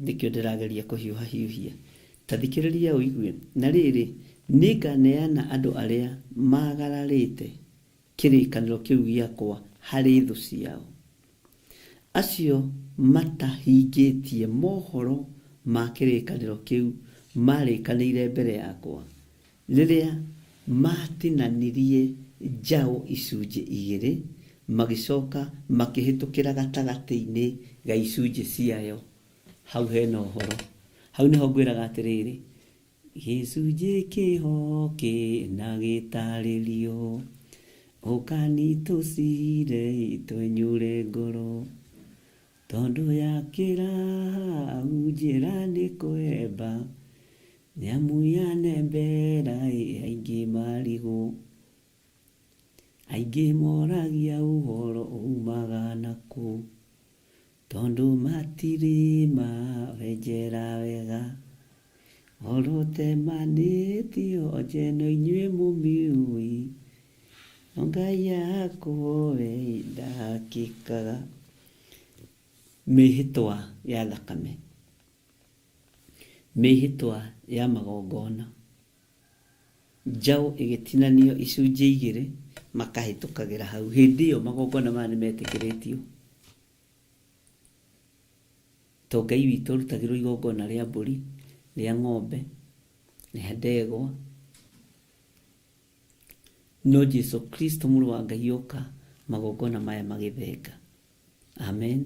Nĩkĩo ndĩrageria kũhiũha hiũhia. Ta thikĩrĩria ũigue. Na rĩrĩ, nĩnganeana andũ arĩa maagararĩte kĩrĩkanĩro kĩu gĩakwa harĩ thũ ciao, acio matahingĩtie mohoro ma kĩrĩkanĩro kĩu maarĩkanĩire mbere yakwa, rĩrĩa maatinanirie njaũ icunjĩ igĩrĩ, magĩcoka makĩhĩtũkĩra gatagatĩ-inĩ ga icunjĩ ciayo. Hau hena ũhoro. Hau nĩho ngwĩraga atĩrĩrĩ, gĩcunjĩ kĩho kĩna gĩtarĩrio, ũkani tũcire twenyure ngoro, tondũ yakĩra hau njĩra nĩ kwemba, nĩamu yanembera aingĩ marigwo. Aingĩ moragia ũhoro umaga nakũ, tondũ matirĩ mawenjera wega. Ũhoro ũtemanĩtio njeno inyuĩ mũmiũĩ, no Ngai akwo we ndakĩkaga. Mĩhĩtwa ya thakame, mĩhĩtwa ya magongona. Njaũ ĩgĩtinanio icunjĩ igĩrĩ, makahĩtũkagĩra hau. Hĩndĩ ĩyo magongona maya nĩ metĩkĩrĩtio. To Ngai witũ arutagĩrwo igongona rĩa mbũri, rĩa ng'ombe, rĩa ndegwa. No Jesu Kristo mũrũ wa Ngai oka, magongona maya magĩthenga. Amen.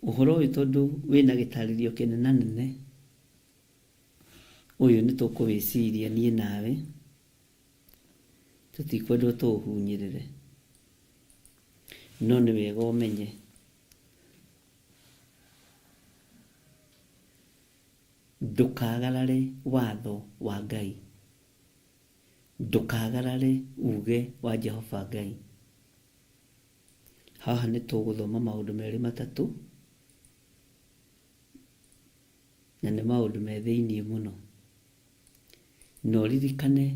Ũhoro ũyũ tondũ wĩna gĩtarĩrio kĩnenanene, ũyũ nĩ tũkũwĩciria niĩ nawe, tũtikwendwo tũũhunyĩrĩre. No nĩ wega ũmenye ndũkagarare watho wa Ngai, ndũkagarare uge wa Jehova Ngai. Haha nĩ tũgũthoma maũndũ merĩ matatũ. Na nĩ maũndũ me thĩiniĩ mũno. Na ũririkane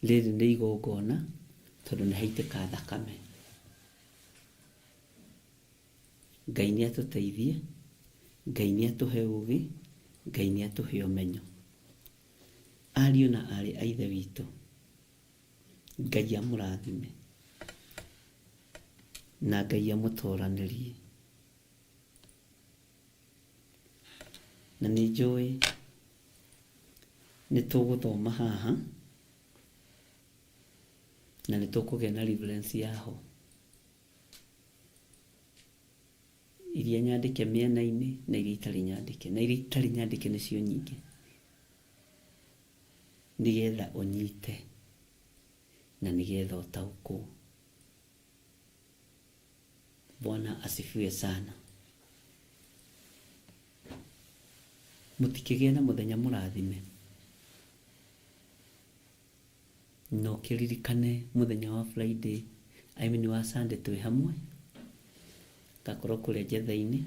rĩrĩ nĩ igongona tondũ nĩ haitĩka thakame. Ngai nĩ atũteithie, Ngai nĩ atũhe ũgĩ, Ngai nĩ atũhe ũmenyo. Ariũ na aarĩ a Ithe witũ, Ngai amũrathime na Ngai amũtoranĩrie. Na nĩ njũĩ nĩ tũgũthoma haha na nĩ tũkũgĩa na reference yaho. Iria nyandĩke mĩena-inĩ na iria itarĩ nyandĩke. Na iria itarĩ nyandĩke nĩcio nyingĩ. Nĩgetha ũnyite na nĩgetha ũtaũkwo. Bwana asifiwe sana. Mũtikĩgĩe na mũthenya mũrathime. Na ũkĩririkane mũthenya wa Friday, I mean wa Sunday twĩ hamwe, ngakorwo kũrĩa njetha-inĩ,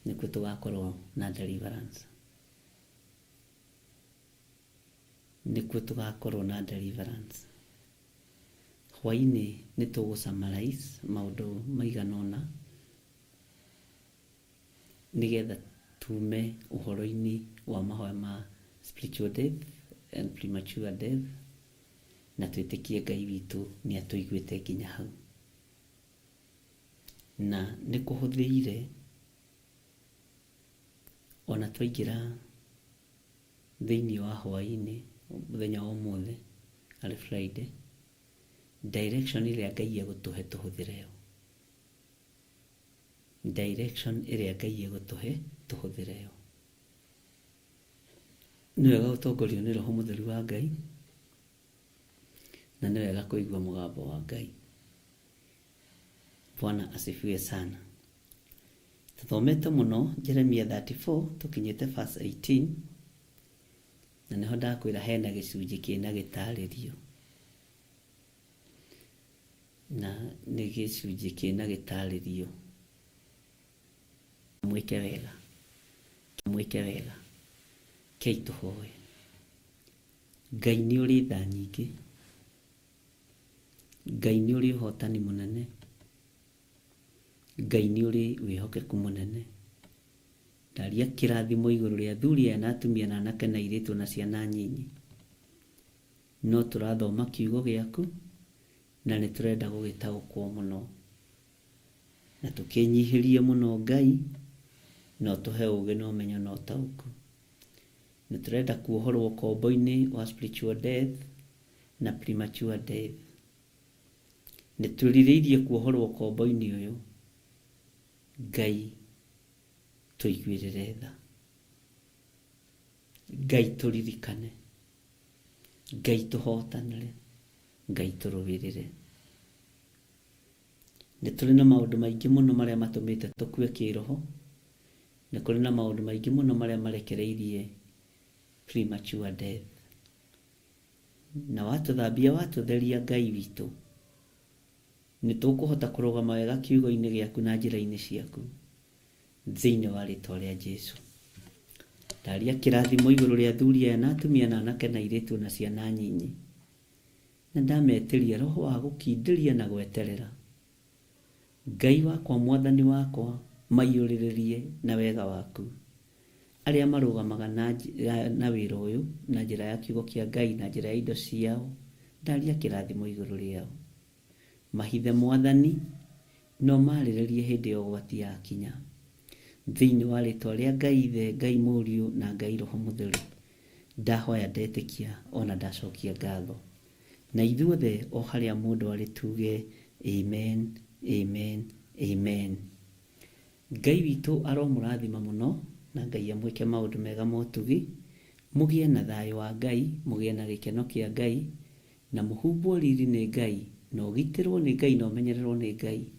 nĩkuo tũgakorwo na deliverance. Nĩkuo tũgakorwo na deliverance. Hwainĩ nĩ tũgũ summarize maũndũ maigana ũna nĩgetha tume ũhoro-inĩ wa mahoya ma spiritual death and premature death na twĩtĩkie Ngai witũ nĩ atũiguĩte nginya hau. Na nĩ kũhũthĩire ona twaingĩra thĩinĩ wa hwainĩ mũthenya wa ũmũthĩ arĩ Friday, direction ĩrĩa Ngai egũtũhe tũhũthĩre yo. Direction ĩrĩa Ngai egũtũhe tũhũthĩre yo. Nĩ wega gũtongorio nĩ Roho Mũtheru wa Ngai, na nĩ wega kũigua mũgambo wa Ngai. Bwana asifiwe sana. Tũthomete mũno Jeremia 34 tũkinyĩte verse 18 na nĩho ndakwĩra hena gĩcunjĩ kĩna gĩtarĩrio na nĩ gĩcunjĩ kĩna gĩtarĩrio. Mwĩke wega, mwĩke wega. Kei tũhoe. Ngai nĩ ũrĩ tha nyingĩ, Ngai nĩ ũrĩ ũhotani mũnene, Ngai nĩ ũrĩ wĩhokeku mũnene. Ndaria kĩrathimo igũrũ rĩa athuri aya na atumia na anake na airĩtu na ciana nyinyi. No tũrathoma kiugo gĩaku na nĩ tũrenda gũgĩtaũkwo mũno. Na tũkĩnyihĩrie mũno Ngai, na ũtũhe ũgĩ na ũmenyo na ũtaũku. Nĩ tũrenda kuohorwo ũkombo-inĩ wa spiritual death na premature death. Nĩ twĩrirĩirie kuohorwo ũkombo-inĩ ũyũ. Ngai tũiguĩrĩre tha. Ngai tũririkane. Ngai tũhotanĩre. Ngai tũrũĩrĩre. Nĩ tũrĩ na maũndũ maingĩ mũno marĩa matũmĩte tũkue kĩroho. Nĩ kũrĩ na maũndũ maingĩ mũno marĩa marekereirie premature death. Na watũthambia watũtheria Ngai witũ, nĩ tũkũhota kũrũgama wega kiugo-inĩ gĩaku na njĩra-inĩ ciaku thĩinĩ wa rĩtwa rĩa Jesu. Ndaria kĩrathimo igũrũ rĩa athuri aya na atumia na anake na airĩtu na ciana nyinyi. Na ndametĩria roho wa gũkindĩria na gweterera. Ngai wakwa mwathani wakwa maiyũrĩrĩrie na wega waku. Arĩa marũgamaga na wĩra ũyũ na njĩra ya kiugo kĩa Ngai na njĩra ya indo ciao, ndaria kĩrathimo igũrũ rĩao. Mahithe mwathani no marĩrĩrie hĩndĩ ya ũgwati yakinya. Thĩinĩ wa rĩtwa rĩa Ngai Ithe, Ngai Mũriũ na Ngai Roho Mũtheru, ndahoya ndetĩkia ona ndacokia ngatho. Na ithuothe o harĩa mũndũ arĩ tuge amen, amen, amen. Ngai witũ aromũrathima mũno na Ngai amwĩke maũndũ mega ma ũtugi, mũgĩe na thayũ wa Ngai, mũgĩe na gĩkeno kĩa Ngai, na mũhumbwo riri nĩ Ngai, na ũgitĩrwo nĩ Ngai na ũmenyererwo nĩ Ngai,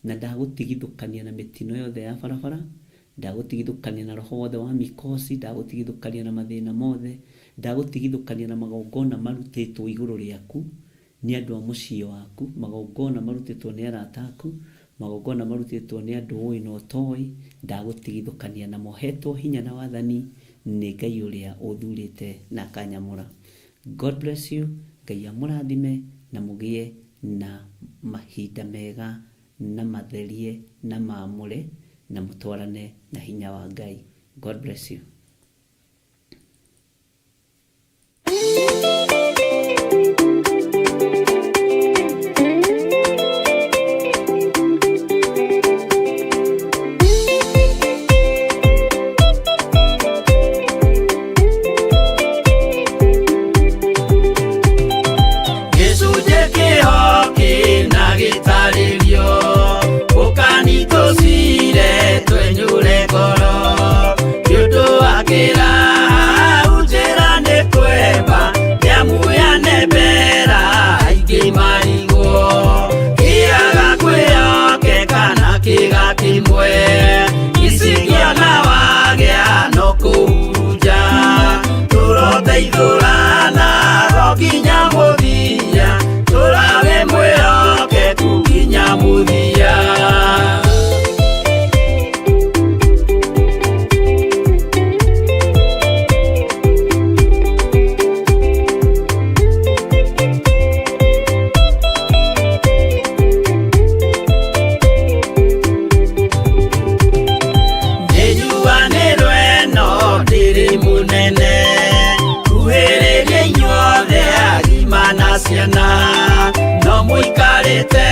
na ndagũtigithũkania na mĩtino yothe ya barabara, ndagũtigithũkania na roho wothe wa mikosi, ndagũtigithũkania na mathĩna mothe, ndagũtigithũkania na magongona marutĩtwo igũrũ rĩaku nĩ andũ a mũciĩ waku, magongona marutĩtwo nĩ arata aku, Magongona marutĩtwo nĩ andũ ũĩ na ũtoĩ, ndagũtigithũkania namo. Hetwo hinya na wathani nĩ Ngai ũrĩa ũthurĩte na akanyamũra. God bless you. Ngai amũrathime na mũgĩe na mahinda mega na matherie na maamũre na mũtwarane na hinya wa Ngai. God bless you. Gĩcunjĩ kĩho kĩna gĩtarĩrio ũkani tũcire twenyũre ngoro nĩ ũndũ wa kĩraha njĩra nĩ kwemba nĩamuyane mbera aingĩ marigwo kĩaga kwĩyokeka na kĩga kĩmwe icigĩona wagĩa no kũhurunja tũroteithũrana ro nginya mũthia tũrage mwĩhokeku nginya mũthia. Nĩnjuanĩrwo ĩno ndĩrĩ mũnene kuhĩrĩria inyuothe agima na ciana no mũikarĩte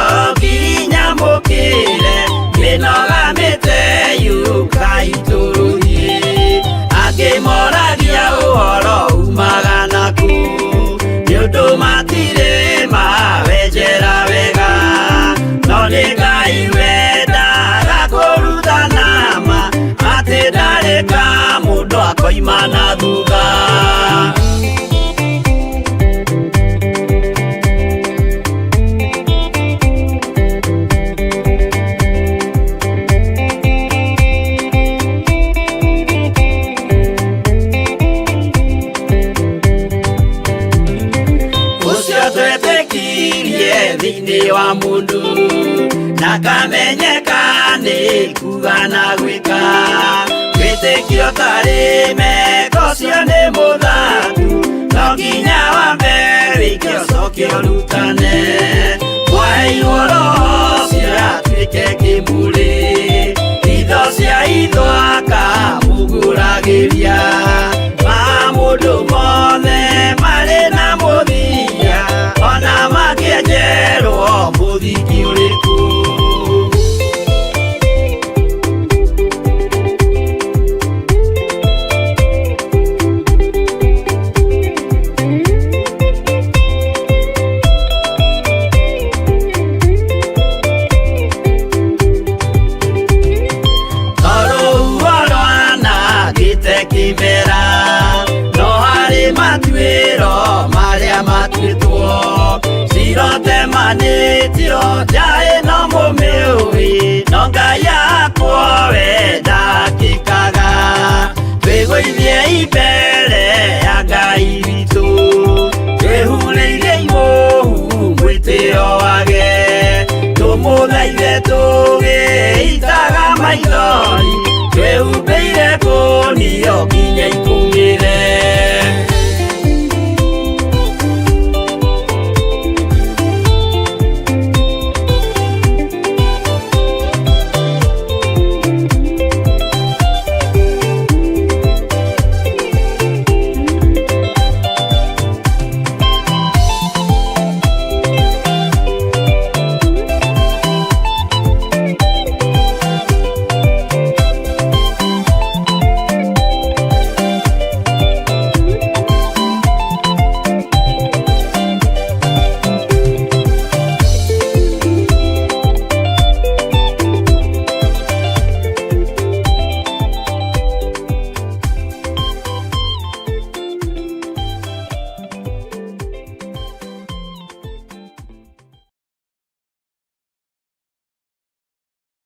o nginya mũkĩre mĩnoga mĩte yũkai tũrũthiĩ angĩ moragia ũhoro umaga naku nĩ ũndũ matirĩ mawenjera wega no nĩ Ngai wendaga kũrutana ma atĩ ndarĩ ka mũndũ akoima na thutha. Ũcio twetĩkirie thĩinĩ wa mũndũ na kamenyeka nĩ kuga na gwĩka wĩtĩkio tarĩ meko ũcio nĩ mũthaku no nginya wambe wĩke ũcoke ũrutane mwaheirwo roho ũcio atuĩke kĩmũrĩ itho cia itho akamũgũragĩria ma mũndũ mothe marĩ na mũthia ona mangĩenjerwo mũthingi ũrĩkũ. Tondũ rwanangĩte kĩmera no harĩ matuĩro marĩa matuĩtwo cirotemanĩtio nja ĩno mũmĩũĩ no Ngai akwo we ndakĩkaga twĩgũithie mbere ya Ngai witũ twĩhurĩirie imũhu mwĩtĩo wage tũmũthaithe tũgĩitaga maithori twĩhumbĩire kũnio nginya ikũmĩre.